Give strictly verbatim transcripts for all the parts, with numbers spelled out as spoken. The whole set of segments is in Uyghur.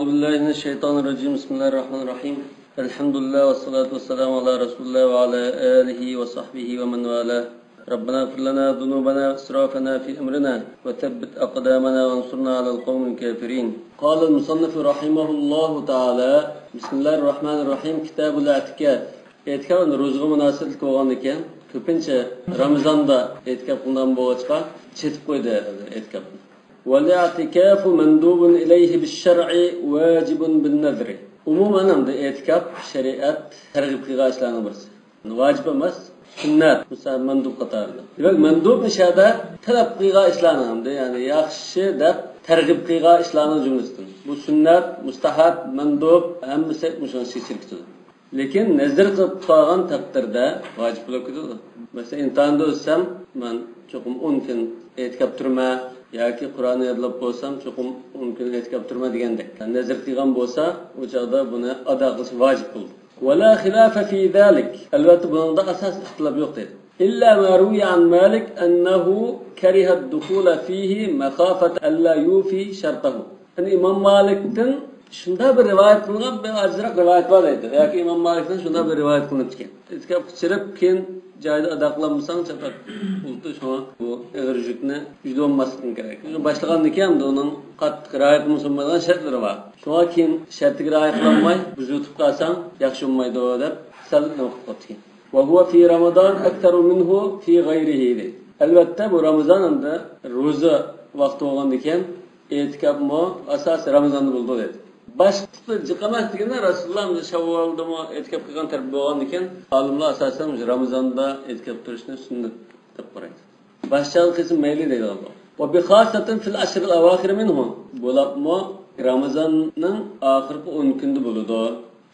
أعوذ بالله من الشيطان الرجيم. بسم الله الرحمن الرحيم. الحمد لله والصلاة والسلام على رسول الله وعلى آله وصحبه ومن والاه. ربنا اغفر لنا ذنوبنا وإسرافنا في أمرنا وثبت أقدامنا وانصرنا على القوم الكافرين. قال المصنف رحمه الله تعالى، بسم الله الرحمن الرحيم، كتاب الاعتكاف. ئېتىكاپ ئەمدى روزىغا مۇناسىۋەتلىك بولغاندىكىن، كۆپىنچە رامىزاندا ئېتىكاپ قىلىنغان بولغاچقا، چېتىپ قويدى ئېتىكاپنى. والاعتكاف مندوب إليه بالشرع واجب بالنذر. ئومۇمەن ئەمدى ئېتىكاپ شەرىئەت تەرغىب قىلغان ئىشلارنىڭ بىرسى. ۋاجىپ ئەمەس، سۈننەت، مۇستەھەب، مەندۇب قاتارىدا. دېمەك، مەندۇب نىشاندا تەلەپ قىلغان ئىشلارنىڭ ئەمدى، يەنى ياخشى دەپ تەرغىب قىلغان ئىشلارنىڭ جۈملىسىدىن. بۇ سۈننەت، مۇستەھەب، مەندۇب، ھەممىسى مۇشۇنىڭ ئىچىگە كىرىدۇ. لېكىن نەزىر قىلىپ قالغان تەقدىردە ۋاجىپ بولۇپ كېتىدۇ. مەسىلەن، ئىمتىھاندا ئۆتسەم، مەن چوقۇم ئون كۈن ئېتىكاپ تۇرىمەن ياكى قۇرئاننى يادلاپ بولسام، چوقۇم ئون كۈن ئېتىكاپ تۇرىمەن دېگەندەك نەزىر قىلغان بولسا، ئۇ چاغدا بۇنى ئادا قىلىش ۋاجىپ بولىدۇ. ولا خلاف في ذلك. ئەلۋەتتە، بۇنىڭدا ئاساس ئىختىلاپ يوق دەيدۇ. إلا ما روي عن مالك أنه كره الدخول فيه مخافة ألا يوفي شرطه. يەنى ئىمام مالىكتىن شۇنداق بىر رىۋايەت قىلىنغان بىر ئازراق رىۋايەت بار دەيدۇ. ياكى ئىمام مالىكتىن شۇنداق بىر رىۋايەت قىلىنىپتىكەن. ئېتىكاپقا چىرىپ، كېيىن جايىدا ئادا قىلالمىساڭ، چاتاق بولىدۇ. شۇڭا بۇ ئېغىر يۈكنى يۈدۈۋالماسلىقىڭ كېرەك. باشلىغاندىن كېيىن ئۇنىڭ قاتتىق رىئايە قىلمىسا بولمايدىغان شەرتلىرى بار. شۇڭا كېيىن شەرتىگە رىئايە قىلالماي، بۇزۇۋېتىپ قالساڭ ياخشى بولمايدۇ دەپ سەل نېمە قىلىپ قويۇپتىكەن. وهو في رمضان أكثر منه في غيره دەيدۇ. ئەلۋەتتە، بۇ رامىزان ئەمدى روزا ۋاقتى بولغاندىكىن، ئېتىكاپمۇ ئاساسىي رامىزاندا بولىدۇ دەيدۇ. باشقىسى جىق ئەمەس دېگەندە، رەسۇلۇللا شاۋۋالدىمۇ ئېتىكاپ قىلغان تەرەپ بولغاندىكىن، ئالىملار ئاساسەن مۇشۇ رامىزاندا ئېتىكاپ تۇرۇشنى سۈننەت دەپ قارايدۇ. باشقا قىلسا مەيلى دەيدىغان بۇ. وبخاصة في العشر الأواخر منه. بولۇپمۇ رامىزاننىڭ ئاخىرقى ئون كۈنىدە بولىدۇ.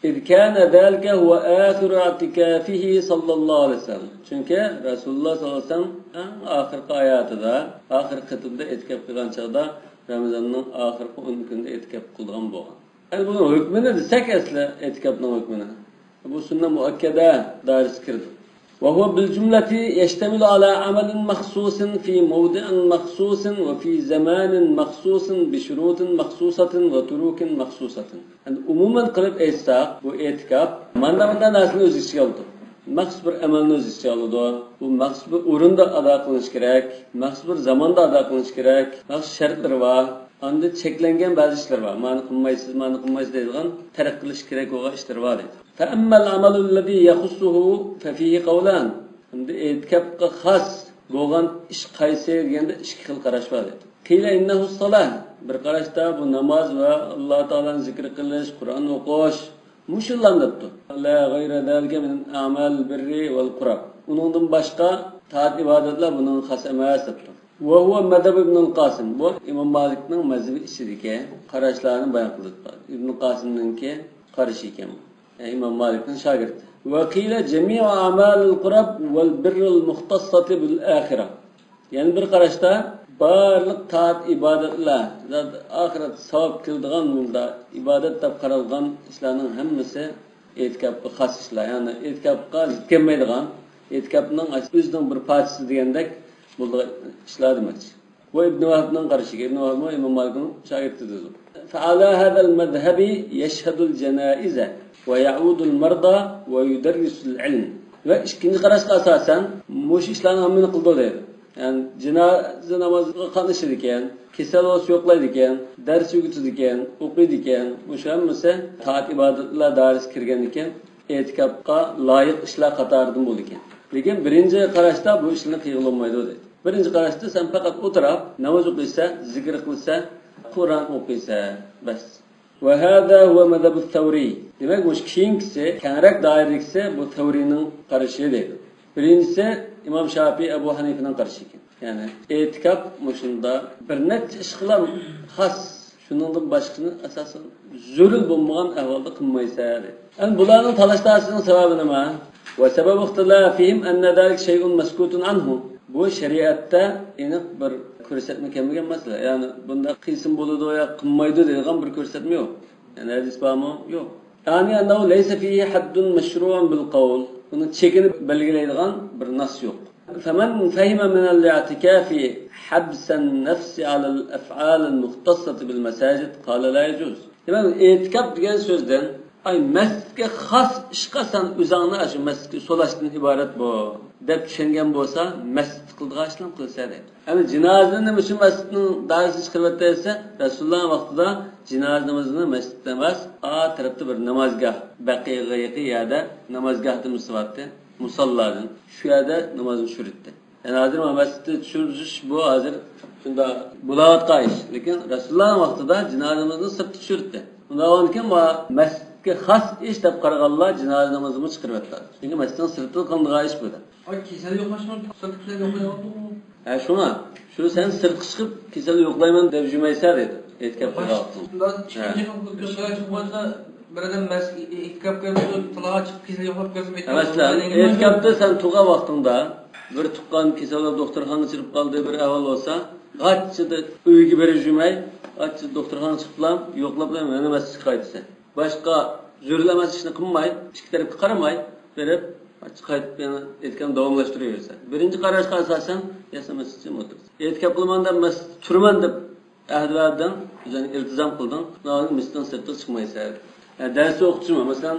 إذ كان ذلك هو آخر اعتكافه صلى الله عليه وسلم. چۈنكى رەسۇلۇللا ساللاللاھۇ ئەلەيھى ۋەسەللەم ئەڭ ئاخىرقى ھاياتىدا، ئاخىرقى قېتىمدا ئېتىكاپ قىلغان چاغدا رامىزاننىڭ ئاخىرقى ئون كۈنىدە ئېتىكاپ قىلىدىغان بولغان. ئەمدى بۇنىڭ ھۆكمىنى دېسەك، ئەسلى ئېتىكاپنىڭ ھۆكمىنى، بۇ سۈننە مۇئەككەدە دائىرىسىگە كىرىدۇ. وهو بالجملة يشتمل على عمل مخصوص في موضع مخصوص وفي زمان مخصوص بشروط مخصوصة وطرق مخصوصة. يەنى ئومۇمەن قىلىپ ئېيتساق، بۇ ئېتىكاپ مانا مۇنداق نەرسىنى ئۆز ئىچىگە ئالىدۇ. مەخسۇس بىر ئەمەلنى ئۆز ئىچىگە ئالىدۇ. بۇ مەخسۇس بىر ئورۇندا ئادا قىلىنىشى كېرەك، مەخسۇس بىر زاماندا ئادا قىلىنىشى كېرەك، مەخسۇس شەرتلىرى بار. ئاندىن چەكلەنگەن بەزى ئىشلار بار. مانا قىلمايسىز، مانا قىلمايسىز دەيدىغان، تەرك قىلىش كېرەك بولغان ئىشلار بار دەيدۇ. فأما العمل الذي يخصه ففيه قولان. ئەمدى ئېتىكاپقا خاس بولغان ئىش قايسى دېگەندە، ئىككى خىل قاراش بار دەيدۇ. قيل إنه الصلاة. بىر قاراشتا بۇ ناماز ۋە ئاللا تائالانى زىكىر قىلىش، قۇرئان ئوقۇش، مۇشۇلارنى دەپتۇ. لا غير ذلك من أعمال البر والقرب. ئۇنىڭدىن باشقا تائەت ئىبادەتلەر بۇنىڭغا خاس ئەمەس دەپتۇ. وهو مذهب ابن القاسم. بۇ ئىمام مالىكنىڭ مەزھىپى ئىچىدىكى قاراشلارنى بايان قىلىپ، ئىبن قاسىمنىڭكى قارىشى ئىكەن. ئىمام مالىكنىڭ شاگىرتى. وقيل جميع أعمال القرب والبر المختصة بالآخرة. يەنە بىر قاراشتا، بارلىق تائەت ئىبادەتلەر، ئاخىرەت ساۋاب كېلىدىغان مۇنداق ئىبادەت دەپ قارالغان ئىشلارنىڭ ھەممىسى ئېتىكاپقا خاس ئىشلار. يەنى ئېتىكاپقا زىت كەلمەيدىغان، ئېتىكاپنىڭ ئۆزىنىڭ بىر پارچىسى دېگەندەك بولىدىغان ئىشلار دېمەكچى. بۇ ئىبن ۋەھبنىڭ قارىشى، ئىبن ۋەھبمۇ ئىمام مالىكنىڭ شاگىرتىدۇر. فعلى هذا المذهب يشهد الجنائز ويعود المرضى ويدرس العلم. ۋە ئىككىنچى قاراشقا ئاساسەن، مۇشۇ ئىشلارنىڭ ھەممىنى قىلىدۇ دەيدۇ. يەنى جىنازا نامازىغا قاتنىشىدىكەن، كېسەل بولسا يوقلايدىكەن، دەرس ئۆگىتىدىكەن، ئوقۇيدىكەن، مۇشۇ ھەممىسى تائەت ئىبادەتلەر دائىرىسىگە كىرگەندىكىن، ئېتىكاپقا لايىق ئىشلار قاتارىدىن بولىدىكەن. لېكىن بىرىنچى قاراشتا بۇ ئىشلارنى قىلغىلى بولمايدۇ دەيدۇ. بىرىنچى قاراشتا سەن پەقەت ئولتۇراپ ناماز ئوقۇيسەن، زىكىر قىلىسەن، قۇرئان ئوقۇيسەن، بەس. وهذا هو مذهب الثوري. دېمەك، مۇشۇ كېيىنكىسى، كەڭرەك دائىرىدىكىسى بۇ سەۋرىينىڭ قارىشى دەيدۇ. بىرىنچىسى ئىمام شاپىي، ئەبۇ ھەنىفىنىڭ قارىشى ئىكەن. يەنى ئېتىكاپ مۇشۇنداق بىر نەچچە ئىشقىلا خاس، شۇنىڭدىن باشقىسىنى ئاساسەن زۆرۈر بولمىغان ئەھۋالدا قىلمايسەن دەيدۇ. ئەمدى بۇلارنىڭ تالاش-تارتىشىنىڭ سەۋەبى نېمە؟ وسبب اختلافهم أن ذلك شيء مسكوت عنه. بۇ شەرىئەتتە ئېنىق بىر كۆرسەتمە كەلمىگەن مەسىلە. يەنى بۇنداق قىلسىمۇ بولىدۇ يا قىلمايدۇ دەيدىغان بىر كۆرسەتمە يوق. يەنى ھەدىس بارمۇ؟ يوق. يعني أنه ليس فيه حد مشروع بالقول. بۇنى چېكىنى بەلگىلەيدىغان بىر نەس يوق. فمن فهم من الاعتكاف حبس النفس على الأفعال المختصة بالمساجد قال لا يجوز. دېمەك، ئېتىكاپ دېگەن سۆزدىن، ئاي، مەسچىتكە خاس ئىشقا سەن ئۆزۈڭنى ئاشۇ مەسچىتكە سولاشتىن ئىبارەت بۇ، دەپ چۈشەنگەن بولسا، مەسچىتتە قىلىدىغان ئىشلارنى قىلسا دەيدۇ. ئەمدى جىنازىنى نېمە ئۈچۈن مەسچىتنىڭ دائىرىسىدىن چىقىرىۋەتتى دېسە، رەسۇلۇللانىڭ ۋاقتىدا جىنازىمىزنى مەسچىتتە ئەمەس، ئا تەرەپتە بىر نامازگاھ، بەقىئغا يېقىن يەردە نامازگاھتىن مۇساللادىن شۇ يەردە نامازنى چۈشۈرەتتى. يەنى ھازىر مانا مەسچىتتە چۈشۈرۈش بۇ ھازىر شۇنداق بولاۋاتقان ئىش. لېكىن رەسۇلۇللانىڭ ۋاقتىدا جىنازىمىزنى سىرتتا چۈشۈرەتتى. ئۇنداق بولغاندىكىن مانا مەسچىتكە خاس ئىش دەپ قارىغانلار جىنازىمىزنىمۇ چىقىرىۋەتتى. چۈنكى مەسچىتنىڭ سىرتىدا قىلىنىدىغان ئىش بۇ دەپ. ئاي، كېسەل يوقلاشمۇ، سىرتتا كېسەل يوقلايۋاتىدۇ. ھە، شۇڭا، شۇ سەن سىرتقا چىقىپ كېسەل يوقلايمەن دەپ يۈرمەيسەن دەيدۇ. ئېتىكاپ قىلغان ۋاقتىڭدا. ھە. ئىككىنچى خىل بىر قىلىش بولسا، بىر ئادەم مەس-، ئېتىكاپقا كىرىپ، تالاغا چىقىپ كېسەل يوقلاپ كەلسە، مەسىلەن، ئېتىكاپتا سەن تۇرغان ۋاقتىڭدا بىر تۇغقان كېسەل بولۇپ دوختۇرخانىغا چىقىپ قالدى، بىر ئەھۋال بولسا، غاچچىدا ئۆيگە بېرىپ يۈرمەي، غاچچىدا دوختۇرخانىغا چىقىپلا، يوقلاپلا يەنە مەسچىتكە قايتىسەن. باشقا زۆرۈر ئەمەس ئىشنى قىلماي، ئىككى تەرەپكە قارىماي بېرىپ، قايتىپ يەنە ئېيتقان داۋاملاشتۇرۇۋېرىسەن. بىرىنچى قاراشقا ئاساسەن، ياسا مەسچىتچە ئولتۇرىسەن. ئېتىكاپ قىلىمەن دەپ، مەسچىتتە تۇرىمەن دەپ ئەھدى بەردىڭ، ئۆزۈڭ ئىلتىزام قىلدىڭ، مەسچىتنىڭ سىرتىغا چىقمايسەن. ھە، دەرستە ئوقۇتۇشمۇ، مەسىلەن،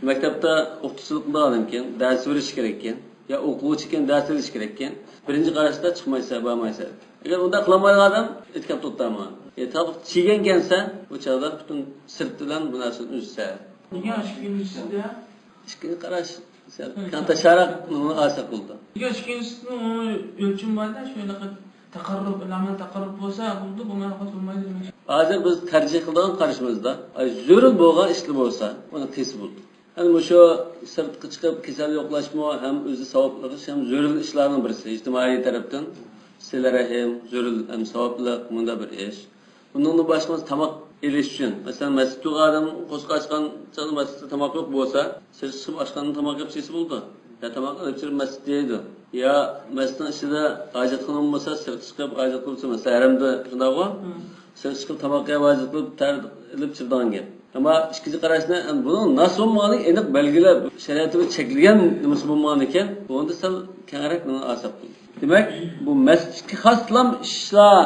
مەكتەپتە ئوقۇتقۇچىلىق قىلىدىغان ئادەمكەن، دەرس بېرىش كېرەككەن، يا ئوقۇغۇچىكەن، دەرس ئېلىش كېرەككەن. بىرىنچى قاراشتا چىقمايسەن، بارمايسەن. ئەگەر ئۇنداق قىلالمايدىغان ئادەم ئېتىكاپتا ئولتۇرما. ئېتىكاپقا كىرگەنكەنسەن، ئۇ چاغدا پۈتۈن سىرت بىلەن بۇ نەرسىنى ئۈزىسەن. نېگە ئىككىنچىسىدە؟ ئىككىنچى قاراش سەل كەڭتاشراق، ئۇنى ئاسان قىلىدۇ. نېگە ئىككىنچىسىنىڭ ئۇنىڭ ئۆلچىمى بار-دە، شۇ ھېلىقى تەقەررۇب، ئەمەل تەقەررۇب بولسا بولىدۇ، بولمايدىغان بولمايدۇ دېمەك. ھازىر بىز تەرجىھ قىلىدىغان قارىشىمىزدا، ئاي، زۆرۈر بولغان ئىشلار بولسا، ئۇنى قىلسا بولىدۇ. يەنى مۇشۇ سىرتقا چىقىپ كېسەل يوقلاشمۇ ھەم ئۆزى ساۋابلىق ئىش، ھەم زۆرۈر ئىشلارنىڭ بىرسى. ئىجتىمائىي تەرەپتىن سىلە رەھىم، زۆرۈر ھەم ساۋابلىق، مۇنداق بىر ئىش. ئۇنىڭدىن باشقا تاماق ئېلىش ئۈچۈن، مەسىلەن، مەسچىتتە ئادەم قورسىقى ئاچقان چاغدا مەسچىتتە تاماق يوق بولسا، سىرتقا چىقىپ ئاشخانىدىن تاماق ئېلىپ يېسە بولىدۇ. يا تاماق ئېلىپ چىقىپ مەسچىتتە يەيدۇ. يا مەسچىتنىڭ ئىچىدە ھاجەتخانا بولمىسا، سىرتقا چىقىپ ھاجەت قىلسا، مەسىلەن، ھەرەمدە شۇنداقغۇ؟ سىرتقا چىقىپ تاماق يەپ ھاجەت قىلىپ تەر ئېلىپ چىدىغان گەپ. ئەمما ئىككىنچى قاراشنى، ئەمما بۇنىڭ ناس بولمىغانلىقى ئېنىق بەلگىلەپ، شەرىئەتتە بىر چەكلىگەن نېمىسى بولمىغان ئىكەن، بۇندا سەل كەڭرەك مېنى ئاساپ قىلدى. دېمەك، بۇ مەسچىتكە خاسلام ئىشلار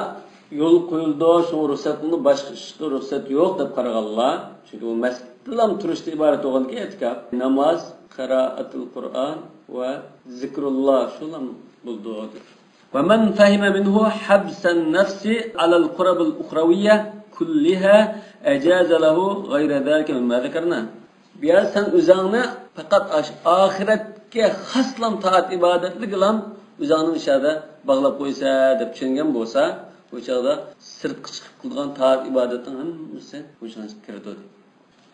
يول قويۇلىدۇ، شۇڭا رۇخسەت قىلىنىدۇ، باشقا ئىشقا رۇخسەت يوق دەپ قارىغانلار. چۈنكى بۇ مەسچىتتىلا تۇرۇشتىن ئىبارەت بولغاندىكىن ئېتىكاپ، ناماز، قىرائەتۇل قۇرئان ۋە زىكرۇللا شۇلا بولىدۇ دېدى. ومن فهم منه حبس النفس على القرب الأخروية كلها أجاز له غير ذلك مما ذكرنا. بۇ يەردە سەن ئۆزۈڭنى پەقەت ئاش-، ئاخىرەتكە خاسلام تائەت ئىبادەتلىكلام ئۆزۈڭنى ئىشارەدە باغلاپ قويسا دەپ چۈشەنگەن بولسا، بۇ چاغدا سىرتقا چىقىپ قىلىدىغان تائەت ئىبادەتنىڭ ھەممىسى مۇشۇنىڭ ئىچىگە كىرىدۇ دەيدۇ.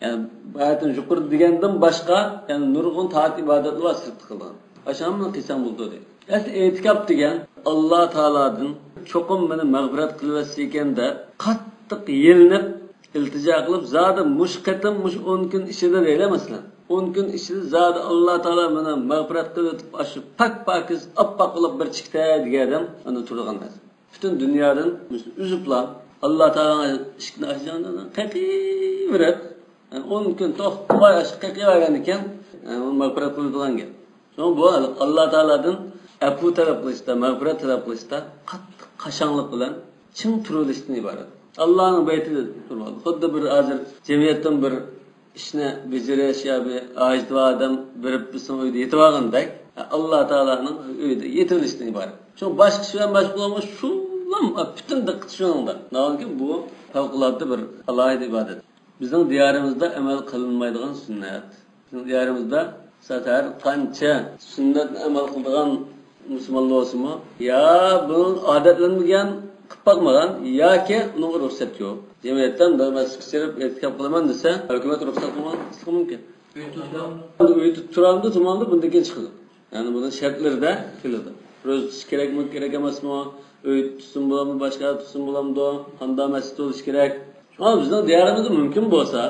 يەنى بۇ ئايەتتىن يۇقىرىدا دېگەندىن باشقا، يەنى نۇرغۇن تائەت ئىبادەتلەر بار سىرتتا قىلىدىغان. ئاشۇ ھەممىنى قىلساڭ بولىدۇ دەيدۇ. ئەسلى ئېتىكاپ دېگەن ئاللا تائالادىن چوقۇم مېنى مەغپىرەت قىلىۋەتسىكەن دەپ قاتتىق يېلىنىپ، ئىلتىجا قىلىپ، زادى مۇشۇ قېتىم مۇشۇ ئون كۈن ئىچىدە دەيلى مەسىلەن. ئون كۈن ئىچىدە زادى ئاللا تائالا مېنى مەغپىرەت قىلىۋېتىپ، ئاشۇ پاك پاكىز ئاپئاق قىلىپ بېرىچىكتە دېگەن ئادەم ئاندىن تۇرىدىغان ئەمەس. پۈتۈن دۇنيادىن ئۈزۈپلا، ئاللا تائالانىڭ ئىشىكىنى ئاچقاندىن قېقىۋېرىپ، يەنى ئون كۈن توختىماي ئاشۇ قېقىۋەرگەن ئىكەن، يەنى ئۇنى مەغپىرەت قىلىدىغان گەپ. شۇڭا بۇ ئاللا تائالادىن ئەپۇ تەلەپ قىلىشتا، مەغپىرەت تەلەپ قىلىشتا قاتتىق قاشاڭلىق بىلەن چىڭ تۇرۇۋېلىشتىن ئىبارەت. ئاللانىڭ بەيتىدە تۇرۇۋالدى. خۇددى بىر ھازىر جەمئىيەتتىن بىر ئىشنى بېجىرىش يا بىر ھاجىتى بار ئادەم بېرىپ بىزنىڭ ئۆيدە يېتىۋالغاندەك، ئاللا تائالانىڭ ئۆيىدە يېتىۋېلىشتىن ئىبارەت. شۇڭا باشقا ئىش بىلەن مەشغۇل بولما، شۇلام پۈتۈن دىققىتى شۇنىڭدا. ناھايىتى بۇ پەۋقۇلئاددە بىر ئالاھىدە ئىبادەت. بىزنىڭ دىيارىمىزدا ئەمەل قىلىنمايدىغان سۈننەت. بىزنىڭ دىيارىمىزدا سەت ھەر قانچە سۈننەتنى ئەمەل قىلىدىغان مۇسۇلمان بولسىمۇ، يا بۇنىڭ ئادەتلەنمىگەن، قىلىپ باقمىغان ياكى ئۇنىڭغا رۇخسەت يوق. جەمئىيەتتە مەسچىتكە كىرىپ ئېتىكاپ قىلىمەن دېسە، ھۆكۈمەت رۇخسەت قىلماسلىقى مۇمكىن. ئۆيدە تۇرامدۇ، تۇرمامدۇ، بۇندىن كېيىن چىقىدۇ. يەنى بۇنىڭ شەرتلىرىدە كېلىدۇ. روزا تۇتۇش كېرەكمۇ، كېرەك ئەمەسمۇ؟ ئۆيدە تۇتسىمۇ بولامدۇ، باشقا يەردە تۇتسىمۇ بولامدۇ؟ قانداق مەسچىت بولۇشى كېرەك؟ شۇڭا بىزنىڭ دىيارىمىزدا مۇمكىن بولسا،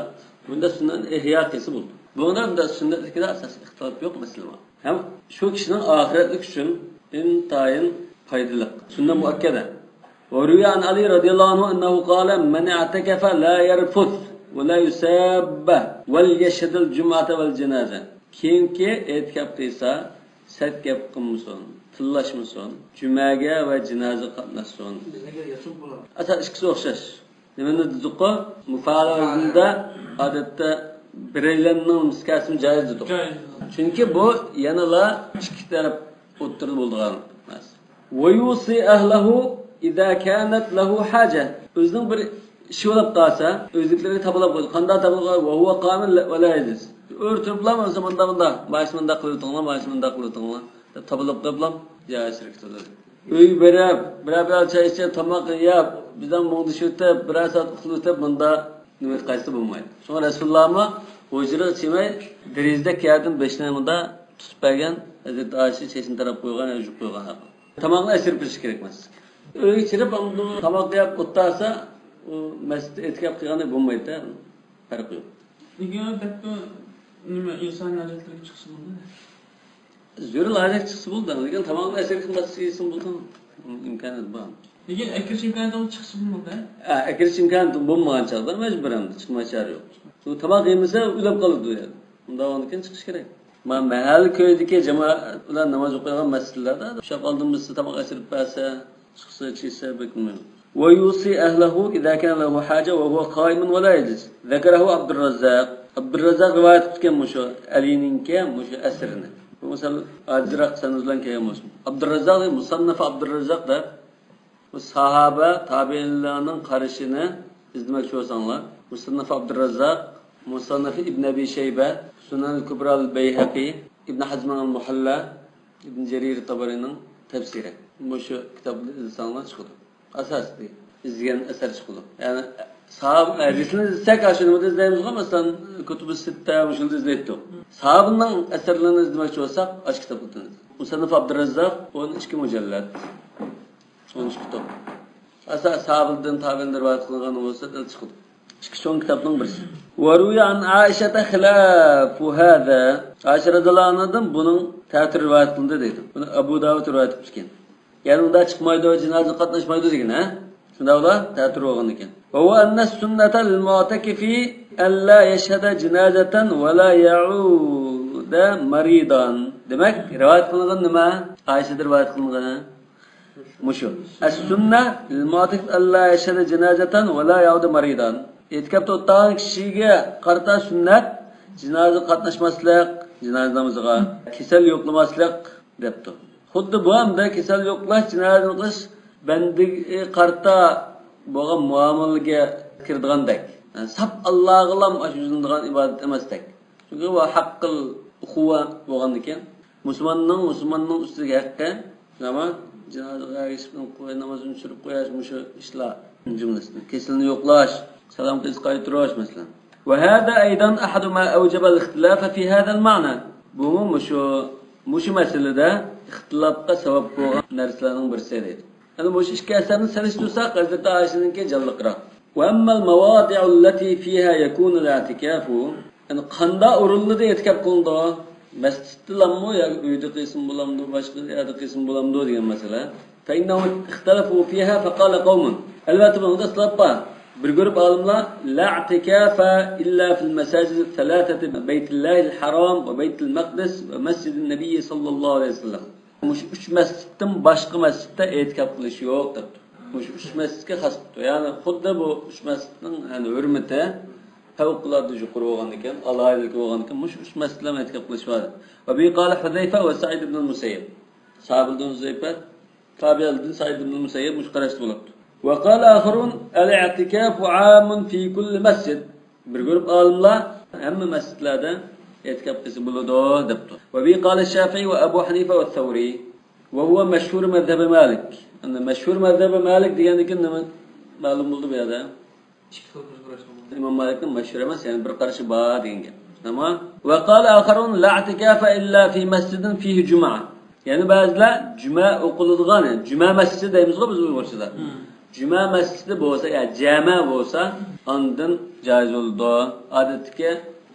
بۇنداق سۈننەتنى ئىھيا قىلسا بولىدۇ. بۇنىڭدا بۇنداق سۈننەتلىكىدە ئاساسىي ئىختىلاپ يوق، مەسىلە بار. ھەم شۇ كىشىنىڭ ئاخىرەتلىك ئۈچۈن ئىنتايىن پايدىلىق. سۈننە مۇئەككەدە. وروي عن علي رضي الله عنه أنه قال: من اعتكف لا يرفث ولا يساب وليشهد الجمعة والجنازة. كىمكى ئېتىكاپ قىلسا، سەت گەپ قىلمىسۇن، تىللاشمىسۇن، جۈمەگە ۋە جىنازىگە قاتناشسۇن. ئاساسەن ئىككىسى ئوخشاش. نېمىنى دېدۇققۇ؟ مۇفائەلە ۋەزنىدە ئادەتتە بىرەيلەننىڭ مۇسكەسىمۇ جايىز دېدۇق. جايىز. چۈنكى بۇ يەنىلا ئىككى تەرەپ ئوتتۇرىدا بولىدىغان نەرسە. ويوصي أهله إذا كانت له حاجة. ئۆزىنىڭ بىر ئىشى بولۇپ قالسا، ئۆيدىكىلەرگە تاپىلاپ قويىدۇ. قانداق تاپىلاپ قويىدۇ؟ وهو قائم ولا يجلس. ئۆرە تۇرۇپلا، مانا مۇنداق، مۇنداق، مانا شۇ مۇنداق قىلىۋېتىڭلار، مانا شۇ مۇنداق قىلىۋېتىڭلار دەپ تاپىلاپ قويۇپلا، جايىز شېرىك تۇرىدۇ. ئۆيگە بېرىپ، بىرەر پىيالە چاي ئىچىپ، تاماق يەپ، بىزەن مۇڭدىشىۋېتىپ، بىرەر سائەت ئۇخلىۋېتىپ، مۇندا نېمە قايسى بولمايدۇ. شۇڭا رەسۇلۇللامۇ ھۇجرىغا چىقماي، دېرىزىدەك يەردىن بېشىنى مۇندا تۇتۇپ بەرگەن، ھەزرىتى ئائىشە چېچىنى تاراپ قويغان يا يۇيۇپ قويغان. تاماقنى ئەسىرىپ بېرىش كېرەك ئەمەس. ئۆيگە چىقىپ، ئاندىن تاماق يەپ ئولتۇرسا، ئۇ مەسچىتتە ئېتىكاپ قىلغاندەك بولمايدۇ، پەرقى يوق. لېكىن ئۇ دەپتۇ، نېمە، ئىنسان ھاجەتلىرىگە چىقسا بولدى. زۆرۈر ھاجەت چىقسا بولدى، لېكىن تاماقنى ئەسىرىپ قىلماسلىق يېسىمۇ بولىدۇ. ئىمكانىيەت بار. لېكىن ئەكىرىش ئىمكانىيىتىڭىز چىقسا بولمىدى. ھە، ئەكىرىش ئىمكانىيىتى بولمىغان چاغدا مەجبۇر ئەمدى چىقماي چارە يوق. بۇ تاماق يېمىسە ئۆلۈپ قالىدۇ يەنە. ئۇنداق بولغاندىكىن چىقىش كېرەك. ما مەھەللە كۆيدىكى جامائەت بىلەن ناماز ئوقۇيدىغان مەسچىتلەردە ئوخشاپ ئالدىن بىرسى تاماق ئەسىرىپ بەرسە، چىقسا، چىشسە بەك نېمە. ويوصي أهله إذا كان له حاجة وهو قائم ولا يجلس. ذكره عبد الرزاق. ئابدۇرراززاق رىۋايەت قىلىپتىكەن مۇشۇ ئەلىنىڭكى مۇشۇ ئەسىرىنى. بۇ مىسال ئاجىزراق سەنەد بىلەن كەلگەن بولسۇن. ئابدۇرراززاق، مۇسەننەف ئابدۇرراززاق دەپ، بۇ ساھابە، تابىئىنلارنىڭ قارىشىنى ئىزدىمەكچى بولساڭلار، مۇسەننەف ئابدۇرراززاق، مۇسەننەف ئىبن ئەبى شەيبە، سۇنەن كۇبرال بەيھەقى، ئىبن ھەزمنىڭ مۇھەللا، ئىبن جەرىر تابەرىنىڭ تەپسىرى. مۇشۇ كىتابنى ئىزدىسەڭلار چىقىدۇ. ئاساسىي ئىزدىگەن ئەسەر چىقىدۇ. يەنى ساھابە ھەدىسىنى ئىزدىسەك، ئاشۇ نېمىدە ئىزدەيمىزغۇ، مەسىلەن، كۇتۇبۇ سىتتە، مۇشۇندا ئىزدەيتتۇق. ساھابىنىڭ ئەسەرلىرىنى ئىزدىمەكچى بولساق، ئاشۇ كىتابنى ئىزدەيمىز. مۇسەننەف ئابدۇرەززاق، ئون ئىككى مۇجەللەت. ئون ئىككى توم. ئاساسەن ساھابىدىن، تابىئىندىن رىۋايەت قىلىنغان بولسا دەل چىقىدۇ. ئىككى چوڭ كىتابنىڭ بىرسى. وروي عن عائشة خلاف هذا. ئائىشە رەزىياللاھۇ ئەنھادىن بۇنىڭ تەتۈر رىۋايەت قىلىندى دەيدۇ. بۇنى ئەبۇ داۋۇد رىۋايەت قىلىپتىكەن. يەنى ئۇنداق چىقمايدۇ، جىنازىغا قاتناشمايدۇ دېگەن، ھە؟ شۇنداق بولا، تەتۈر بولغاندىكىن. وهو أن السنة للمعتكف ألا يشهد جنازة ولا يعود مريضا. دېمەك، رىۋايەت قىلىنغان نېمە؟ ئائىشەدىن رىۋايەت قىلىنغان. مۇشۇ. السنة للمعتكف ألا يشهد جنازة ولا يعود مريضا. ئېتىكاپتا ئولتۇرغان كىشىگە قارىتا سۈننەت، جىنازىغا قاتناشماسلىق، جىنازا نامىزىغا، كېسەل يوقلىماسلىق دەپتۇ. خۇددى بۇ ھەمدە كېسەل يوقلاش، جىنازا قىلىش بەندىگە قارىتا بولغان مۇئامىلىگە كىرىدىغاندەك. يەنى ساپ ئاللاغىلام ئاشۇ يۈزلىنىدىغان ئىبادەت ئەمەستەك. چۈنكى بۇ ھەققىل ئۇخۇۋە بولغاندىكىن، مۇسۇلماننىڭ، مۇسۇلماننىڭ ئۈستىدىكى ھەققى، نېمە، جىنازىغا ئەگىشىپ قويۇش، نامازىنى چۈشۈرۈپ قويۇش، مۇشۇ ئىشلار جۈملىسىدىن. كېسىلىنى يوقلاش، سالام قىلىش، قايتۇرۇش، مەسىلەن. وهذا أيضا أحد ما أوجب الاختلاف في هذا المعنى. بۇمۇ مۇشۇ، مۇشۇ مەسىلىدە ئىختىلاپقا سەۋەب بولغان نەرسىلەرنىڭ بىرسى دەيدۇ. يەنى مۇشۇ ئىككى ئەسەرنى سېلىشتۇرساق، ھەزرىتى ئائىشىنىڭكى جانلىقراق. وأما المواضع التي فيها يكون الاعتكاف. يەنى قانداق ئورۇنلىرىدا ئېتىكاپ قىلىنىدۇ؟ مەسچىتتىلاممۇ ياكى ئۆيدە قىلسىمۇ بولامدۇ، باشقا يەردە قىلسىمۇ بولامدۇ دېگەن مەسىلە. فإنهم اختلفوا فيها فقال قوم. ئەلۋەتتە، بۇنىڭدا ئىختىلاپ بار. بىر گۇرۇپ ئالىملار: لا اعتكاف إلا في المساجد الثلاثة، بيت الله الحرام وبيت المقدس ومسجد النبي صلى الله عليه وسلم. مۇشۇ ئۈچ مەسچىتتىن باشقا مەسچىتتە ئېتىكاپ قىلىش يوق دەپتۇ. مۇشۇ ئۈچ مەسچىتكە خاس قىپتۇ. يەنى خۇددى بۇ ئۈچ مەسچىتنىڭ، يەنى ھۆرمىتى پەۋقۇلئاددە يۇقىرى بولغاندىكىن، ئالاھىدىلىكى بولغاندىكىن، مۇشۇ ئۈچ مەسچىتلەرنى ئېتىكاپ قىلىش بار. وبه قال حذيفة وسعيد بن المسيب. ساھابىدىن ھۇزەيپە، تابىئىدىن سەئىد ئىبن مۇسەييىب مۇشۇ قاراشتا بولۇپتۇ. وقال آخرون الاعتكاف عام في كل مسجد. بىر گۇرۇپ ئالىملار ھەممە مەسچىتلەردە ئېتىكاپ قىلسا بولىدۇ دەپتۇ. وبه قال الشافعي وأبو حنيفة والثوري. وهو مشهور مذهب مالك. ئەمدى مەشھۇر مەزھەبى مالىك دېگەندىكىن نېمە مەلۇم بولدى بۇ يەردە؟ ئىككى خىل كۆز قاراشنىڭ. ئىمام مالىكنىڭ مەشھۇر ئەمەس، يەنى بىر قارىشى بار دېگەن گەپ. تامام. وقال آخرون لا اعتكاف إلا في مسجد فيه جمعة. يەنە بەزىلەر جۈمە ئوقۇلىدىغان، يەنى جۈمە مەسچىتى دەيمىزغۇ بىز ئۇيغۇرچىدا. مم. جۈمە مەسچىتى بولسا، يا جامە بولسا، ئاندىن جايىز بولىدۇ. ئادەتتىكى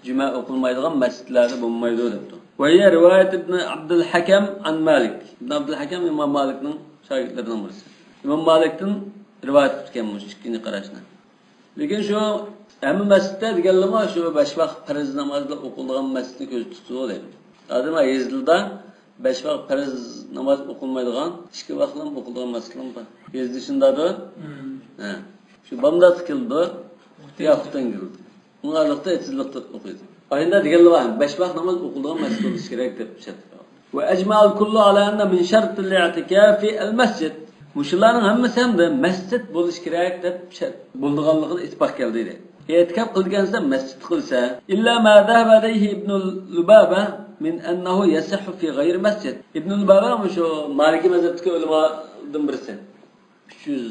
جۈمە ئوقۇلمايدىغان مەسچىتلەردە بولمايدۇ دەپتۇ. وهي رواية ابن عبد الحكم عن مالك. ئىبن ئابدۇلھەكەم ئىمام مالىكنىڭ شاگىرتلىرىنىڭ بىرسى. ئىمام مالىكتىن رىۋايەت قىپتىكەن مۇشۇ ئىككىنچى قاراشنى. لېكىن شۇ ھەممە مەسچىتتە دېگەنلىمۇ شۇ بەش ۋاقىت پەرز نامازلار ئوقۇلىدىغان مەسچىتنى كۆزدە تۇتىدۇ دەيدۇ. ئادەم يېزىلدا بەش ۋاقىت پەرز ناماز ئوقۇلمايدىغان، ئىككى ۋاقىتلام ئوقۇلىدىغان مەسچىتلەرمۇ بار. يېزىدا شۇنداقتۇ؟ مم. ھە. بامداتقا كېلىدۇ يا خوتەنگە كېلىدۇ. ئۇنىڭ ئارىلىقتا ئېتىزلىقتا ئوقۇيدۇ. ئاينىدا دېگەنلەر بار، بەش ۋاق ناماز ئوقۇلىدىغان مەسچىت بولۇشى كېرەك دەپ شەرت قويغان. وأجمع الكل على أن من شرط الاعتكاف المسجد. مۇشۇلارنىڭ ھەممىسى ھەمدە مەسچىت بولۇشى كېرەك دەپ شەرت بولىدىغانلىقىغا ئىتتىپاق كەلدى دەيدۇ. ئېتىكاپ قىلىدىكەنسە مەسچىتتە قىلسا، إلا ما ذهب إليه ابن لبابة من أنه يصح في غير مسجد. ئىبن لۇبابە مۇشۇ مالىكىي مەزھەپتىكى ئۆلىمادىن بىرسى. ئۈچ يۈز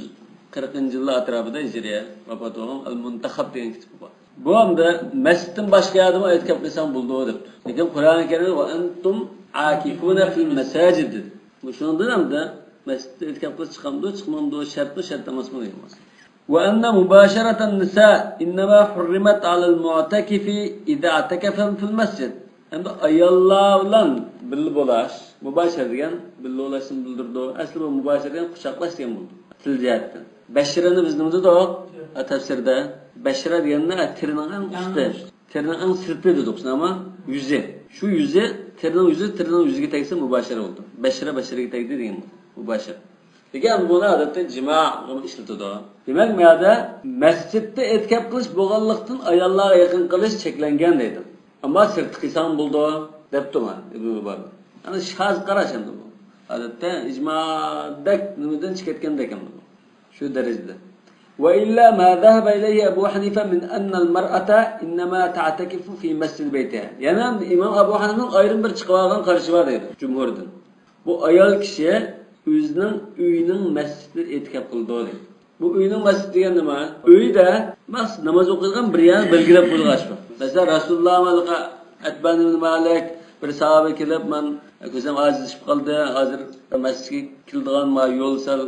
قىرىقىنچى يىللار ئەتراپىدا ھىجرىيە ۋاپات بولغان ئەل مۇنتەخەب دېگەن كىتابى بار. بۇ ئەمدى مەسچىتتىن باشقا يەردىمۇ ئېتىكاپ قىلساڭ بولىدۇ دەپتۇ. لېكىن قۇرئانى كەرىمدە ۋە ئەنتۇم ئاكىفۇنە فىل مەساجىد دېدى. مۇشۇنىڭدىن ئەمدى مەسچىتتە ئېتىكاپ قىلسا چىقامدۇ، چىقمامدۇ، شەرتمۇ شەرت ئەمەسمۇ دېگەن. وأن مباشرة النساء إنما حرمت على المعتكف إذا اعتكف في المسجد. ئەمدى ئاياللار بىلەن بىللە بولاش، مۇباشىرە دېگەن بىللە بولۇشنى بىلدۈرىدۇ. ئەسلى بۇ مۇباشىرە دېگەن قۇچاقلاش دېگەن بولىدۇ تىل جەھەتتىن. بەشرىنى بىز نېمە دېدۇق؟ ھە، تەپسىردە بەشرە دېگەننى، ھە، تېرىنىڭ ئەڭ ئۈستى، تېرىنىڭ ئەڭ سىرتى دېدۇق، شۇنداقمۇ؟ يۈزى. شۇ يۈزى، تېرىنىڭ يۈزى، تېرىنىڭ يۈزىگە تەگسە مۇباشىرە بولىدۇ. بەشرە بەشرىگە تەگدى دېگەن بولىدۇ. مۇباشىرە. لېكىن بۇنى ئادەتتە جىمائغىمۇ ئىشلىتىدۇ. دېمەك، بۇ يەردە مەسچىتتە ئېتىكاپ قىلىش بولغانلىقتىن ئاياللارغا يېقىن قىلىش چەكلەنگەن دەيدۇ. ئەمما سىرتتا قىلساڭ بولىدۇ دەپتۇ مانا ئىبن مۇبارەك. يەنى شاز قاراش ئەمدى بۇ. ئادەتتە ئىجمادەك نېمىدىن چىقىپ كەتكەندەك ئەمدى بۇ. شۇ دەرىجىدە. وإلا ما ذهب إليه أبو حنيفة من أن المرأة إنما تعتكف في مسجد بيتها. يەنە ئىمام ئەبۇ ھەنىفىنىڭ ئايرىم بىر چىقىۋالغان قارىشى بار دەيدۇ، جۇمھۇردىن. بۇ ئايال كىشى ئۆزىنىڭ ئۆيىنىڭ مەسچىتىدە ئېتىكاپ قىلىدۇ دەيدۇ. بۇ ئۆينىڭ مەسچىتى دېگەن نېمە؟ ئۆيدە مەخسۇس ناماز ئوقۇيدىغان بىر يەرنى بەلگىلەپ قويغاچ بار. مەسىلەن، رەسۇلۇللا مالىقا ئەتبان ئىبن مالىك بىر ساھابە كېلىپ، مەن كۆزۈم ئاجىزلىشىپ قالدى، ھازىر مەسچىتكە كېلىدىغان ما يول سەل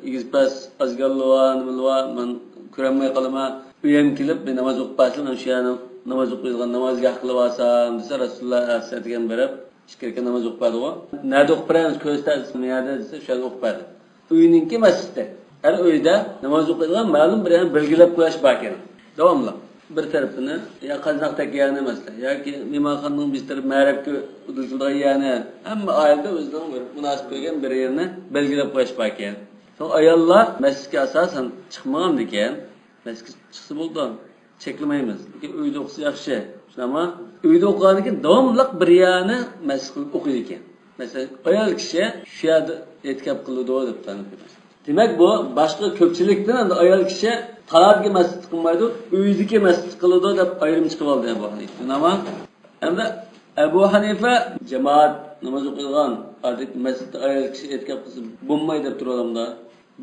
ئېگىز پەس، ئازگاللىۋا، نېمىلىۋا، مەن كۆرەلمەي قالىمەن. ئۆيۈم كېلىپ، بىر ناماز ئوقۇپ بەرسىلە، مەن شۇ يەرنىڭ ناماز ئوقۇيدىغان نامازگاھقا قىلىۋالسام دېسە، رەسۇلۇللا ئەتىگەن بېرىپ، ئىككى رەكەت ناماز ئوقۇپ بەردىغۇ. نەدە ئوقۇپ بېرەمىز، كۆرسىتەرسىز، نەدە دېسە، شۇ يەردە ئوقۇپ بەردى. ئۆينىڭكى مەسچىتى. ھەر ئۆيدە ناماز ئوقۇيدىغان مەلۇم بىر يەرنى بەلگىلەپ قويۇش بار ئىكەن. داۋاملىق. بىر تەرىپىنى، يا قازناقتەك يەرنى مەسىلەن، ياكى مېھمانخانىنىڭ بىر تەرىپى مەرەپكە ئۇدۇلتىلىدىغان يەرنى، ھەممە ئائىلىدە ئۆزىنىڭ بىر مۇناسىپ كۆرگەن بىر يېرىنى بەلگىلەپ قويۇش بار ئىكەن. شۇڭا ئاياللار مەسچىتكە ئاساسەن چىقمىغاندىكىن، مەسچىتكە چىقسا بولىدۇ. چەكلىمەيمىز. لېكىن ئۆيدە ئوقۇسا ياخشى. شۇنداقمۇ؟ ئۆيدە ئوقۇغاندىن كېيىن داۋاملىق بىر يەرنى مەس قىلىپ ئوقۇيدىكەن. مەسىلەن، ئايال كىشى شۇ يەردە ئېتىكاپ قىلىدۇ دەپ تەنقىد قىلىمىز. دېمەك، بۇ باشقا كۆپچىلىكتىن ئەمدى ئايال كىشى تالادىكى مەسچىتتە قىلمايدۇ، ئۆيدىكى مەسچىتتە قىلىدۇ دەپ ئايرىم چىقىۋالدى بۇ ھەدىس. شۇنداقمۇ؟ ئەمدى ئەبۇ ھەنىفە جامائەت ناماز ئوقۇيدىغان ئادەتتە مەسچىتتە ئايال كىشى ئېتىكاپ قىلسا بولماي دەپ تۇرۇۋالامدا؟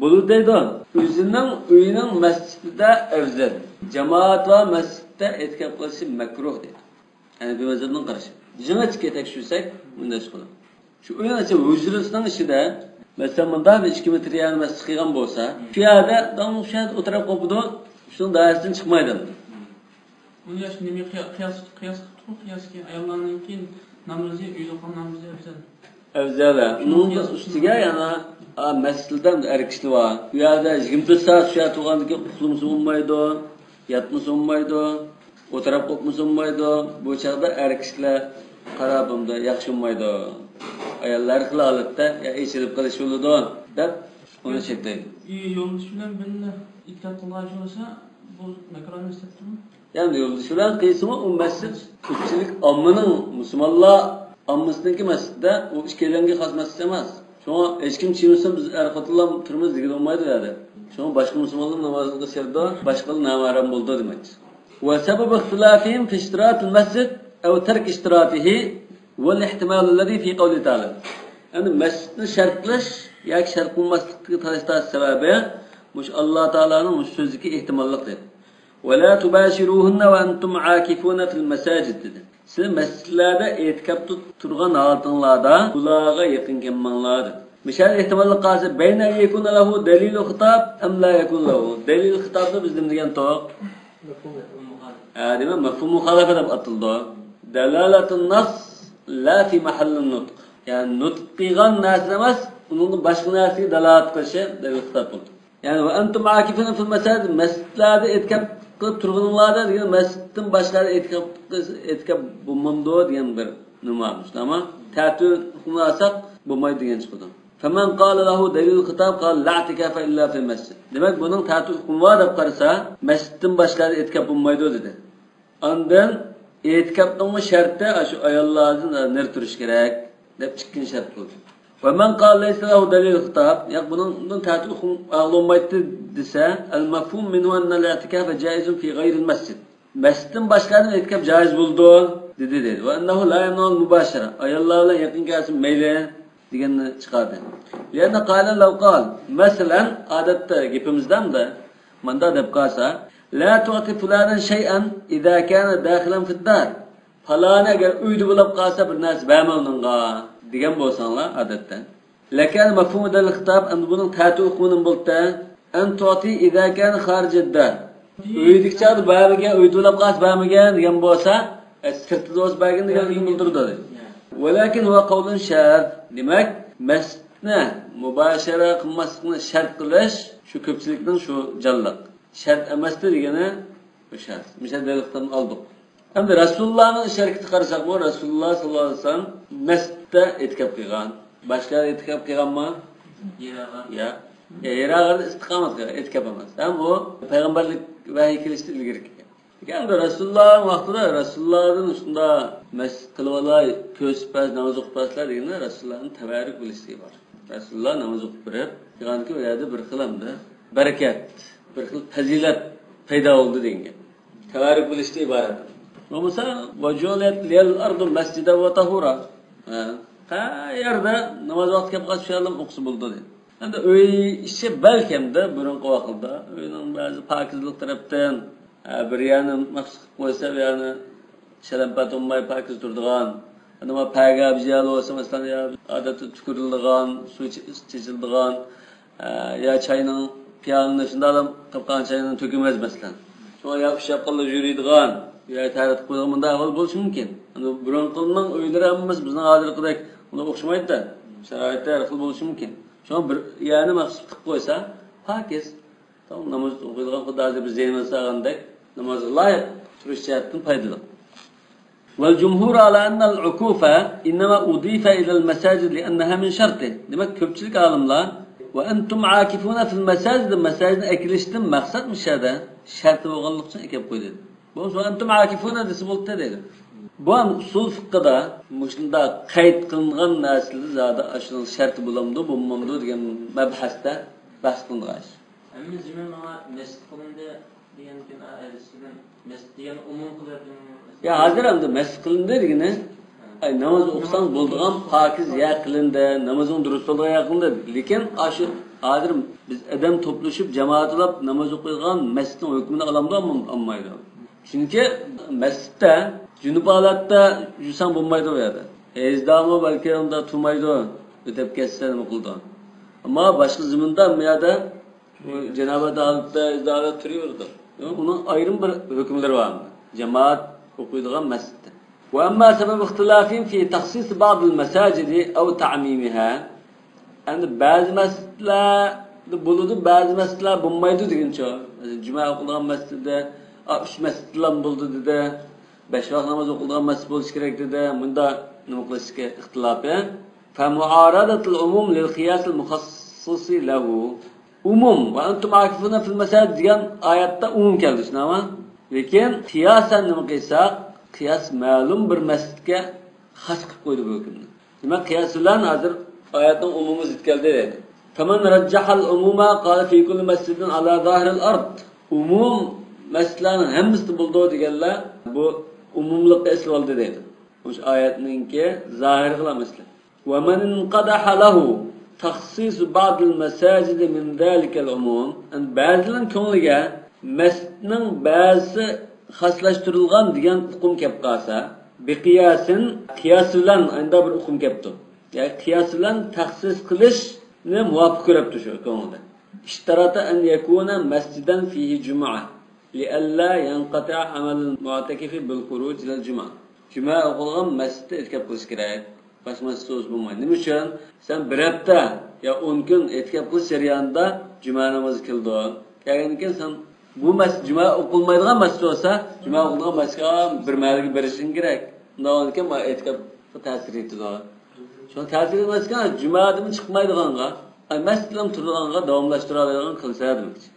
بولىدۇ دەيدۇ. ئۆزىنىڭ ئۆيىنىڭ مەسچىتىدە ئەۋزەل. جامائەت بار مەسچىتتە ئېتىكاپ قىلىشى مەكرۇھ دەيدۇ. ھەنەفىي مەزھەپنىڭ قارىشى. يېڭىچە تەكشۈرسەك، مۇنداق چىقىدۇ. شۇ ئۆينىڭ ئىچى ھۇجرىسىنىڭ ئىچىدە، مەسىلەن، مۇنداق بىر ئىككى مېتىر يەرنى مەسچىت قىلغان بولسا، شۇ يەردە داۋاملىق شۇ يەردە ئولتۇرۇپ قوپىدۇ، شۇنىڭ دائىرىسىدىن چىقمايدۇ. ئۇنى ياش نېمە قىيا-، قىياس، قىياس قىپتۇ، قىياسكى ئاياللارنىڭكى نامىزى، ئۆيدە ئوقۇغان نامىزى ئەۋزەل. ئەۋزەل، ھە. ئۇنىڭ ئۈستىگە يەنە، ئا، مەسچىتىدە ئەر كىشى بار. بۇ يەردە يىگىرمە تۆت سائەت شۇ يەردە تۇرغاندىن كېيىن ئۇخلىمىسا بولمايدۇ، ياتمىسا بولمايدۇ، ئولتۇرۇپ قوپمىسا بولمايدۇ. بۇ چاغدا ئەر كىشىلەر قاراپ بولمايدۇ، ياخشى بولمايدۇ. ئاياللار خىل ھالەتتە يا ئېچىلىپ قېلىش بولىدۇ، دەپ ئۇنى چەكلەيدۇ. ئى، يولدىشى بىلەن بىللە ئېتىكاپ قىلغان بولسا، بۇ مەكرۇھ ئەمەس دەپتۇمۇ؟ يەنى يولدىشى بىلەن قىلسىمۇ، ئۇ مەسچىت كۆپچىلىك ئاممىنىڭ، مۇسۇلمانلار ئاممىسىنىڭكى مەسچىتىدە، ئۇ ئىككىيلەنگە خاس مەسچىت ئەمەس. شۇڭا ھېچكىم چىقمىسۇن، بىز ئەر-خوتۇنلار تۇرىمىز دېگىلى بولمايدۇ ئۇ يەردە. شۇڭا باشقا مۇسۇلمانلار ناماز قىلسا چىقىدۇ، باشقىلار نامەھرەم بولىدۇ دېمەكچى. وسبب اختلافهم في اشتراط المسجد أو ترك اشتراطه هو الاحتمال الذي في قوله تعالى. يەنى مەسچىتنى شەرت قىلىش ياكى شەرت قىلماسلىققا تالاش-تارتىش سەۋەبى مۇشۇ ئاللا تائالانىڭ مۇشۇ سۆزىدىكى ئېھتىماللىق دەيدۇ. ولا تباشروهن وأنتم عاكفون في المساجد دېدى. سىلەر مەسچىتلەردە ئېتىكاپتا تۇرغان ھالىتىڭلاردا ئۇلارغا يېقىن كەلمەڭلار دېدى. مىشەل ئېھتىماللىق قالسا، بين أن يكون له دليل خطاب أم لا يكون له. دەلىل خىتابنى بىز نېمە دېگەنتۇق؟ ھە، دېمەك، مەفھۇم مۇخالىپە دەپ ئاتىلىدۇ. دلالة النص لا في محل النطق. يەنى نۇتق قىلغان نەرسىدە ئەمەس، ئۇنىڭدىن باشقا نەرسىگە دالالەت قىلىشى دەلىل خىتاب بولىدۇ. يەنى، وأنتم عاكفون في المساجد، مەسچىتلەردە ئېتىكاپ قىلىپ تۇرغىنىڭلاردا دېگەن، مەسچىتتىن باشقا يەردە ئېتىكاپ قىلىش، ئېتىكاپ بولمامدۇ دېگەن بىر نېمە بار، شۇنداقمۇ؟ تەتۈر ھۆكمىنى ئالساق بولمايدۇ دېگەن چىقىدۇ. فمن قال له دليل الخطاب قال لا اعتكاف إلا في المسجد. دېمەك، بۇنىڭ تەتۈر ھۆكمى بار دەپ قارىسا، مەسچىتتىن باشقا يەردە ئېتىكاپ بولمايدۇ دېدى. ئاندىن ئېتىكاپنىڭمۇ شەرتى ئاشۇ ئاياللاردىن نېرى تۇرۇش كېرەك دەپ ئىككىنچى شەرت قىلدى. ومن قال ليس له دليل الخطاب، ياق، بۇنىڭدىن تەتۈر ھۆكۈم بولمايتتى دېسە، المفهوم منه أن الاعتكاف جائز في غير المسجد. مەسچىتتىن باشقا يەردىمۇ ئېتىكاپ جائىز بولىدۇ، دېدى، دەيدۇ. وأنه لا يمنع المباشرة، ئاياللار بىلەن يېقىن كەلسە مەيلى، دېگەننى چىقاردى. لأن قائلا لو قال، مەسىلەن، ئادەتتە گېپىمىزدە ئەمدى مۇنداق دەپ قالسا، لا تعط فلانا شيئا إذا كان داخلا في الدار، پالانى ئەگەر ئۆيدە بولۇپ قالسا، بىر نەرسە بەرمە ئۇنىڭغا، دېگەن بولساڭلار ئادەتتە، لكان مفهوم دليل الخطاب، ئەمدى بۇنىڭ تەتۈر ھۆكمى نېمە بولدى؟ أن تعطي إذا كان خارج الدار. ئۆيدىكى چاغدا بەرمىگەن، ئۆيدە ئۇلاپ قالسا بەرمىگەن دېگەن بولسا، ئە، سىرتىدا بولسا بەرگىن دېگەنلىكنى بىلدۈرىدۇ. ولكن هو قول شاذ. دېمەك، مەستنى مۇباشىرە قىلماسلىقنى شەرت قىلىش شۇ كۆپچىلىكنىڭ شۇ جانلىق. شەرت ئەمەستى دېگىنى شەرت. مىسال دەلىلدىن ئالدۇق. ئەمدى رەسۇلۇللانىڭ ئىش ھەرىكىتىگە قارىساقمۇ، رەسۇلۇللا ساللاللاھۇ ئەلەيھى ۋەسەللەم مەسچىتتە ئېتىكاپ قىلغان. باشقا يەردە ئېتىكاپ قىلغانمۇ؟ ياق. يا، يىراق يەردە ئىستىقامەت قىلغان، ئېتىكاپ ئەمەس. ھەم ئۇ پەيغەمبەرلىك ۋەھىي كېلىشتىن ئىلگىرى كەلگەن. لېكىن ئەمدى رەسۇلۇللانىڭ ۋاقتىدا رەسۇلۇللادىن شۇنداق مەسچىت قىلىۋالاي، كۆرسىتىپ بەرسە، ناماز ئوقۇپ بەرسىلەر دېگەندە رەسۇلۇللانىڭ تەۋەررۈك بىلىشلىكى بار. رەسۇلۇللا ناماز ئوقۇپ بېرىپ، قىلغاندىكىن ئۇ يەردە بىر خىل ئەمدى بەرىكەت، بىر خىل پەزىلەت پەيدا بولدى دېگەن گەپ. تەۋەررۈك بىلىشتىن ئىبارەت. بولمىسا، وجعلت لي الأرض مسجدا وطهورا. ھە. قەيەردە ناماز ۋاقتى كەپ قالسا، شۇ يەردىن ئوقۇسا بولىدۇ دېدى. ئەمدى ئۆي ئىچى بەلكىمدە بۇرۇنقى ۋاقىتتا ئۆينىڭ بەزى پاكىزلىق تەرەپتىن، ھە، بىر يەرنى مەخسۇس قىلىپ قويسا، بۇ يەرنى شەلەمپەت بولماي پاكىز تۇرىدىغان. ئەمما پەگە بىر يەر بولسا، مەسىلەن، يا ئادەتتە تۈكۈرۈلىدىغان، سۇ چېچىلىدىغان، ئە، يا چاينىڭ پىيالىنى شۇنداقلا قىلىپ قالغان چاينى تۆكۈمەز، مەسىلەن. شۇڭا يا ئۇششاپ قالغانلا يۈرىدىغان، يا تەرەت قويغان، مۇنداق ئەھۋال بولۇشى مۇمكىن. ئەمدى بۇرۇنقىلارنىڭ ئۆيلىرى ھەممىسى بىزنىڭ ھازىرقىدەك ئۇنداق ئوخشىمايدۇ-دە. شارائىتى ھەر خىل بولۇشى مۇمكىن. شۇڭا بىر يەرنى مەخسۇس قىلىپ قويسا، پاكىز. تامام ناماز ئوقۇيدىغان، خۇددى ھازىر بىز زەينەل سالغاندەك نامازغا لايىق تۇرۇش جەھەتتىن پايدىلىق. والجمهور على أن العكوف إنما أضيف إلى المساجد لأنها من شرطه. دېمەك، كۆپچىلىك ئالىملار، وأنتم عاكفون في المساجد، مەسچىتنى ئەكېلىشتىن مەقسەت مۇشۇ يەردە شەرتى بولغانلىقى ئۈچۈن ئەكەپ قويدى. بولمىسا، وأنتم عاكفون دېسە بولدى دەيدۇ. بۇ ھەم ئۇسۇل فىقھىدا مۇشۇنداق قەيت قىلىنغان نەرسىلەر زادى ئاشۇنىڭ شەرتى بولامدۇ، بولمامدۇ دېگەن مەبھەستە بەھس قىلىنغان ئىش. ھەممە زېمىن ماڭا مەسچىت قىلىندى دېگەندىكىن، ئا، ئەلىسىدىن مەسچىت دېگەن ئومۇم قىلىۋەتتىم. يا، ھازىر ئەمدى مەسچىت قىلىندى دېگىنى، ئاي، ناماز ئوقۇساڭ بولىدىغان پاكىز يەر قىلىندى، نامىزىڭ دۇرۇس بولىدىغان يەر قىلىندى. لېكىن ئاشۇ ھازىر بىز ئادەم توپلىشىپ، جامائەت بولاپ ناماز ئوقۇيدىغان مەسچىتنىڭ ھۆكمىنى ئالامدۇ، ئالمايدۇ؟ چۈنكى مەسچىتتە جۇنۇپ ھالەتتە يۈرسەڭ بولمايدۇ ئۇ يەردە. ھەيزدارمۇ بەلكى ئۇنداق تۇرمايدۇ، ئۆتۈپ كەتسە نېمە قىلىدۇ؟ ئەمما باشقا زېمىندا بۇ يەردە بۇ جانابەت ھالەتتە، ھەيزدار ھالەتتە تۇرۇۋېرىدۇ. ئۇنىڭ ئايرىم بىر ھۆكۈملىرى بار. جامائەت ئوقۇيدىغان مەسچىتتە. وأما سبب اختلافهم في تخصيص بعض المساجد أو تعميمها. ئەمدى بەزى مەسچىتلەردە بولىدۇ، بەزى مەسچىتلەر بولمايدۇ دېگىنچۇ. جۈمە ئوقۇلىدىغان مەسچىتتە، ئا، ئۈچ مەسچىتلا بولىدۇ دېدى. بەش ۋاق ناماز ئوقۇلىدىغان مەسچىت بولۇشى كېرەك دېدى. مۇنداق نېمە قىلىشتىكى ئىختىلاپى. فمعارضة العموم للقياس المخصص له. ئومۇم، وأنتم عاكفون في المساجد دېگەن ئايەتتە ئومۇم كەلدى، شۇنداقمۇ؟ لېكىن قىياسەن نېمە قىلساق، قىياس مەلۇم بىر مەسچىتكە خاس قىلىپ قويدى بۇ ھۆكۈمنى. دېمەك، قىياس بىلەن ھازىر ئايەتنىڭ ئومۇمى زىت كەلدى دەيدۇ. فمن رجح العموم قال في كل مسجد على ظاهر الأرض. ئومۇم مەسچىتلەرنىڭ ھەممىسىدە بولىدۇ دېگەنلەر بۇ ئومۇملۇققا ئېسىلىپ ئالدى دەيدۇ. مۇشۇ ئايەتنىڭكى زاھىرىغىلا مەسىلە. ومن انقدح له تخصيص بعض المساجد من ذلك العموم. بەزىلەرنىڭ كۆڭلىگە مەسچىتنىڭ بەزىسى خاسلاشتۇرۇلغان دېگەن ئۇقۇم كەپ قالسا، بقياس، قىياس بىلەن ئانداق بىر ئۇقۇم كەپتۇ. يەنى قىياس بىلەن تەخسىس قىلىشنى مۇۋاپىق كۆرۈپتۇ شۇ كۆڭلىدە. اشترط أن يكون مسجدا فيه جمعة لئلا ينقطع عمل المعتكف بالخروج إلى الجمعة. جۈمە ئوقۇلغان مەسچىتتە ئېتىكاپ قىلىش كېرەك. باشقا مەسچىتتە بولسا بولمايدۇ. نېمە ئۈچۈن؟ سەن بىر ھەپتە يا ئون كۈن ئېتىكاپ قىلىش جەريانىدا جۈمە نامازى كېلىدۇ. كەلگەندىن كېيىن سەن بۇ مەسچىت جۈمە ئوقۇلمايدىغان مەسچىت بولسا، جۈمە ئوقۇلىدىغان مەسچىتكە بىر مەھەللىگە بېرىشىڭ كېرەك. ئۇنداق بولغاندىكىن ما ئېتىكاپقا تەسىر يېتىدۇ. شۇڭا تەسىر ئەمەسكەن، جۈمەدىمۇ چىقمايدىغانغا، ئاي، مەسچىتلەرمۇ تۇرىدىغانغا داۋاملاشتۇرالايدىغان قىلسا دېمەكچى.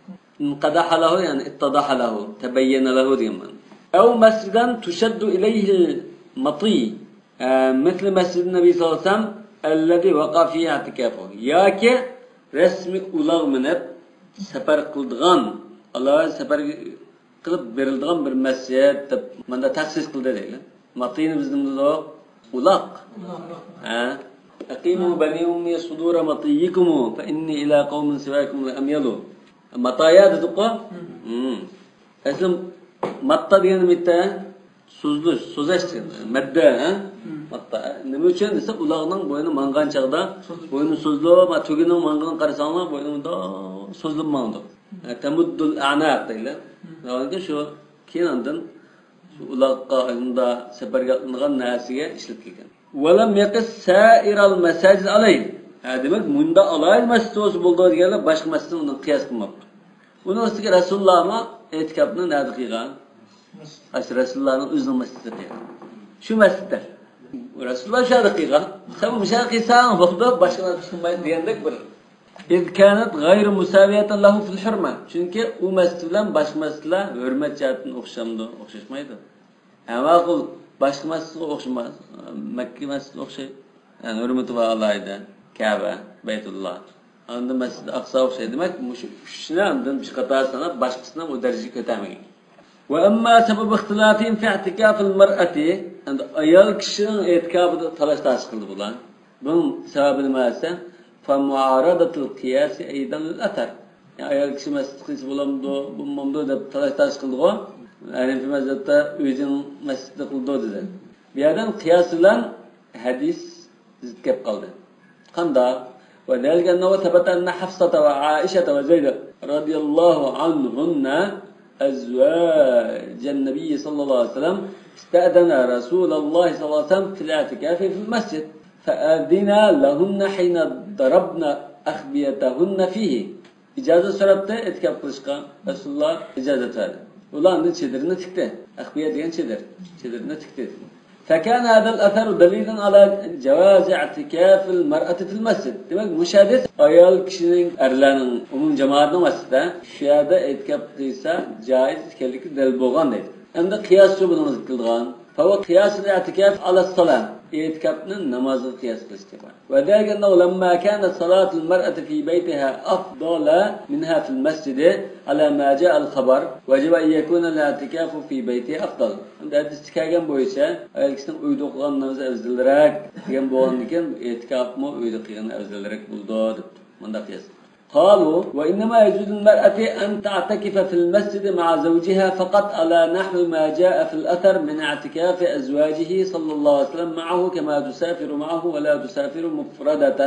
انقدح له، يەنى اتضح له، تبين له دېگەن مەنە. أو مسجدا تشد إليه المطي، ئە، مثل مسجد النبي صلى الله عليه وسلم الذي وقع فيه اعتكافه. ياكى رەسمىي ئۇلاغ مىنىپ سەپەر قىلىدىغان، ئالاھىدە سەپەر قىلىپ بېرىلىدىغان بىر مەسچىت دەپ ماندا تەخسىس قىلدى دەيلى. ماتىنى بىز نېمە دېدۇق؟ ئۇلاق. ھە؟ أقيموا بني أمية صدور مطيكم فإني إلى قوم سواكم لأميل. ماتايا دېدۇققۇ؟ ھىم. ئەسلى ماتتا دېگەن نېمە؟ سوزۇلۇش، سوزاش دېگەن. مەددە، ھە؟ ماتتا. نېمە ئۈچۈن دېسە، ئۇلاغنىڭ بوينى ماڭغان چاغدا، بوينى سوزۇلۇپ، ھە، تۈگىنىڭ ماڭغىنىنى قارىساڭلار، بوينى مۇنداق سوزۇلۇپ ماڭىدۇ. ھە، تەمۇددۇل ئەناق دەيلى. ناھايىتى شۇ كېيىن ئاندىن شۇ ئۇلاغقا، ئۇندا سەپەرگە ئاتلىنىدىغان نەرسىگە ئىشلىتىلگەن. ولم يقص سائر المساجد عليه. ھە، دېمەك، مۇندا ئالاھىدە مەسچىت بولسا بولىدۇ دېگەنلەر باشقا مەسچىتنى ئۇنىڭ قىياس قىلماپتۇ. ئۇنىڭ ئۈستىگە رەسۇلۇللاھمۇ ئېتىكاپنى نەدە قىلغان؟ ئاشۇ رەسۇلۇللاھنىڭ ئۆزىنىڭ مەسچىتىدە قىلغان. شۇ مەسچىتتە. رەسۇلۇللاھ شۇ يەردە قىلغان. سەن مۇشۇ يەردە قىلساڭ بولىدۇ، باشقا نەرسە قىلمايدۇ دېگەندەك بىر. إذ كانت غير مساوية له في الحرمة. چۈنكى ئۇ مەسچىت بىلەن باشقا مەسچىتلەر ھۆرمەت جەھەتتىن ئوخشامدۇ؟ ئوخشاشمايدۇ. ھە، ماقۇل، باشقا مەسچىتكە ئوخشىماس. مەككە مەسچىتىگە ئوخشايدۇ. يەنى ھۆرمىتى بار ئالاھىدە. كەبە، بەيتۇللا. ئاندىن مەسچىدى ئەقسا ئوخشايدۇ. دېمەك، مۇشۇ ئۈچىنى ئاندىن بىر قاتار ساناپ، باشقىسىنى ئۇ دەرىجىگە كۆتەرمىگەن. وأما سبب اختلافهم في اعتكاف المرأة، ئەمدى ئايال كىشىنىڭ ئېتىكاپىدا تالاش تارتىش قىلدى بۇلار. بۇنىڭ سەۋەبى نېمە دېسە، فمعارضة القياس أيضا للأثر. يەنى ئايال كىشى مەسچىتتە قىلسا بولامدۇ، بولمامدۇ دەپ تالاش تارتىش قىلدىغۇ. ھەنىفىي مەزھەپتە ئۆزىنىڭ مەسچىتىدە قىلىدۇ دېدى. بۇ يەردىن قىياس بىلەن ھەدىس زىت كەپ قالدى. قانداق؟ وذلك أنه ثبت أن حفصة وعائشة وزينب رضي الله عنهن أزواج النبي صلى الله عليه وسلم استأذنا رسول الله صلى الله عليه وسلم في الاعتكاف في المسجد فأذنا لهن حين ضربن أخبيتهن فيه. ئىجازەت سوراپتۇ ئېتىكاپ قىلىشقا. رەسۇلۇللا ئىجازەت بەردى. ئۇلار ئاندىن چېدىرىنى تىكتى. ئەخبىيە دېگەن چېدىر. چېدىرىنى تىكتى. فكان هذا الأثر دليلا على جواز اعتكاف المرأة في المسجد. دېمەك، مۇشۇ ھەدىس ئايال كىشىنىڭ، ئەرلەرنىڭ، ئومۇم جامائەتنىڭ ئارىسىدا شۇ يەردە ئېتىكاپ قىلسا جائىز ئىكەنلىكى دەلىل بولغان دەيدۇ. ئەمدى قىياسچۇ بۇنىڭغا زىت كېلىدىغان. فهو قياس الاعتكاف على الصلاة. ئېتىكاپنى نامازغا قىياس قىلىشتى. وذلك أنه لما كانت صلاة المرأة في بيتها أفضل منها في المسجد على ما جاء الخبر، وجب أن يكون الاعتكاف في بيتها أفضل. ئەمدى ھەدىستە كەلگەن بويىچە، ئايال كىشىنىڭ ئۆيدە ئوقۇغان نامىزى ئەۋزەلرەك دېگەن بولغاندىكىن، ئېتىكاپمۇ ئۆيدە قىلغىنى ئەۋزەلرەك بولىدۇ دەپتۇ. مۇنداق قىياس. قالوا: وإنما يجوز للمرأة أن تعتكف في المسجد مع زوجها فقط على نحو ما جاء في الأثر من اعتكاف أزواجه صلى الله عليه وسلم معه كما تسافر معه ولا تسافر مفردة.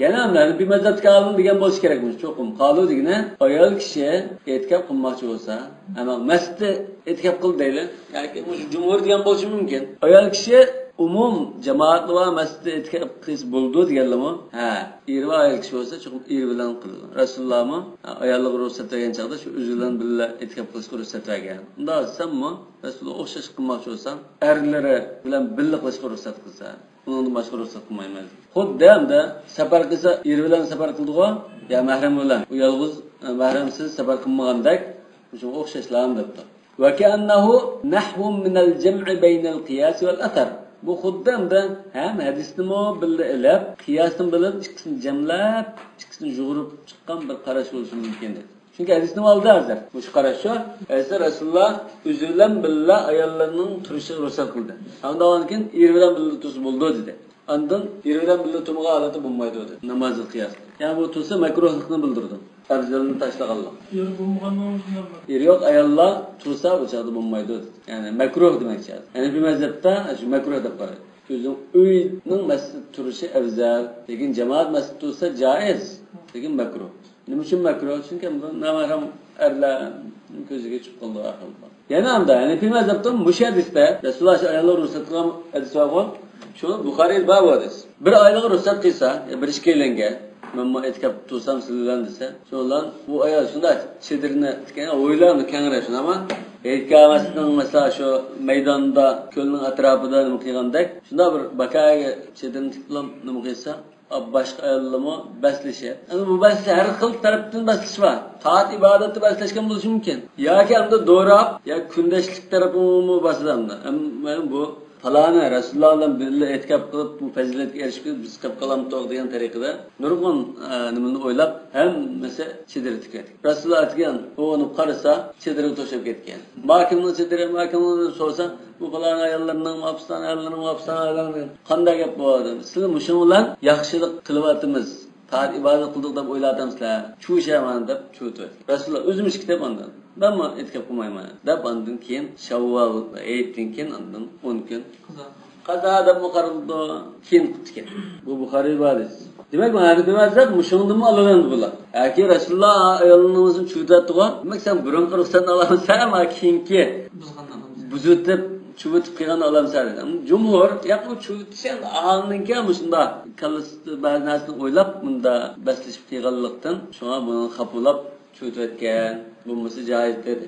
يەنى ھەنەفىي مەزھەپتىكى ئالىم دېگەن بولسا كېرەكمىش چوقۇم. قالوا دېگىنى ئايال كىشى ئېتىكاپ قىلماقچى بولسا، ئەمما مەسچىتتە ئېتىكاپ قىل دەيلى. ياكى مۇشۇ جۇمھۇر دېگەن بولۇشى مۇمكىن. ئايال كىشى ئومۇم جامائەتلا بار مەسچىتتە ئېتىكاپ قىلسا بولىدۇ دېگەنلىمۇ؟ ھە، ئېرى بار ئايال كىشى بولسا چوقۇم ئېرى بىلەن قىلىدۇ. رەسۇلۇللاھمۇ ئاياللىرىغا رۇخسەت بەرگەن چاغدا شۇ ئۆزى بىلەن بىللە ئېتىكاپ قىلىشقا رۇخسەت بەرگەن. ئۇنداق دېسەممۇ رەسۇلۇللاھ ئوخشاش قىلماقچى بولسا، ئەرلىرى بىلەن بىللە قىلىشقا رۇخسەت قىلسا، ئۇنىڭدىن باشقا رۇخسەت قىلمايمىز. خۇددى ئەمدى سەپەر قىلسا ئېرى بىلەن سەپەر قىلىدىغۇ، يا مەھرەم بىلەن. ئۇ يالغۇز، مەھرەمسىز سەپەر قىلمىغاندەك، شۇنىڭغا ئوخشاشلا دەپتۇ. وكأنه نحو من الجمع بين القياس والأثر. بۇ خۇددى ئەمدى ھەم ھەدىسنىمۇ بىللە ئېلىپ، قىياسنى بىلىپ، ئىككىسىنى جەملەپ، ئىككىسىنى يۇغۇرۇپ چىققان بىر قاراش بولۇشى مۇمكىن دەيدۇ. چۈنكى ھەدىسنى ئالدى ھازىر. مۇشۇ قاراش شۇ. ھەدىستە رەسۇلۇللاھ ئۆزى بىلەن بىللە ئاياللىرىنىڭ تۇرۇشىغا رۇخسەت قىلدى. ئاندىن كېيىن ئېرى بىلەن بىللە تۇرسا بولىدۇ دېدى. ئاندىن ئېرى بىلەن بىللە تۇرمىغان ھالەتتە بولمايدۇ دېدى. نامازغا قىياس. يەنى بۇ تۇرسا مەكرۇھلۇقنى بىلدۈرىدۇ. ئەۋزەلنى تاشلىغانلىق. ئېرى بولمىغاننىڭ ئۆزى نېمە؟ ئېرى يوق ئاياللار تۇرسا ئۇ چاغدا بولمايدۇ دېدى. يەنى مەكرۇھ دېمەكچى. ھەنەفىي مەزھەپتە شۇ مەكرۇھ دەپ قارايدۇ. ئۆزىنىڭ ئۆيىنىڭ مەسچىتتە تۇرۇشى ئەۋزەل. لېكىن جامائەت مەسچىتتە تۇرسا جائىز. لېكىن مەكرۇھ. نېمە ئۈچۈن مەكرۇھ؟ چۈنكى بۇ نامەھرەم ئەرلەرنىڭ كۆزىگە چۈشۈپ قالىدۇ ئەھۋال. يەنە ئاندا ھەنەفىي مەزھەپتە مۇشۇ ھەدىستە رەسۇلۇللاھ شۇ ئاياللارغا رۇخسەت قىلغان ھەدىس بارغۇ. شۇ بۇخارىدا بار بۇ ھەدىس. بىر ئايالغا رۇخسەت قىلسا، يا بىر ئىككىيلەنگە، مەنمۇ ئېتىكاپ تۇرسام سىلەر بىلەن دېسە، شۇنىڭ بىلەن بۇ ئايال شۇنداق چېدىرنى تىككەن، ھويلارنى كەڭرەك شۇنداقمۇ؟ ھېيت كامەسنىڭ، مەسىلەن، شۇ مەيداندا، كۆلنىڭ ئەتراپىدا نېمە قىلغاندەك، شۇنداق بىر باكايىگە چېدىرنى تىكىپ نېمە قىلسا، باشقا ئاياللارمۇ بەسلىشىپ. ئەمدى بۇ بەسلىشىش ھەر خىل تەرەپتىن بەسلىشىش بار. تائەت ئىبادەتتە بەسلەشكەن بولۇشى مۇمكىن. ياكى ئەمدى دوراپ، يا كۈندەشلىك تەرىپىمۇ باسىدۇ ئەمدى. ئەمدى بۇ پالانى رەسۇلۇللا بىلەن بىللە ئېتىكاپ قىلىپ، بۇ پەزىلەتكە ئېرىشىپ، بىز قېلىپ قالامتۇق دېگەن تەرىقىدە نۇرغۇن، ئە، نېمىنى ئويلاپ، ھەممىسى چېدىرغا تىكىۋەتكەن. رەسۇلۇللا ئەتىگەن ئويغىنىپ قارىسا، چېدىرغا توشۇپ كەتكەن. ماكىمنىڭ چېدىرى، ماكىمنىڭ سورىسا، بۇ پالان ئاياللارنىڭ، ئاپسان ئاياللارنىڭ، ئاپسان ئاياللارنىڭ دېگەن. قانداق گەپ بۇ دېدىم. سىلەر مۇشۇنىڭ بىلەن ياخشىلىق قىلىۋاتىمىز، تائەت ئىبادەت قىلدۇق دەپ ئويلاۋاتامسىلەر؟ چۇۋۇشايمەن دەپ چۇۋۇتۇۋەتكەن. رەسۇلۇللا ئۆزىمىز كېتىپ ئاندىن، مەنمۇ ئېتىكاپ قىلمايمەن دەپ ئاندىن كېيىن شاۋۋال ھېيتتىن كېيىن ئاندىن ئون كۈن قازا دەپمۇ قارىلىدۇ، كېيىن قىپتىكەن. بۇ بۇخارىي رىۋايەت. دېمەك، مانا دېمەزلەپ مۇشۇڭدىنمۇ ئالىدۇ ئەمدى بۇلار. ياكى رەسۇلۇللا ئايالىڭىزنى چۇۋۇتۇۋەتتىغۇ. دېمەك، سەن بۇرۇنقى رۇخسەتنى ئالامسەن، ئەمما كېيىنكى بۇزغاننى ئالامسەن. بۇزۇۋېتىپ، چۇۋۇتۇپ قىلغاننى ئالامسەن دېدى. جۇمھۇر، ياق، ئۇ چۇۋۇتۇش ئەمدى ئاھاڭنىڭكى مۇشۇنداق كاللىسىدا بەزى نەرسىنى ئويلاپ، مۇندا بەسلىشىپ قىلغانلىقتىن، شۇڭا بۇنى خاپىلاپ چۇۋۇتۇۋەتكەن. بولمىسا جايىز دېدى.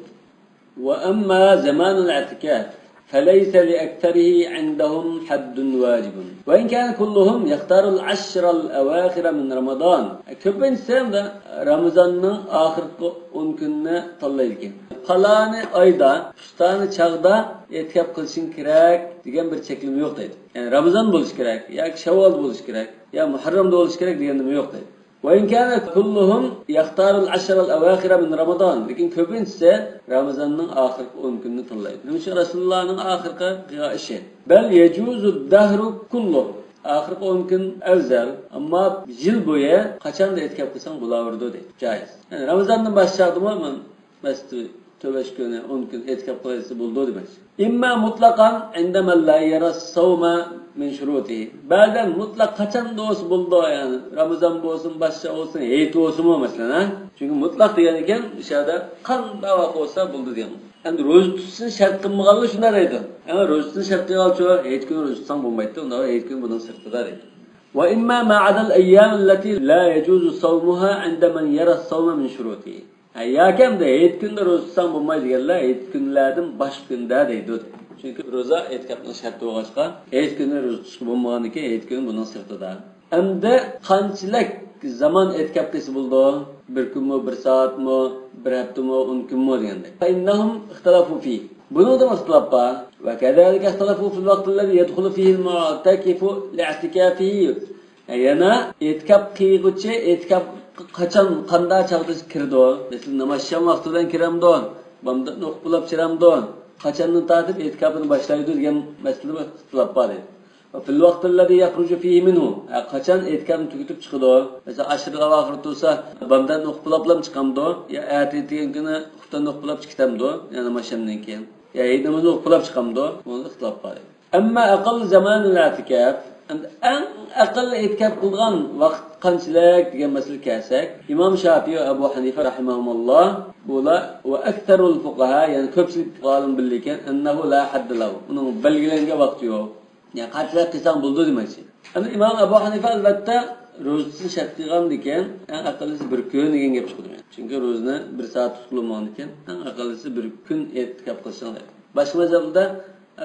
وأما زمان الاعتكاف فليس لأكثره عندهم حد واجب. وإن كان كلهم يختار العشر الأواخر من رمضان. كۆپىنچىسى ئەمدى رامىزاننىڭ ئاخىرقى ئون كۈنىنى تاللايدىكەن. پالانى ئايدا، پۇستانى چاغدا ئېتىكاپ قىلىشىڭ كېرەك دېگەن بىر چەكلىمە يوق دەيدۇ. يەنى رامىزان بولۇشى كېرەك، ياكى شاۋۋالدا بولۇشى كېرەك، يا مۇھەررەمدە بولۇشى كېرەك دېگەن نېمە يوق دەيدۇ. وإن كان كلهم يختار العشر الأواخر من رمضان. لېكىن كۆپىنچىسى رامىزاننىڭ ئاخىرقى ئون كۈنىنى تاللايدۇ. نېمە ئۈچۈن؟ رەسۇلۇللانىڭ ئاخىرقى قىلغان ئىشى. بل يجوز الدهر كله. ئاخىرقى ئون كۈن ئەۋزەل. ئەمما يىل بويى قاچاندا ئېتىكاپ قىلساڭ بولاۋېرىدۇ دەيدۇ. جايىز. يەنى رامىزاندىن باشلاپ چاغدىمۇ مەن مەسچىتتە تۆت بەش كۈنى، ئون كۈن ئېتىكاپ قىلىۋەتسە بولىدۇ دېمەكچى. إما مطلقا عند من لا يرى الصوم من شروطه. بەزىدە مۇتلەق قاچاندا بولسا بولىدۇ، يەنى رامىزان بولسۇن، باشقا بولسۇن، ھېيت بولسىمۇ، مەسىلەن، ھە؟ چۈنكى مۇتلەق دېگەن ئىكەن، ئىشارەدە قانداق ۋاقىت بولسا بولىدۇ دېگەن. ئەمدى روزا تۇتۇشنى شەرت قىلمىغانلار شۇنداق دەيدۇ. ئەمما روزا تۇتۇشنى شەرت قىلغانچۇ، ھېيت كۈنى روزا تۇتساڭ بولمايدۇ، ئۇنداق ھېيت كۈنى بۇنىڭ سىرتىدا دەيدۇ. وإما ما عدا الأيام التي لا يجوز صومها عند من يرى الصوم من شروطه. ھە، ياكى ئەمدى ھېيت كۈنىدە روزا تۇتساڭ بولمايدۇ دېگەنلەر، ھېيت كۈنلەردىن باشقا كۈندە دەيدۇ. چۈنكى روزا ئېتىكاپنىڭ شەرتى بولغاچقا، ھېيت كۈنى روزا تۇتۇشقا بولمىغاندىكىن، ھېيت كۈنى بۇنىڭ سىرتىدا. ئەمدى قانچىلىك زامان ئېتىكاپ قىلسا بولىدۇ؟ بىر كۈنمۇ، بىر سائەتمۇ، بىر ھەپتىمۇ، ئون كۈنمۇ دېگەندەك. فإنهم اختلفوا فيه. بۇنىڭدىمۇ ئىختىلاپ بار. وكذلك اختلفوا في الوقت الذي يدخل فيه المعتكف لاعتكافه. يەنە ئېتىكاپ قىلغۇچى ئېتىكاپقا قاچان، قانداق چاغدا كىرىدۇ؟ مەسىلەن، ناماز شام ۋاقتى بىلەن كىرەمدۇ؟ بامداتنى ئوقۇپ بولاپ چىرەمدۇ؟ قاچاندىن تارتىپ ئېتىكاپىنى باشلايدۇ دېگەن مەسىلىدە بىر ئىختىلاپ بار ئىدى. وفي الوقت الذي يخرج فيه منه. ھە، قاشان ئېتىكاپنى تۈگىتىپ چىقىدۇ؟ مەسىلەن، ئاشىرىغا ئاخىرى تۇرسا، بامداتنى ئوقۇپ بولاپلا چىقامدۇ؟ يا ئەتە دېگەن كۈنى خۇپتاننى ئوقۇپ بولاپ چىقىتامدۇ؟ يەنى ناماز شامدىن كېيىن. يا ھېيت نامىزىنى ئوقۇپ بولاپ چىقامدۇ؟ بۇنىڭدا ئىختىلاپ بار ئىدى. أما أقل زمان الاعتكاف، ئەمدى ئەڭ ئەقەللى ئېتىكاپ قىلىدىغان ۋاقىت قانچىلىك دېگەن مەسىلىگە كەلسەك، ئىمام شاپىي ۋە ئەبۇ ھەنىفە رەھىمەھۇمۇللا، بۇلار، وأكثر الفقهاء، يەنى كۆپچىلىك پۇقاھالىرنىڭ بىلىدىكەن، أنه لا حد له، ئۇنىڭ بەلگىلەنگەن ۋاقتى يوق. يەنى قانچىلىك قىلساڭ بولىدۇ دېمەكچى. ئەمدى ئىمام ئەبۇ ھەنىفە ئەلۋەتتە روزىسىنى شەرت قىلغاندىكىن، ئەڭ ئەقەللىسى بىر كۈن دېگەن گەپ چىقىدۇ. چۈنكى روزىنى بىر سائەت تۇتقىلى بولمىغاندىكىن، ئەڭ ئەقەللىسى بىر كۈن ئېتىكاپ قىلساڭ دەيدۇ. باشقا مەزھەپلەردە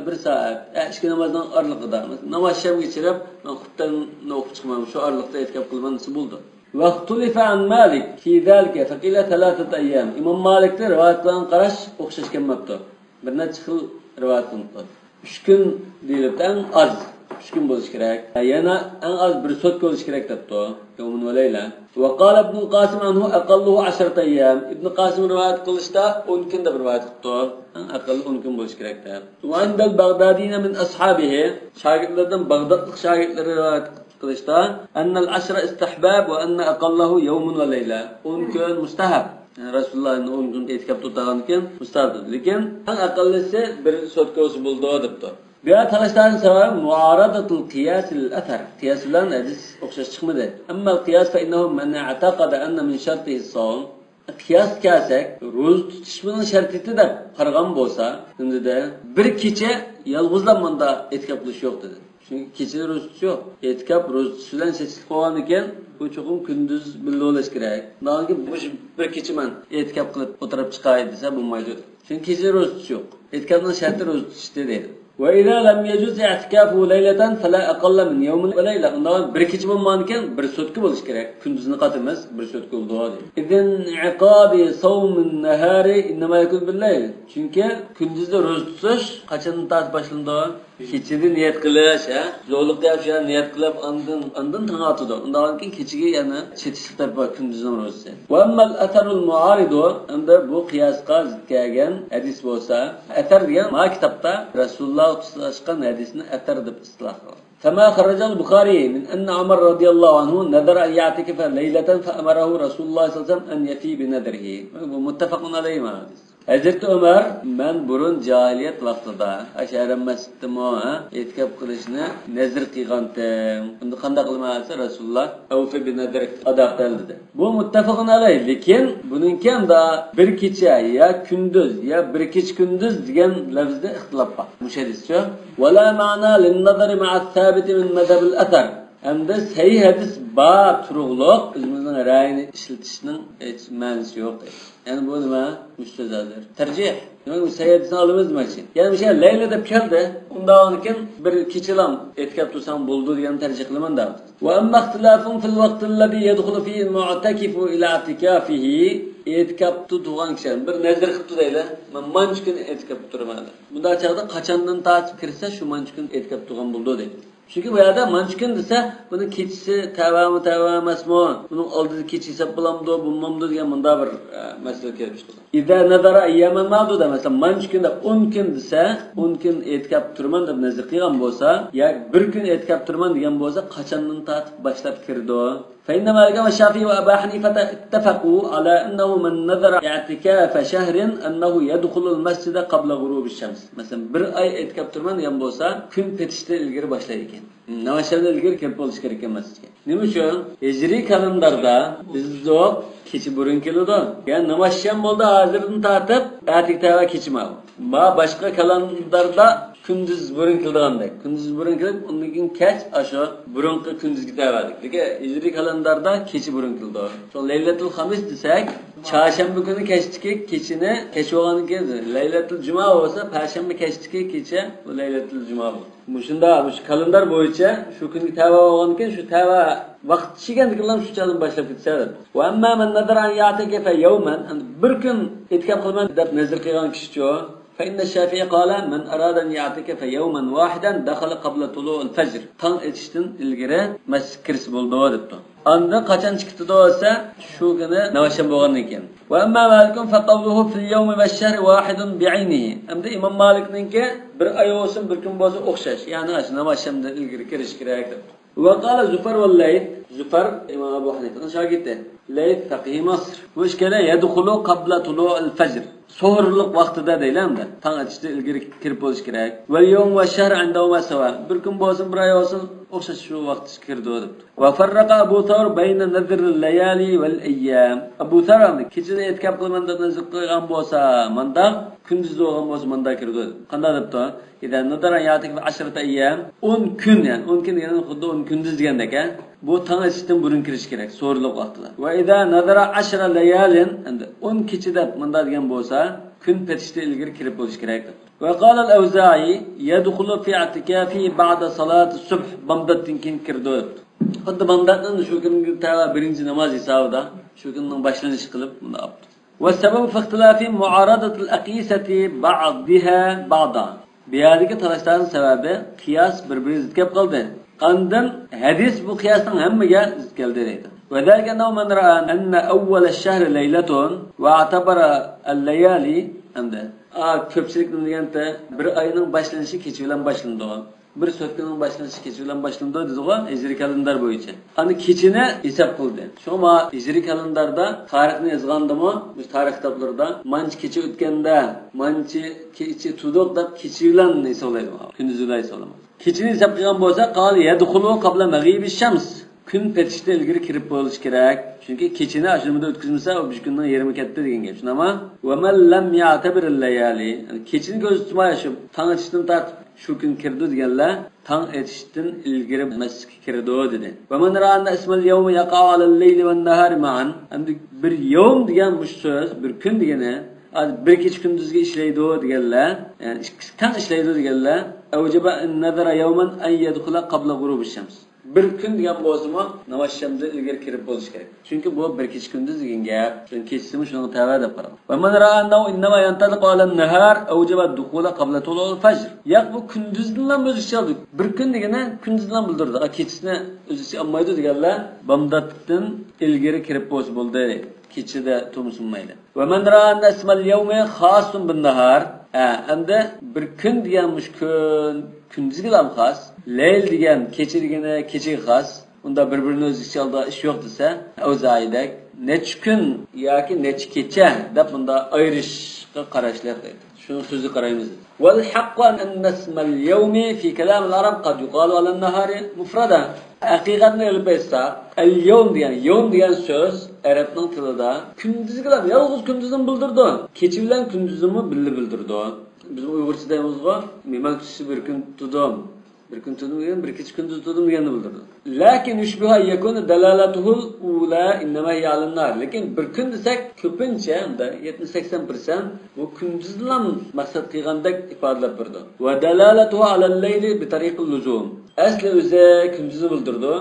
بىر سائەت، ئە، ئىككى نامازنىڭ ئارىلىقىدا، مەسىلەن، ناماز شامغا چىراپ، مەن خۇپتاننى ئوقۇپ چىقىمەن، شۇ ئارىلىقتا ئېتىكاپ قىلىمەن دېسە بولىدۇ. واختلف عن مالك في ذلك فقيل ثلاثة أيام. ئىمام مالىكتىن رىۋايەت قىلغان قاراش ئوخشاش كەلمەپتۇ. بىر نەچچە خىل رىۋايەت قىلىنىپتۇ. ئۈچ كۈن دېيىلىپتۇ، ئەڭ ئاز ئۈچ كۈن بولۇشى كېرەك. يەنە ئەڭ ئاز بىر سوتكا بولۇشى كېرەك دەپتۇ. يومۇن ۋە لەيلە. وقال ابن القاسم عنه أقله عشرة أيام. ئىبن قاسىم رىۋايەت قىلىشتا ئون كۈن دەپ رىۋايەت قىلىپتۇ. ئەڭ ئەقەللى ئون كۈن بولۇشى كېرەك دەپ. وعند البغداديين من أصحابه. شاگىرتلىرىدىن باغدادلىق شاگىرتلىرى رىۋايەت قىلىشتا، أن العشر استحباب وأن أقله يوم وليلة. ئون كۈن مۇستەھەب. يەنى رەسۇلۇللا ئەنە ئون كۈن ئېتىكاپتا ئولتۇرغاندىكىن مۇستەھەب. لېكىن ئەڭ ئەقەللىسى بىر سوتكا بولسا بولىدۇ دەپتۇ. بۇ يەردە تالاشتىرىدىغان سەۋەب معارضة القياس للأثر. قىياس بىلەن ھەدىس ئوخشاش چىقمىدى. أما القياس فإنه من اعتقد أن من شرطه الصوم. قىياسقا كەلسەك، روزا تۇتۇش بۇنىڭ شەرتىيىتى دەپ قارىغان بولسا، ئەمدىدە بىر كېچە يالغۇزلا ماندا ئېتىكاپ قىلىش يوق دېدى. چۈنكى كېچىدە روزا تۇتۇش يوق. ئېتىكاپ روزا تۇتۇش بىلەن چېچىلىپ قالغاندىكىن، بۇ چوقۇم كۈندۈز بىللە بولۇش كېرەك. ئۇنداق بولغاندىكىن، مۇشۇ بىر كېچە مەن ئېتىكاپ قىلىپ ئولتۇرۇپ چىقاي دېسە، بولمايدۇ. چۈنكى كېچىدە روزا تۇتۇش يوق. ئېتىكاپنىڭ شەرتى روزا تۇتۇشتى دەيدۇ. وإذا لم يجز اعتكافه ليلة فلا أقل من يوم وليلة. ئۇنداق بىر كېچە بولمىغاندىكىن، بىر سوتكا بولۇش كېرەك. كۈندۈزنى قاتىمىز، بىر سوتكا بولىدۇ دەيدۇ. إذ انعقاد صوم النهار إنما يكون بالليل. چۈنكى كۈندۈزدە روزا تۇتۇش قاچاندىن تارتىپ باشلىنىدۇ؟ كېچىدە نىيەت قىلىش، ھە؟ زورلۇق قىلىپ شۇ نىيەت قىلىپ، ئاندىن، ئاندىن تاڭ ئاتىدۇ. ئۇنداقتىن كېيىن كېچىگە يەنە چېتىشلىق تەرىپى بار كۈندۈزنىڭ روزىسى. وأما الأثر المعارض، ئەمدى بۇ قىياسقا زىت كەلگەن ھەدىس بولسا، ئەسەر دېگەن ما كىتابتا رەسۇلۇللاغا تۇتاشقان ھەدىسنى ئەسەر دەپ ئىستىلاھ قىلغان. فما خرج البخاري من أن عمر رضي الله عنه نذر أن يعتكف ليلة فأمره رسول الله صلى الله عليه وسلم أن يفي بنذره. بۇ مۇتتەپەقۇن ئەلەيھى ھەدىس. ھەزرىتى ئۆمەر، مەن بۇرۇن جاھىلىيەت ۋاقتىدا ئاشۇ ھەرەم مەسچىتتىمۇ، ھە، ئېتىكاپ قىلىشنى نەزىر قىلغانتىم. ئەمدى قانداق قىلىمەن دېسە، رەسۇلۇللا، ئەۋفى بىنەزرىك، ئادا قىل دېدى. بۇ مۇتتەپەقۇن ئەلەيھ، لېكىن بۇنىڭكى ئەمدى بىر كېچە يا كۈندۈز يا بىر كېچە كۈندۈز دېگەن لەۋزدە ئىختىلاپ بار. مۇشۇ ھەدىسچۇ؟ ولا معنى للنذر مع الثابت من مذهب الأثر. ئەمدى سەھىھ ھەدىس بار تۇرۇقلۇق ئۆزىمىزنىڭ رەيىنى ئىشلىتىشنىڭ ھېچ مەنىسى يوق. يەنى بۇ نېمە؟ مۇشۇ سۆز ھازىر. تەرجىھ. دېمەك، بۇ سەھىھ ھەدىسنى ئالىمىز دېمەكچى. يەنى مۇشۇ لەيلە دەپ كەلدى. ئۇنداقكەن بىر كېچىلام ئېتىكاپ تۇرساڭ بولىدۇ دېگەننى تەرجىھ قىلىمەن دەۋاتىدۇ. وأما اختلاف في الوقت الذي يدخل فيه المعتكف إلى اعتكافه. ئېتىكاپتا تۇرغان كىشى بىر نەزىر قىپتۇ دەيلى. مەن مانچە كۈن ئېتىكاپتا تۇرىمەن دەپ. بۇنداق چاغدا قاچاندىن تارتىپ كىرسە، شۇ مانچە كۈن ئېتىكاپتا تۇرغان بولىدۇ دەيدۇ. چۈنكى بۇ يەردە مانچە كۈن دېسە، بۇنىڭ كېچىسى تەۋەمۇ، تەۋە ئەمەسمۇ، بۇنىڭ ئالدىدا كېچە ھېساب بولامدۇ، بولمامدۇ دېگەن مۇنداق بىر، ئە، مەسىلە كېلىپ چىقىدۇ. إذا نذر أياما معدودة، مەسىلەن، مانچە كۈن دەپ، ئون كۈن دېسە، ئون كۈن ئېتىكاپ تۇرىمەن دەپ نەزىر قىلغان بولسا، ياكى بىر كۈن ئېتىكاپ تۇرىمەن دېگەن بولسا، قاچاندىن تارتىپ باشلاپ كىرىدۇ؟ فإن مالكا والشافعي وأبا حنيفة اتفقوا على أنه من نذر اعتكاف شهر أنه يدخل المسجد قبل غروب الشمس. مەسىلەن، بىر ئاي ئېتىكاپ تۇرىمەن دېگەن بولسا، كۈن پېتىشتىن ئىلگىرى باشلايدىكەن. نەۋشەمدىن ئىلگىرى كىرىپ بولۇش كېرەك ئەمەس ئىكەن. نېمە ئۈچۈن؟ ھىجرىي كالېنداردا بىزدە كېچە بۇرۇن كېلىدۇ. يەنى نەۋشەم بولدى ھازىردىن تارتىپ، ئەتىگە تەۋە كېچە ماۋۇ. ما باشقا كالېنداردا كۈندۈز بۇرۇن كېلىدىغاندەك. كۈندۈز بۇرۇن كېلىپ، ئۇندىن كېيىن كەچ ئاشۇ بۇرۇنقى كۈندۈزگە تەۋەدەك. لېكىن ھىجرىي كالېنداردا كېچە بۇرۇن كېلىدۇ. شۇ لەيلەتۇل خەمىس دېسەك، چارشەنبە كۈنى كەچتىكى كېچىنى كەچ بولغاندىن كېيىن، لەيلەتۇل جۇما بولسا، پەشەنبە كەچتىكى كېچە بۇ لەيلەتۇل جۇما بولىدۇ. مۇشۇنداق، مۇشۇ كالېندار بويىچە شۇ كۈنگە تەۋە بولغاندىن كېيىن، شۇ تەۋە ۋاقىت چىگەندىكىنلا شۇ چاغدىن باشلاپ كېتىشەلەيدۇ. وأما من نذر أن يعتكف يوما، ئەمدى بىر كۈن ئېتىكاپ قىلىمەن دەپ نەزىر قىلغان كىشىچۇ؟ فإن الشافعي قال من أراد أن يعتكف يوما واحدا دخل قبل طلوع الفجر. تاڭ ئېتىشتىن ئىلگىرى مەسچىتكە كىرسە بولىدۇ دەپتۇ. ئاندىن قاچان چىقىپتۇ دېسە، شۇ كۈنى نەۋشەم بولغاندىن كېيىن. وأما مالك فقوله في اليوم والشهر واحد بعينه. ئەمدى ئىمام مالىكنىڭكى بىر ئاي بولسۇن، بىر كۈن بولسۇن ئوخشاش. يەنى ئاشۇ نەۋشەمدىن ئىلگىرى كىرىش كېرەك دەپتۇ. وقال زفر والليث. زفر ئىمام ئەبۇ ھەنىفەنىڭ شاگىرتى. لەيس فەقىھى مىسر. بۇ ئىككىلى يەدخۇلۇ قابلە تۇلۇئىل فەجر. سوھۇرلۇق ۋاقتىدا دەيلى ئەمدى. تاڭ ئېتىشتىن ئىلگىرى كىرىپ بولۇش كېرەك. ۋەل يەۋمۇ ۋەش شەھر ئىندەھۇما سەۋا. بىر كۈن بولسۇن، بىر ئاي بولسۇن، ئوخشاش شۇ ۋاقىتتا كىرىدۇ دەپتۇ. ۋە فەررەقە ئەبۇ سەۋر بەينە نەزرىل لەيالى ۋەل ئەييام. ئەبۇ سەۋر ئەمدى كېچىدە ئېتىكاپ قىلىمەن دەپ نەزر قىلغان بولسا مانداق، كۈندۈزدە بولغان بولسا مانداق كىرىدۇ. قانداق دەپتۇ؟ ئىزا نەزەرە يەتىكى ئەشرەتە ئەييام، ئون كۈن، يەنى ئون كۈن دېگەن خۇددى ئون كۈندۈز دېگەندەك، ھە؟ بۇ تاڭ ئېتىشتىن بۇرۇن كىرىش كېرەك، سوھۇرلۇق ۋاقتىدا. ۋە ئىزا نەزەرە ئەشرە لەيالىن، ئەمدى ئون كېچە دەپ مۇنداق دېگەن بولسا، كۈن پېتىشتىن ئىلگىرى كىرىپ بولۇش كېرەك. ۋە قالەل ئەۋزائى يەدخۇلۇ فى ئەتىكافى بەئدە سالاتى سۇبھ، بامداتتىن كېيىن كىرىدۇ. خۇددى بامداتنىڭ شۇ كۈنگە تەۋە بىرىنچى ناماز ھېسابىدا، شۇ كۈننىڭ باشلىنىشى قىلىپ مۇنداق ئاپتۇ. والسبب في اختلاف معارضة الأقيسة بعضها بعضا. بۇ يەردىكى تالاشلارنىڭ سەۋەبى قىياس بىر-بىرىگە زىت كەپ قالدى. ئاندىن ھەدىس بۇ قىياسنىڭ ھەممىگە زىت كەلدى دەيدۇ. وذلك أنه من رأى أن أول الشهر ليلة واعتبر الليالي، ئەمدى، ئا، كۆپچىلىك نېمە دېگەنتى؟ بىر ئاينىڭ باشلىنىشى كېچە بىلەن باشلىنىدۇ. بىر سوتكىنىڭ باشلىنىشى كېچە بىلەن باشلىنىدۇ دېدىغۇ، ھىجرىي كالېندار بويىچە. ئانا كېچىنى ھېساب قىلدى. شۇڭا ھىجرىي كالېنداردا تارىخنى يازغاندىمۇ، مۇشۇ تارىخ كىتابلىرىدا مانچە كېچە ئۆتكەندە، مانچە كېچە تۇردۇق دەپ كېچە بىلەن ھېسابلايدۇ. كۈندۈز بىلەن ھېسابلىمايدۇ. كېچىنى ھېساب قىلغان بولسا، قال يەدخۇلۇ قابلە مەغىبى شەمس. كۈن پېتىشتىن ئىلگىرى كىرىپ بولۇشى كېرەك. چۈنكى كېچىنى ئاشۇنىمىدا ئۆتكۈزمىسە، ئۇ بىر كۈننىڭ يېرىمى كەتتى دېگەن گەپ. شۇنداقمۇ؟ وَمَنْ لَمْ يَعْتَبِرِ اللَّيَالِي. يەنى كېچىنى كۆزدە تۇتماي، شۇ تاڭ ئېتىشتىن تارتىپ شۇ كۈن كىرىدۇ دېگەنلەر تاڭ ئېتىشتىن ئىلگىرى مەسچىتكە كىرىدۇ دېدى. وَمَنْ رَأَى أَنَّ اسْمَ الْيَوْمِ يَقَعُ عَلَى اللَّيْلِ وَالنَّهَارِ مَعًا. ئەمدى بىر يەۋم دېگەن مۇشۇ سۆز، بىر كۈن دېگىنى، بىر كېچە كۈندۈزگە ئىشلەيدۇ دېگەنلەر، يەنى ئىككىسى تەڭ ئىشلەيدۇ دېگەنلەر، أَوْجَبَ إِنْ نَذَرَ يَوْمًا أَنْ يَدْخُلَ قَبْلَ غُرُوبِ الشَّمْسِ. بىر كۈن دېگەن بولسىمۇ، ناماز شەمدىن ئىلگىرى كىرىپ بولۇشى كېرەك. چۈنكى بۇ بىر كېچە كۈندۈز دېگەن گەپ. شۇنىڭ كېچىسىمۇ شۇنىڭغا تەۋە دەپ قارىغان. وَمَنْ رَأَى أَنَّهُ إِنَّمَا يَنْطَلِقُ عَلَى النَّهَارِ أَوْجَبَ الدُّخُولَ قَبْلَ طُلُوعِ الْفَجْرِ. ياق، بۇ كۈندۈزدىنلا ئۆز ئىچىگە ئالىدۇ. بىر كۈن دېگىنى كۈندۈزدىنلا بىلدۈرىدۇ. ئا، كېچىسىنى ئۆز ئىچىگە ئالمايدۇ دېگەنلەر، بامداتتىن ئىلگىرى كىرىپ بولسا بولدى. كېچىدە تۇرمىسا بولمايدۇ. وَمَنْ رَأَى أَنَّ اسْمَ الْيَوْمِ خَاصٌّ بِالنَّهَارِ. ھە، ئەمدى بىر كۈن دېگەن مۇشۇ كۈن، كۈندۈزگىلا خاس. لەيل دېگەن كېچە دېگىنى كېچىگە خاس. ئۇندا بىر-بىرىنى ئۆز ئىچىگە ئالىدىغان ئىش يوق دېسە، ئەۋزائىدەك نەچچە كۈن ياكى نەچچە كېچە دەپ بۇندا ئايرىشقا قاراشلىق دەيدۇ. شۇنىڭ سۆزىگە قارايمىز. وَالْحَقُّ أَنَّ اسْمَ الْيَوْمِ فِي كَلَامِ الْعَرَبِ قَدْ يُقَالُ عَلَى النَّهَارِ مُفْرَدًا. ھەقىقەتنى ئېلىپ ئېيتساق، ئەل-يەۋم دېگەن، يەۋم دېگەن سۆز ئەرەبنىڭ تىلىدا كۈندۈزگىلا، يالغۇز كۈندۈزنى بىلدۈرىدۇ. كېچە بىلەن كۈندۈزنىمۇ بىللە بىلدۈرىدۇ. بىز ئۇيغۇرچە دەيمىزغۇ، مېھمان كۈتۈشتە بىر كۈن تۇردۇم، بىر كۈن تۇردۇم دېگەن، بىر كېچە كۈندۈز تۇردۇم دېگەننى بىلدۈرىدۇ. لكن يشبه أن يكون دلالته الأولى إنما هي على النهار. لېكىن بىر كۈن دېسەك، كۆپىنچە، ئەمدى يەتمىش سەكسەن پىرسەنت بۇ كۈندۈزنىلا مەقسەت قىلغاندەك ئىپادىلەپ بېرىدۇ. ودلالته على الليل بطريق اللزوم. ئەسلى ئۆزى كۈندۈزنى بىلدۈرىدۇ،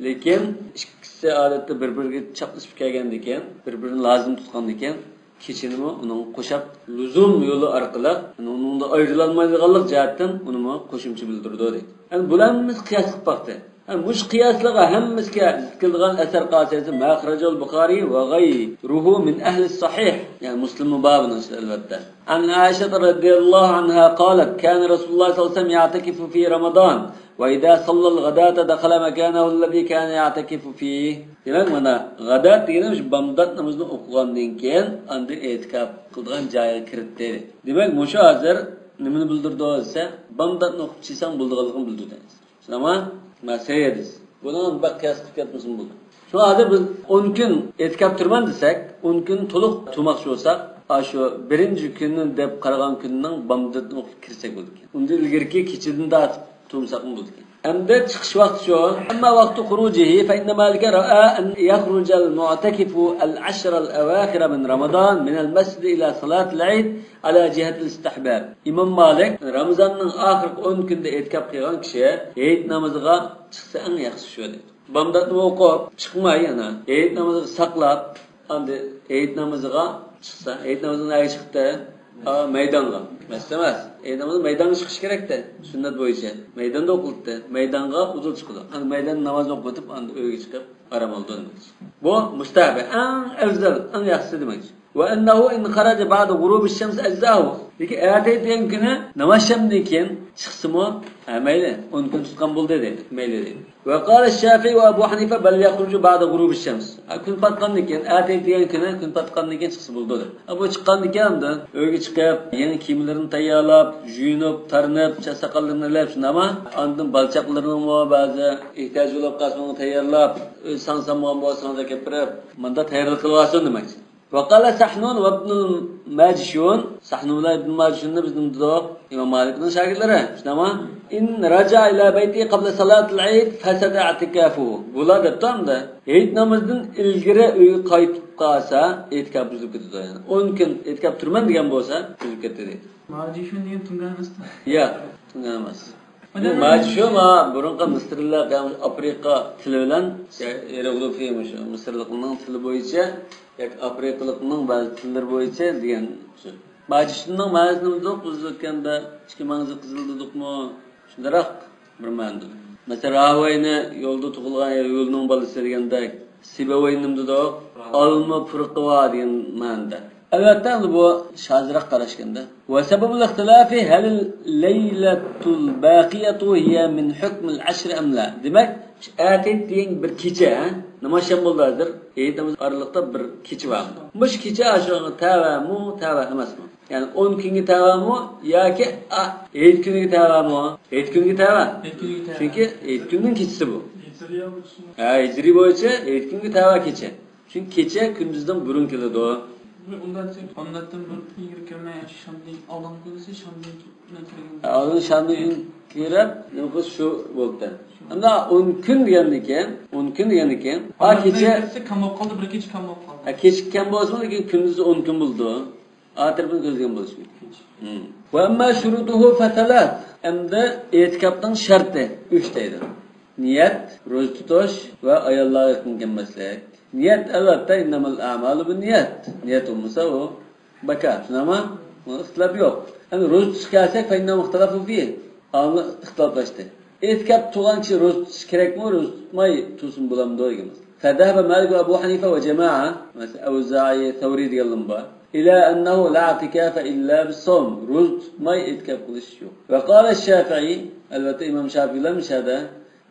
لېكىن ئىككىسى ئادەتتە بىر-بىرىگە چاپلىشىپ كەلگەندىكىن، بىر-بىرىنى لازىم تۇتقاندىكىن، كېچىنىمۇ ئۇنىڭغا قوشاپ، لۇزۇم يولى ئارقىلىق، يەنى ئۇنىڭدا ئايرىلالمايدىغانلىق جەھەتتىن ئۇنىمۇ قوشۇمچە بىلدۈرىدۇ، دەيدۇ. يەنى بۇلار ھەممىسى قىياس قىلىپ باقتى. يەنى مۇشۇ قىياسلارغا ھەممىسىگە زىت كېلىدىغان ئەسەر قالسا، ما أخرجه البخاري وغيره من أهل الصحيح. يەنى مۇسلىممۇ بار بۇنىڭ ئىچىدە، ئەلۋەتتە. عن عائشة رضي الله عنها قالت، كان رسول الله صلى الله عليه وسلم يعتكف في رمضان، وإذا صلى الغداة دخل مكانه الذي كان يعتكف فيه. دېمەك، مانا، غادات دېگىنى مۇشۇ بامدات نامىزىنى ئوقۇغاندىن كېيىن، ئاندىن ئېتىكاپ قىلىدىغان جايىغا كىردى. دېمەك، مۇشۇ ھازىر نېمىنى بىلدۈرىدۇ دېسە، بامداتنى ئوقۇپ چىقساڭ بولىدىغانلىقىنى بىلدۈرىدۇ. شۇنداقمۇ؟ مانا، سەھىھ ھەدىس. بۇنى بەك قىياس قىلىپ كەتمىسىمۇ بولىدۇ. شۇڭا ھازىر بىز ئون كۈن ئېتىكاپ تۇرىمەن دېسەك، ئون كۈن تولۇق تۇرماقچى بولساق، ئاشۇ بىرىنچى كۈنى دەپ قارىغان كۈننىڭ بامداتنى ئوقۇپ كىرسەك بولىدىكەن. ئۇندىن ئىلگىرىكى كېچىدىن تارتىپ تۇرمىساقمۇ بولىدىكەن. ئەمدى چىقىش ۋاقتى شۇ. أما وقت خروجه فإن مالكا رأى أن يخرج المعتكف العشر الأواخر من رمضان من المسجد إلى صلاة العيد على جهة الاستحباب. ئىمام مالىك رامىزاننىڭ ئاخىرقى ئون كۈنىدە ئېتىكاپ قىلغان كىشى ھېيت نامىزىغا چىقسا ئەڭ ياخشىسى شۇ دەيدۇ. بامداتنى ئوقۇپ چىقماي يەنە ھېيت نامىزىغا ساقلاپ، ئاندىن ھېيت نامىزىغا چىقسا، ھېيت نامىزىغا نەگە چىقتى؟ ئا، مەيدانغا. مەسىلەن ئەمەس. ھېيت نامىزىغا مەيدانغا چىقىش كېرەكتى. سۈننەت بويىچە. مەيداندا ئوقۇلاتتى. مەيدانغا ئۇدۇل چىقىدۇ. ئاندىن مەيداندا نامازنى ئوقۇۋېتىپ، ئاندىن ئۆيگە چىقىپ ئارام ئالىدۇ دېمەكچى. بۇ مۇستەھەببى، ئەڭ ئەۋزەل، ئەڭ ياخشىسى دېمەكچى. وأنه إن خرج بعد غروب الشمس أجزأه. لېكىن ئەتە دېگەن كۈنى ناماز شەمدىن كېيىن چىقسىمۇ، ھە، مەيلى، ئون كۈن تۇتقان بولدى دەيدۇ، مەيلى دەيدۇ. وقال الشافعي وأبو حنيفة بل يخرج بعد غروب الشمس. ھە، كۈن پاتقاندىن كېيىن، ئەتە دېگەن كۈنى كۈن پاتقاندىن كېيىن چىقسا بولىدۇ دەيدۇ. ھە، بۇ چىققاندىن كېيىن ئاندىن ئۆيگە چىقىپ، يېڭى كىيىملىرىنى تەييارلاپ، يۇيۇنۇپ، تارىنىپ، چاچ ساقاللىرىنى ئېلىپ، شۇنداقمۇ؟ ئاندىن بالىچاقلىرىنىڭمۇ بەزى ئېھتىياجى بولۇپ قالسا، ئۇنى تەييارلاپ، ئۆزى ساڭسام بولغان بولسا، ساڭزا كەپ بېرىپ، مۇنداق تەييارلىق قىلىۋالسۇن دېمەكچى. وقال سحنون وابن الماجشون. سەھنۇن بىلەن ئىبن ماجشۇننى بىز نېمە دېدۇق؟ ئىمام مالىكنىڭ شاگىرتلىرى. شۇنداقمۇ؟ إن رجع إلى بيته قبل صلاة العيد فسد اعتكافه. بۇلار دەپتۇ ئەمدى. ھېيت نامىزىدىن ئىلگىرى ئۆيگە قايتىپ قالسا، ئېتىكاپ بۇزۇلۇپ كېتىدۇ. يەنى ئون كۈن ئېتىكاپ تۇرىمەن دېگەن بولسا، بۇزۇلۇپ كېتىدۇ دەيدۇ. ماجشۇن دېگەن تۇڭگان ئەمەسمۇ؟ ياق، تۇڭگان ئەمەس. بۇ ماجشۇن ما بۇرۇنقى مىسىرلىق، يەنى ئافرىقا تىلى بىلەن، يېروغلىفى مۇشۇ مىسىرلىقنىڭ تىلى بويىچە ياكى ئافرىقىلىقنىڭ بەزى تىللىرى بويىچە دېگەن سۆز. ماجشۇننىڭ مەنىسى نېمە دېدۇق؟ بىز ئۆتكەندە ئىككى مەڭزى قىزىل دېدۇقمۇ؟ شۇنداق بىر مەنىدۇر. مەسىلەن، راھۇۋەينى يولدا تۇغۇلغان، يولنىڭ بالىسى دېگەندەك، سىبەۋەينى نېمە دېدۇق؟ ئالما پۇرىقى بار دېگەن مەنىدە. ئەلۋەتتە، ئەمدى بۇ شازراق قاراشكەندە. وسبب الاختلاف هل الليلة الباقية هي من حكم العشر أم لا؟ دېمەك، شۇ ئەتىيەت دېگەن بىر كېچە، ھە؟ ناماز شەم بولدى ھازىر. ھېيت نامىزى ئارىلىقتا بىر كېچە بار. مۇشۇ كېچە ئاشۇغا تەۋەمۇ، تەۋە ئەمەسمۇ؟ يەنى ئون كۈنگە تەۋەمۇ ياكى، ئا، ھېيت كۈنىگە تەۋەمۇ؟ ھېيت كۈنىگە تەۋە. ھېيت كۈنىگە تەۋە. چۈنكى ھېيت كۈننىڭ كېچىسى بۇ. ھە، ھىجرىي بويىچە ھېيت كۈنگە تەۋە كېچە. چۈنكى كېچە كۈندۈزدىن بۇرۇن كېلىدۇ. ئۇنداق دېسەك، بامداتتىن بۇرۇن ئىلگىرى كىرمەي، شامدىن ئالدىن كىرسە، شامدىن كېيىن كىرگەن. ھە، ئالدىن شامدىن كېيىن كىرىپ، نېمە قىلسا شۇ بولدى. ئەمدى ئون كۈن دېگەندىن كېيىن، ئون كۈن دېگەندىن كېيىن، ھە، بامداتتىن كېچە كىرسە، كام بولۇپ قالدى، بىر كېچە كام بولۇپ قالدى. ھە، كېچە كام بولسىمۇ، لېكىن كۈندۈزى ئون كۈن بولىدۇ. ئا تەرىپىنى كۆزلىگەن بولۇش مۇمكىن. ھىم. ۋە ئەمما شۇرۇتۇھۇ فەسەلەس. ئەمدى ئېتىكاپنىڭ شەرتى ئۈچ دەيدۇ. نىيەت، روزا تۇتۇش ۋە ئاياللارغا يېقىن كەلمەسلىك. نىيەت، ئەلۋەتتە، ئىننەمەل ئەمالۇ بىننىيەت. نىيەت بولمىسا ئۇ بىكار، شۇنداقمۇ؟ بۇنىڭ ئىختىلاپى يوق. ئەمدى روزا تۇتۇشقا كەلسەك، فەئىننەھۇم ئىختەلەفۇ فىھ. ئاڭلا ئىختىلاپلاشتى. ئېتىكاپ تۇرغان كىشى روزا تۇتۇش كېرەكمۇ، روزا تۇتماي تۇرسىمۇ بولامدۇ دېگەن مەسىلە. فەزەھەبە مالىك ۋە ئەبۇ ھەنىفە ۋە جامائە، مەسىلەن، ئەۋزائى، سەۋرى دېگەنلەرمۇ بار. ئىلە ئەننەھۇ لا ئىتىكافە ئىللا بىسسەۋم. روزا تۇتماي ئېتىكاپ قىلىش يوق. ۋە قالە شافىئى، ئەلۋەتتە، ئىمام شافىئىلەرمۇ شەدە،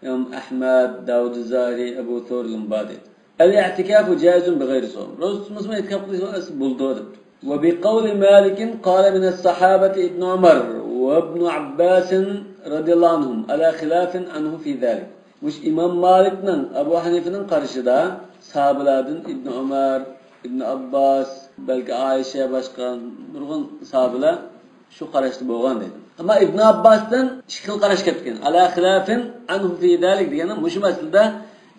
ئىمام ئەھمەد، داۋۇد زاھىرى، ئەبۇ سەۋرلەرمۇ بار دەيدۇ. ئەل ئىتىكافۇ جائىزۇن بىغەيرى سەۋم. روزا تۇتمىسىمۇ ئېتىكاپ قىلىش بولىدۇ دەپتۇ. وبقول مالك قال من الصحابة ابن عمر وابن عباس رضي الله عنهم على خلاف عنه في ذلك. مۇشۇ ئىمام مالىكنىڭ، ئەبۇ ھەنىفىنىڭ قارىشىدا ساھابىلاردىن ئىبن ئۆمەر، ئىبن ئابباس، بەلكى ئائىشە، باشقا نۇرغۇن ساھابىلار شۇ قاراشتا بولغان دەيدۇ. ئەمما ئىبن ئابباستىن ئىككى خىل قاراش كەپتىكەن. على خلاف عنه في ذلك دېگەننىڭ مۇشۇ مەسىلىدە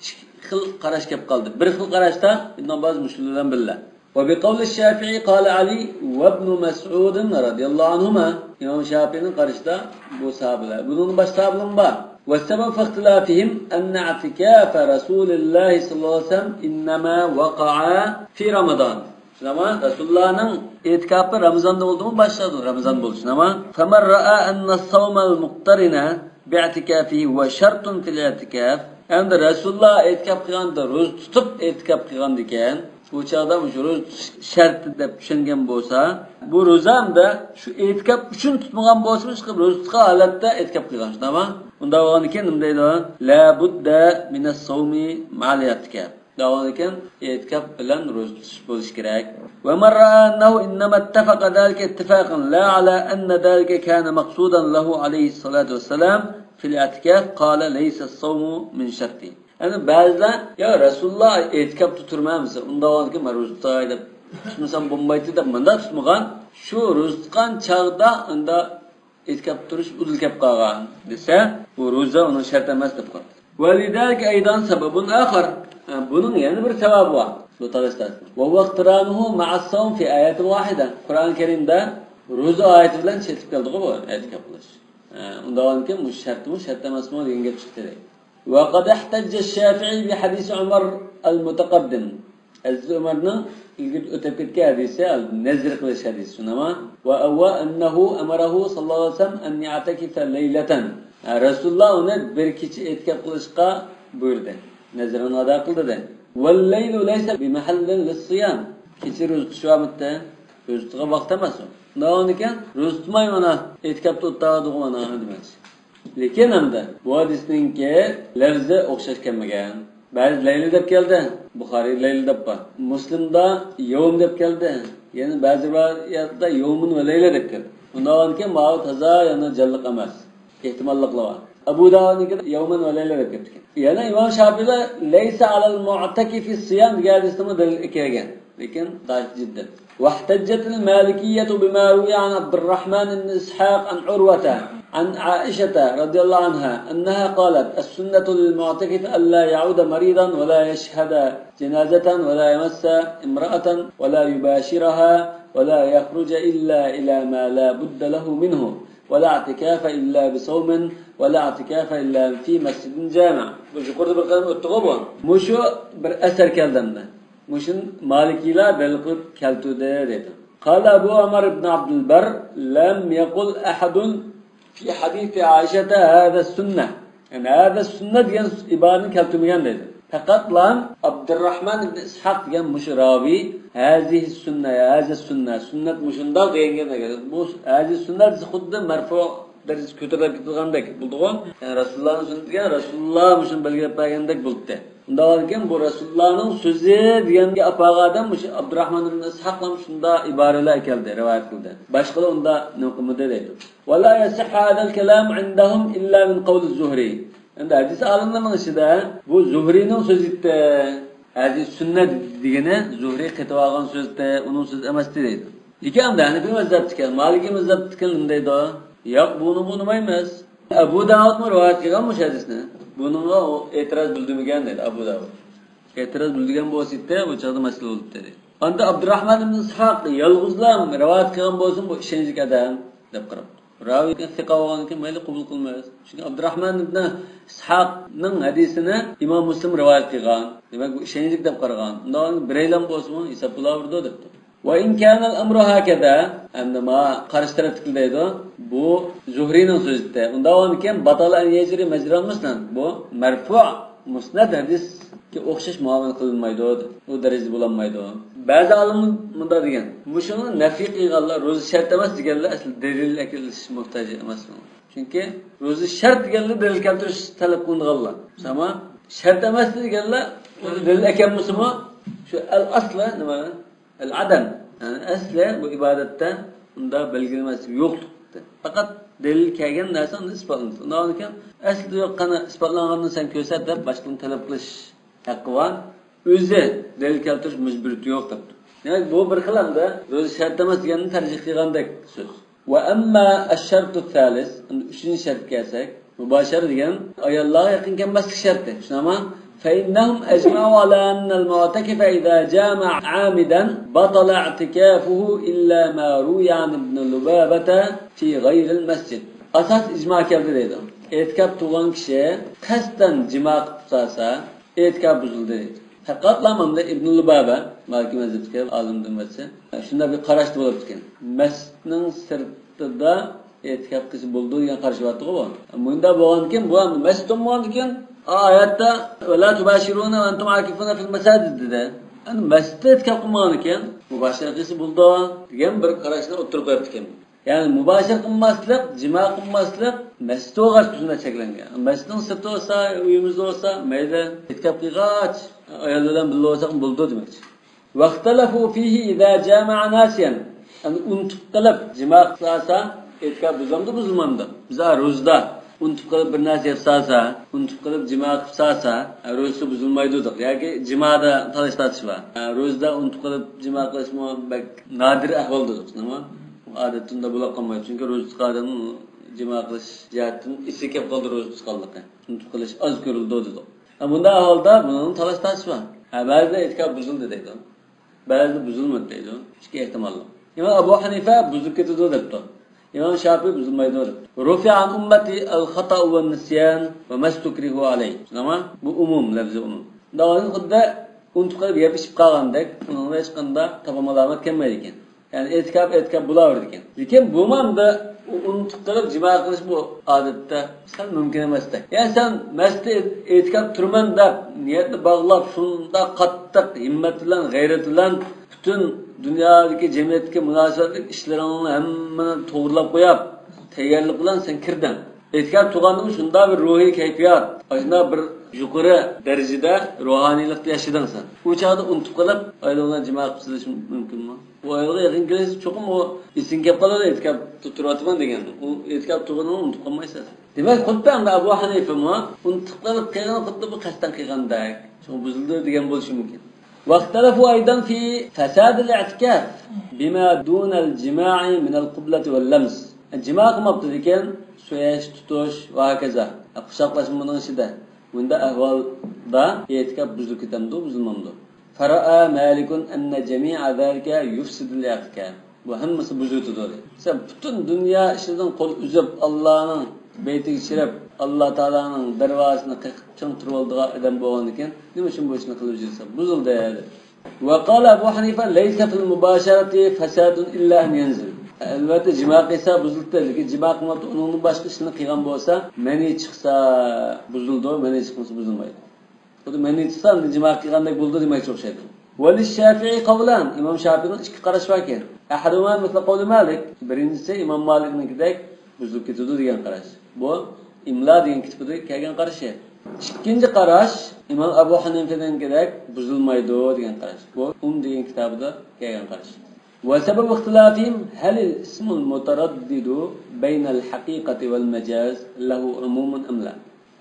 ئىككى خىل قاراش كەپ قالدى. بىر خىل قاراشتا ئىبن ئابباس مۇشۇلار بىلەن بىللە. وبقول الشافعي قال علي وابن مسعود رضي الله عنهما. ئىمام شافىئىنىڭ قارىشىدا بۇ ساھابىلەر. بۇنىڭدىن باشقا ساھابىلەرمۇ بار. والسبب في اختلافهم أن اعتكاف رسول الله صلى الله عليه وسلم إنما وقع في رمضان. شۇنداقمۇ؟ رەسۇلۇللانىڭ ئېتىكاپى رامىزاندا بولدىمۇ، باشقا رامىزان بولدى، شۇنداقمۇ؟ فمن رأى أن الصوم المقترن باعتكافه هو شرط في الاعتكاف. ئەمدى رەسۇلۇللا ئېتىكاپ قىلغاندا، روزا تۇتۇپ ئېتىكاپ قىلغاندىكەن، بۇ چاغدا مۇشۇ روزا تۇتۇش شەرتى دەپ چۈشەنگەن بولسا، بۇ روزا ئەمدى شۇ ئېتىكاپ ئۈچۈن تۇتمىغان بولسىمۇ، ئىشقىلىپ روزا تۇتقان ھالەتتە ئېتىكاپ قىلغان، شۇنداقمۇ؟ ئۇنداق بولغاندىكىن نېمە دەيدۇ؟ لا بۇددە مىنەس سەۋمى مەئەل ئىئتىكاپ. دەۋالىكەن، ئېتىكاپ بىلەن روزا تۇتۇش بولۇشى كېرەك. ومن رأى أنه إنما اتفق ذلك اتفاقا لا على أن ذلك كان مقصودا له عليه الصلاة والسلام في الاعتكاف قال ليس الصوم من شرطه. يەنى بەزىلەر، يا رەسۇلۇللا ئېتىكاپتا تۇرمامىسا، ئۇنداق بولغاندىكىن مەن روزا تۇتاي دەپ، تۇتمىسام بولمايتتى دەپ مۇنداق تۇتمىغان. شۇ روزا تۇتقان چاغدا ئۇندا ئېتىكاپ تۇرۇش ئۇدۇل كەپ قالغان دېسە، بۇ روزا ئۇنىڭ شەرت ئەمەس دەپ قالدى. ولذلك أيضا سبب آخر. ھە، بۇنىڭ يەنە بىر سەۋەبى بار. بۇ تالاشتاشنىڭ. وهو اقترانه مع الصوم في آية واحدة. قۇرئان كەرىمدە روزا ئايىتى بىلەن چېتىپ كەلدىغۇ بۇ ئېتىكاپ قىلىش. ھە، ئۇنداق بولغاندىكىن بۇ شەرتمۇ، شەرت ئەمەسمۇ دېگەن گەپ چىقتى. وقد احتج الشافعي بحديث عمر المتقدم. ھەزرىتى ئۆمەرنىڭ ئىلگىرى ئۆتۈپ كەتكەن ھەدىسى، نەزر قىلىش ھەدىسى، شۇنداقمۇ؟ وهو أنه أمره صلى الله عليه وسلم أن يعتكف ليلة. ھە، رەسۇلۇللا ئۇنى بىر كېچە ئېتىكاپ قىلىشقا بۇيرۇدى. نەزرىنى ئادا قىلدى دە. والليل ليس بمحل للصيام. كېچە روزا تۇتۇش ۋاقتى، روزا تۇتقان ۋاقىت ئەمەس ئۇ. ئۇنداق بولغاندىكىن روزا تۇتماي مانا ئېتىكاپتا ئولتۇرىدىغۇ مانا دېمەكچى. لېكىن ئەمدى بۇ ھەدىسنىڭكى لەۋزى ئوخشاش كەلمىگەن. بەزى لەيلە دەپ كەلدى، بۇخارىي لەيلە دەپ بار. مۇسلىمدا يەۋم دەپ كەلدى. يەنە بەزى رىۋايەتتە يەۋمۇن ۋە لەيلە دەپ كەلدى. ئۇنداق بولغاندىكىن ماۋۇ تازا يەنە جانلىق ئەمەس. ئېھتىماللىقلار بار. ئەبۇ داۋۇدنىڭكىدا يەۋمەن ۋە لەيلە دەپ كەپتىكەن. يەنە ئىمام شاپىئىلەر لەيسە ئەلەل مۇئتەكىفى سىيام دېگەن ھەدىستىمۇ دەلىل كەلگەن. لېكىن زەئىپ جىددەن. واحتجت المالكية بما روي عن عبد الرحمن بن إسحاق عن عروة عن عائشة رضي الله عنها أنها قالت: السنة للمعتكف ألا يعود مريضا ولا يشهد جنازة ولا يمس امرأة ولا يباشرها ولا يخرج إلا إلى ما لا بد له منه. ولا اعتكاف إلا بصوم ولا اعتكاف إلا في مسجد جامع. بۇ يۇقىرىدا بىر قېتىم ئۆتتىغۇ بۇ. مۇشۇ بىر ئەسەر كەلدى ئەمدى. مۇشۇنى مالىكىيلار دەلىل قىلىپ كەلتۈردى دەيدۇ. قال أبو عمر بن عبد البر: لم يقل أحد في حديث عائشة هذا السنة. يەنى ھەزە سۈننە دېگەن ئىبارىنى كەلتۈرمىگەن دەيدۇ. پەقەتلا ئابدۇرراھمان ئىبن ئىسھاق دېگەن مۇشۇ راۋى ھەزىھى سۈننە، يا ھەزە سۈننە، سۈننەت مۇشۇنداق دېگەنگە، بۇ ھەزىھى سۈننە دېسە خۇددى مەرفۇ دەرىجىسى كۆتۈرۈلۈپ كېتىدىغاندەك بولدىغۇ. يەنى رەسۇلۇللانىڭ سۈننىتى دېگەن رەسۇلۇللا مۇشۇنى بەلگىلەپ بەرگەندەك بولدى. ئۇنداق بولغاندىكىن بۇ رەسۇلۇللانىڭ سۆزى دېگەنگە ئاپارغان ئادەم مۇشۇ ئابدۇرراھمان ئىبن ئىسھاقلا شۇنداق ئىبارىلەر كەلدى، رىۋايەت قىلدى. باشقىلار ئۇنداق نېمە قىلمىدى دەيدۇ. ولا يصح هذا الكلام عندهم إلا من قول الزهري. ئەمدى ھەدىس ئالىملىرىنىڭ ئىچىدە بۇ زۇھرىنىڭ سۆزى ئىدى. ھەدىس سۈننە دېگىنى زۇھرى قېتىۋالغان سۆزى، ئۇنىڭ سۆزى ئەمەس دەيدۇ. لېكىن ئەمدى ھەنىفىي مەزھەپتىكەن، مالىكىي مەزھەپتىكەن نېمە دەيدۇ؟ ياق، بۇنىڭغا ئۇنىمايمىز. ئەبۇ داۋۇدمۇ رىۋايەت قىلغان مۇشۇ ھەدىسنى. بۇنىڭغا ئۇ ئېتىراز بىلدۈرمىگەن دەيدۇ ئەبۇ داۋۇد. ئېتىراز بىلدۈرگەن بولسا ئىدى، بۇ چاغدا مەسىلە بولۇپتۇ دەيدۇ. ئاندا ئابدۇراھمان ئىبن ئىسھاق يالغۇزلا رىۋايەت قىلغان بولسىمۇ، بۇ ئىشەنچلىك ئادەم دەپ قاراپتۇ. راۋى سىقا بولغاندىكىن مەيلى قوبۇل قىلمايمىز. چۈنكى ئابدۇراھمان ئىبن ئىسھاقنىڭ ھەدىسىنى ئىمام مۇسلىم رىۋايەت قىلغان. دېمەك، بۇ ئىشەنچلىك دەپ قارىغان. ئۇنداق بىرەيلەن بولسىمۇ ھېساب بولاۋېرىدۇ دەپتۇ. وإن كان الأمر هكذا، ئەمدى ما قارشى تەرەپتىكى دەيدۇ، بۇ زۇھرىنىڭ سۆزى. ئۇنداق بولغاندىكىن بطل أن يجري مجرى المسند. بۇ مەرفۇ مۇسنەد ھەدىسكە ئوخشاش مۇئامىلە قىلىنمايدۇ، ئۇ دەرىجىدە بولالمايدۇ. بەزى ئالىملار مۇنداق دېگەن، مۇشۇنى نەفىي قىلغانلار، روزا شەرت ئەمەس دېگەنلەر ئەسلى دەلىل ئەكېلىش موھتاجى ئەمەس. چۈنكى روزا شەرت دېگەنلەر دەلىل كەلتۈرۈش تەلەپ قىلىنغانلار. ئەمما شەرت ئەمەس دېگەنلەر دەلىل ئەكەلمىسىمۇ، شۇ ئەل ئەسلى نېمە؟ ئەل ئادەم. يەنى ئەسلى بۇ ئىبادەتتە ئۇنداق بەلگىلىمەسلىك، يوقلۇق. پەقەت دەلىل كەلگەن نەرسە ئۇندا ئىسپاتلىنىدۇ. ئۇنداق ئىكەن، ئەسلىدە يوق، قانا ئىسپاتلانغاننى سەن كۆرسەت دەپ باشقىدىن تەلەپ قىلىش ھەققى بار. ئۆزى دەلىل كەلتۈرۈش مەجبۇرىيىتى يوق دەپتۇ. دېمەك، بۇ بىر خىل ئەمدى روزا شەرت ئەمەس دېگەننى تەرجىھ قىلغاندەك سۆز. وأما الشرط الثالث، ئەمدى ئۈچىنچى شەرتكە كەلسەك، مۇباشىرە دېگەن ئاياللارغا يېقىن كەلمەسلىك شەرتى. شۇنداقمۇ؟ فإنهم أجمعوا على أن المعتكف إذا جامع عامدا بطل اعتكافه إلا ما روي عن ابن لبابة في غير المسجد. ئاساس ئىجما كەلدى دەيدۇ. ئېتىكاپ تۇرغان كىشى قەستەن جىما قىلىپ تۇرسا، ئېتىكاپ بۇزۇلدى دەيدۇ. پەقەتلا مانا ئىبن لۇبابە، مالىكىي مەزھەپتىكى ئالىمدىن بىرسى، شۇنداق بىر قاراشتا بولۇپتىكەن. مەسچىتنىڭ سىرتىدا ئېتىكاپ قىلسا بولىدۇ دېگەن قارىشى بارتىغۇ بۇ. مۇنداق بولغاندىكىن، بۇ ئەمدى مەسچىت بولمىغاندىكىن، ئايەتتە ۋەلا تۇباشىرۇنە ۋە ئەنتۇم ئاكىفۇنە فىل مەساجىد دېدى. ئەمدى مەسچىتتە ئېتىكاپ قىلمىغاندىكىن، مۇباشىرە قىلسا بولىدۇ دېگەن بىر قاراشنى ئوتتۇرىغا قويۇپتىكەن. يەنى مۇباشىرە قىلماسلىق، جىما قىلماسلىق مەسچىت بولغاچ بۇ شۇنداق چەكلەنگەن. مەسچىتنىڭ سىرتى بولسا، ئۆيىمىزدە بولسا، مەيلى ئېتىكاپ قىلغاچ ئايال بىلەن بىللە بولساق بولىدۇ دېمەكچى. واختلفوا فيه إذا جامع ناسيا. يەنى ئۇنتۇپ قېلىپ جىما قىلسا، ئېتىكاپ بۇزامدۇ، بۇزۇلمامدۇ؟ بىز روزىدا ئۇنتۇپ قېلىپ بىر نەرسە يەپ سالسا، ئۇنتۇپ قېلىپ جىما قىلىپ سالسا، روزىسى بۇزۇلمايدۇ دېدۇق. ياكى جىمادا تالاش تارتىش بار. روزىدا ئۇنتۇپ قېلىپ جىما قىلىشمۇ بەك نادىر ئەھۋال دېدۇق. نېمە؟ ئادەتتە ئۇنداق بولۇپ قالمايدۇ. چۈنكى روزا تۇتقان ئادەمنىڭ جىما قىلىش جەھەتتىن ئېسى كېلىپ قالىدۇ روزا تۇتقانلىقى. ئۇنتۇپ قېلىش ئاز كۆرۈلىدۇ دېدۇق. بۇنداق ئەھۋالدا بۇنىڭ تالاش تارتىشى بار. ھە، بەزىلەر ئېتىكاپ بۇزۇلدى دەيدۇ. بەزىدە بۇزۇلمىدى دەيدۇ. ئىككى ئېھتىماللىق. ئىمام ئەبۇ ھەنىفە بۇزۇلۇپ كېتىدۇ دەپتۇ. ئىمام شافىئى بۇزۇلمايدۇ دەپتۇ. رفع عن أمتي الخطأ والنسيان وما استكرهوا عليه. شۇنداقمۇ؟ بۇ ئومۇم، لەپزى ئومۇم. داۋانى خۇددى ئۇنتۇپ قېلىپ يەپ ئىچىپ قالغاندەك، ئۇنىڭدا ھېچقانداق تاپا مالامەت كەلمەيدىكەن. يەنى ئېتىكاپ، ئېتىكاپ بولاۋېرىدىكەن. لېكىن بۇمۇ ئەمدى ئۇنتۇپ قېلىپ جىما قىلىش بۇ ئادەتتە سەل مۇمكىن ئەمەستەك. يەنى سەن مەسچىتتە ئېتىكاپ تۇرىمەن دەپ نىيەتنى باغلاپ، شۇنداق قاتتىق ھىممەت بىلەن، غەيرەت بىلەن پۈتۈن دۇنيادىكى جەمئىيەتتىكى مۇناسىۋەتلىك ئىشلىرىڭنى ھەممىنى توغرىلاپ قويۇپ، تەييارلىق بىلەن سەن كىردىڭ. ئېتىكاپ تۇرغاندىمۇ شۇنداق بىر روھىي كەيپىيات، ئاشۇنداق بىر يۇقىرى دەرىجىدە روھانىيلىقتا ياشىدىڭ سەن. ئۇ چاغدا ئۇنتۇپ قېلىپ ئايالىڭ بىلەن جىما قىلىپ سېلىش مۇمكىنمۇ؟ ئۇ ئايالغا يېقىن كېلىشسە چوقۇم ئۇ ئېسىڭگە كېلىپ قالىدۇ، ئېتىكاپتا تۇرۇۋاتىمەن دېگەندە. ئۇ ئېتىكاپتا تۇرغىنىڭنى ئۇنتۇپ قالمايسەن. دېمەك، خۇددى ئەمدى ئەبۇ ھەنىفىمۇ ئۇنتۇپ قېلىپ قىلغىنى خۇددى بۇ قەستەن قىلغاندەك. شۇڭا بۇزۇلدى دېگەن بولۇشى مۇمكىن. واختلفوا أيضا في فساد الاعتكاف بما دون الجماع من القبلة واللمس. جىما قىلماپتۇ لېكىن سۆيۈش، تۇتۇش ۋە ھاكازا. قۇچاقلاشما بۇنىڭ ئىچىدە. بۇنداق ئەھۋالدا ئېتىكاپ بۇزۇلۇپ كېتەمدۇ، بۇزۇلمامدۇ؟ فرأى مالك أن جميع ذلك يفسد الاعتكاف. بۇ ھەممىسى بۇزۇۋېتىدۇ دېدى. سەن پۈتۈن دۇنيا ئىشىدىن قول ئۈزۈپ، ئاللانىڭ بەيتىگە چىرىپ، ئاللا تائالانىڭ دەرۋازىسىنى قېقىپ چىڭ تۇرۇۋالىدىغان ئادەم بولغاندىكىن، نېمە ئۈچۈن بۇ ئىشنى قىلىپ يۈرسەڭ؟ بۇزۇلدى دېدى. وقال أبو حنيفة ليس في المباشرة فساد إلا أن ينزل. ئەلۋەتتە، جىما قىلسا بۇزۇلدى، لېكىن جىما قىلماپتۇ، ئۇنىڭدىن باشقا ئىشنى قىلغان بولسا، مەنى چىقسا بۇزۇلىدۇ، مەنى چىقمىسا بۇزۇلمايدۇ. خۇددى مەنى چىقسا، ئەمدى جىما قىلغاندەك بولىدۇ دېمەكچى ئوخشايدۇ. ولللشافعي قولان، ئىمام شافىئنىڭ ئىككى قارىشى باركەن. أحدهما مثل قول مالك، بىرىنچىسى ئىمام مالىكنىڭكىدەك بۇزۇلۇپ كېتىدۇ دېگەن قاراش. بۇ ئىملا دېگەن كىتابىدا كەلگەن قاراش. ئىككىنچى قاراش ئىمام ئەبۇ ھەنىفەنىڭكىدەك بۇزۇلمايدۇ دېگەن قاراش. بۇ ئۇم دېگەن كىتابىدا كەلگەن قاراش. وسبب اختلافهم هل الاسم المتردد بين الحقيقة والمجاز له عموم أم لا؟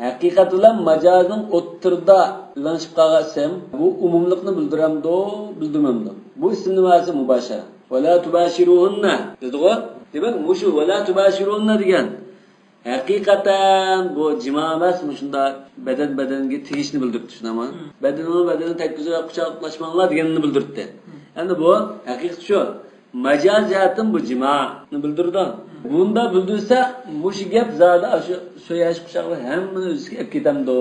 ھەقىقەت بىلەن ماجازنىڭ ئوتتۇرىدا لىڭشىپ قالغان ئىسىم، بۇ ئومۇملۇقنى بىلدۈرەمدۇ، بىلدۈرمەمدۇ؟ بۇ ئىسىمنىڭ مەنىسى مۇباشىرە. ۋەلا تۇباشىرۇھۇننە دېدىغۇ. دېمەك، مۇشۇ ۋەلا تۇباشىرۇھۇننە دېگەن ھەقىقەتەن بۇ جىما ئەمەس، مۇشۇنداق بەدەن بەدەنگە تېگىشنى بىلدۈرۈپ تۇرسۇن، ئەمما بەدىنىڭ بەدىنىنى تەگكۈزۈپ قۇچاقلاشماڭلار دېگەننى بىلدۈرتتى. ئەمدى بۇ ھەقىقەت شۇ. ماجاز جەھەتتىن بۇ جىمانى بىلدۈرىدۇ. بۇندا بىلدۈرسە، مۇشۇ گەپ زادى ئاشۇ سۆيۈش قۇچاقلار ھەممىنى ئۆز ئىچىگە ئەپ كېتەمدۇ؟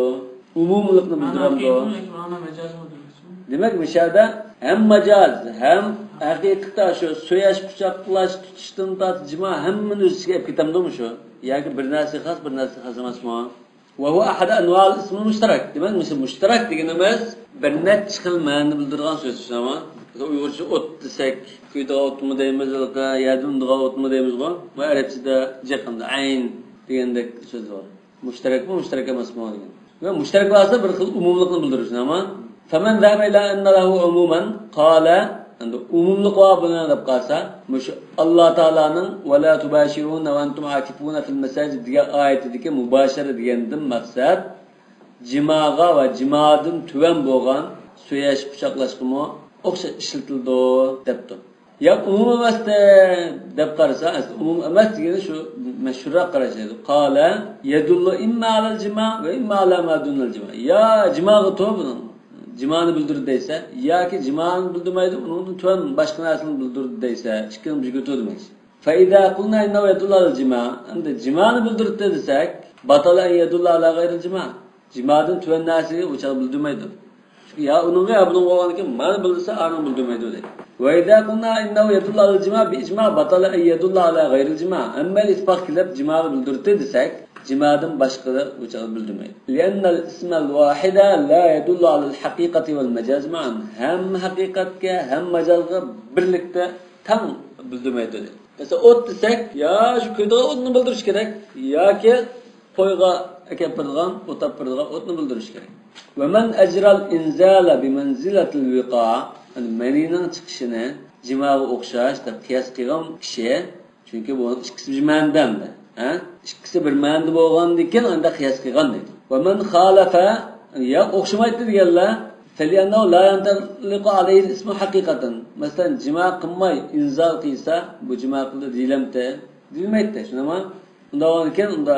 ئومۇملۇقنى بىلدۈرەمدۇ؟ دېمەك، مۇشۇ يەردە ھەم ماجاز، ھەم ھەقىقىتى شۇ سۆيۈش، قۇچاقلاش، تۇتۇشتىن تارتىپ جىما ھەممىنى ئۆز ئىچىگە ئەپ كېتەمدۇ مۇشۇ؟ ياكى بىر نەرسىگە خاس، بىر نەرسىگە خاس ئەمەسمۇ؟ وهو أحد أنواع الاسم المشترك. دېمەك، مۇشۇ مۇشتەرەك دېگىنىمىز بىر نەچچە خىل مەنىنى بىلدۈرىدىغان سۆز، چۈشىنەمۇ؟ مىسال، ئۇيغۇرچە ئوت دېسەك، كۆيىدىغان ئوتمۇ دەيمىز، يەردە ئۇنىدىغان ئوتمۇ دەيمىزغۇ؟ بۇ ئەرەبچىدە جىق، ئەمدى ئەين دېگەندەك سۆز بار. مۇشتەرەكمۇ، مۇشتەرەك ئەمەسمۇ دېگەن. ۋە مۇشتەرەك بولسا بىر خىل ئومۇملۇقنى بىلدۈرۈش، ئەمما فمن ذهب إلى أن له عموما قال، ئەمدى ئومۇملۇقى بار بۇنىڭ دەپ قالسا، مۇشۇ ئاللا تائالانىڭ ۋەلا تۇباشىرۇھۇننە ۋە ئەنتۇم ئاكىفۇنە فىل مەساجىد دېگەن ئايىتىدىكى مۇباشىرە دېگەندىن مەقسەت جىماغا ۋە جىمادىن تۆۋەن بولغان سۆيۈش، قۇچاقلاشقىمۇ ئوخشاش ئىشلىتىلىدۇ دەپتۇ. يا ئومۇم ئەمەستە دەپ قارىسا، ئەسلى ئومۇم ئەمەس دېگىنى شۇ مەشھۇرراق قاراش ئىدى. قال يدل إما على الجماع وإما على ما دون الجماع. يا جىماغىتۇ بۇنىڭ، جىمانى بىلدۈردى دەيسە، ياكى جىمانى بىلدۈرمەيدۇ، ئۇنىڭدىن تۆۋەن باشقا نەرسىنى بىلدۈردى دەيسە، ئىككىنىڭ بىرىگىتۇ دېمەكچى. فإذا قلنا إنه يدل على الجماع، ئەمدى جىمانى بىلدۈردى دېسەك، بطل أن يدل على غير الجماع. جىمادىن تۆۋەن نەرسىنى ئۇ چاغدا بىلدۈرمەيدۇ. يا ئۇنىڭغا، يا بۇنىڭغا بولغاندىكىن مانا بىلدۈرسە ئانىڭ بىلدۈرمەيدۇ دەيدۇ. وإذا قلنا إنه يدل على الجماع بإجماع بطل أن يدل على غير الجماع. ھەممەيلى ئىتتىپاق كېلىپ جىماغا بىلدۈردى دېسەك، جىمادىن باشقىدا ئۇ چاغدا بىلدۈرمەيدۇ. لأن الاسم الواحد لا يدل على الحقيقة والمجاز معا. ھەم ھەقىقەتكە، ھەم ماجازغا بىرلىكتە تەڭ بىلدۈرمەيدۇ دەيدۇ. مەسىلەن، ئوت دېسەك، يا شۇ كۆيىدىغان ئوتنى بىلدۈرۈش كېرەك، ياكى قويغا ئەكەپ بېرىدىغان، ئوت ئەپ بېرىدىغان ئوتنى بىلدۈرۈش كېرەك. ومن أجرى الإنزال بمنزلة الوقاع، يەنى مەنىنىڭ چىقىشىنى جىماغا ئوخشاش دەپ قىياس قىلغان كىشى، چۈنكى بۇ ئىككىسى بىر مەنىدە ئەمدى، ھە؟ ئىككىسى بىر مەنىدە بولغاندىكىن ئەمدى قىياس قىلغان دەيدۇ. ومن خالف، يا ئوخشىمايتتى دېگەنلەر، فلأنه لا ينطلق عليه الاسم حقيقة. مەسىلەن، جىما قىلماي ئىنزال قىلسا، بۇ جىما قىلدى دېيىلەمتى؟ دېيىلمەيتتى، شۇنداقمۇ؟ ئۇنداق بولغاندىكىن، ئۇندا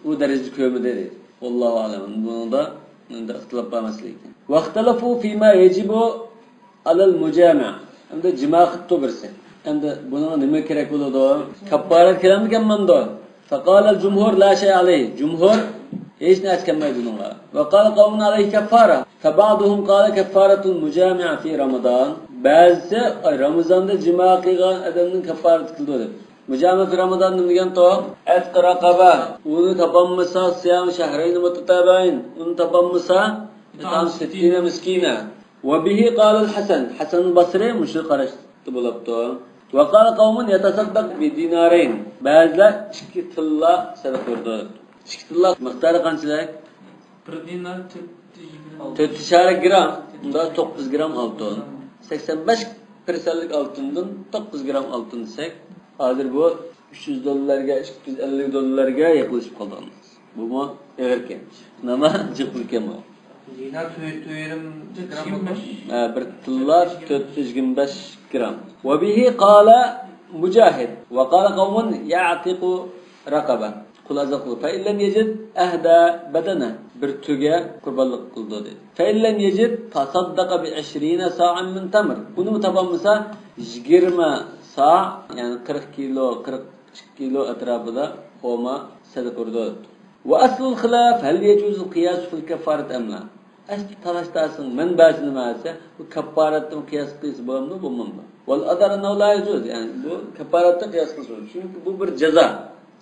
ئۇ دەرىجىدە كۆرمىدى دەيدۇ. والله أعلم. بۇنىڭدا، بۇنىڭدا ئىختىلاپ بار مەسىلە ئىكەن. واختلفوا فيما يجب على المجامع. ئەمدى جىما قىپتۇ بىرسى. ئەمدى بۇنىڭغا نېمە كېرەك بولىدۇ؟ كاپپارەت كېلەمدىكەن ماندۇ؟ فقال الجمهور لا شيء عليه. جۇمھۇر ھېچ نەرسە كەلمەيدۇ بۇنىڭغا. وقال قوم عليه كفارة. فبعضهم قال كفارة المجامع في رمضان. بەزىسى، ئاي، رامىزاندا جىما قىلغان ئادەمنىڭ كاپپارىتى قىلىدۇ دەپ. مۇجامە في رمضان نېمە دېگەنتۇ؟ ئەتق رەقەبە. ئۇنى تاپالمىسا، صيام شهرين متتابعين. ئۇنى تاپالمىسا، إطعام ستين مسكينا. وبه قال الحسن. ھەسەن بەسرى مۇشۇ قاراشتا بولۇپتۇ. وقال قوم يتصدق بدينارين. بەزىلەر ئىككى تىللا سەدىقە بېرىدۇ. ئىككى تىللا مىقدارى قانچىلىك؟ بىر دىنار تۆت يۈز يىگىرمە. تۆت يۈز گرام، بۇندا توققۇز گرام ئالتۇن. سەكسەن بەش پىرسەنتلىك ئالتۇندىن توققۇز گرام ئالتۇن دېسەك، ھازىر بۇ ئۈچ يۈز دوللارغا، ئىككى يۈز ئەللىك دوللارغا يېقىنلىشىپ قالدى. بۇمۇ ئېغىركەن. نېمە؟ جىقلىكەن بۇ. دىنار تۆت يۈز يىگىرمە گرام. ھە، بىر تىللا تۆت يۈز يىگىرمە بەش گرام. وبه قال مجاهد وقال قوم يعتق رقبة. قۇل ئازاد قىلىدۇ. فإن لم يجد أهدى بدنة. بىر تۆگە قۇربانلىق قىلىدۇ دېدى. فإن لم يجد تصدق بعشرين صاعا من تمر. ئۇنىمۇ تاپالمىسا، يىگىرمە سا، يەنى قىرىق كىلو، قىرىق ئىككى كىلو ئەتراپىدا خورما سەدىقە بېرىدۇ. وأصل الخلاف هل يجوز القياس في الكفارة أم لا؟ ئەسلى تالاش-تارتىشنىڭ مەنبەسى نېمە دېسە، بۇ كاپپارەتتىن قىياس قىلسا بولامدۇ، بولمامدۇ؟ والأظهر أنه لا يجوز. يەنى بۇ كاپپارەتتىن قىياس قىلسا بولىدۇ. چۈنكى بۇ بىر جازا.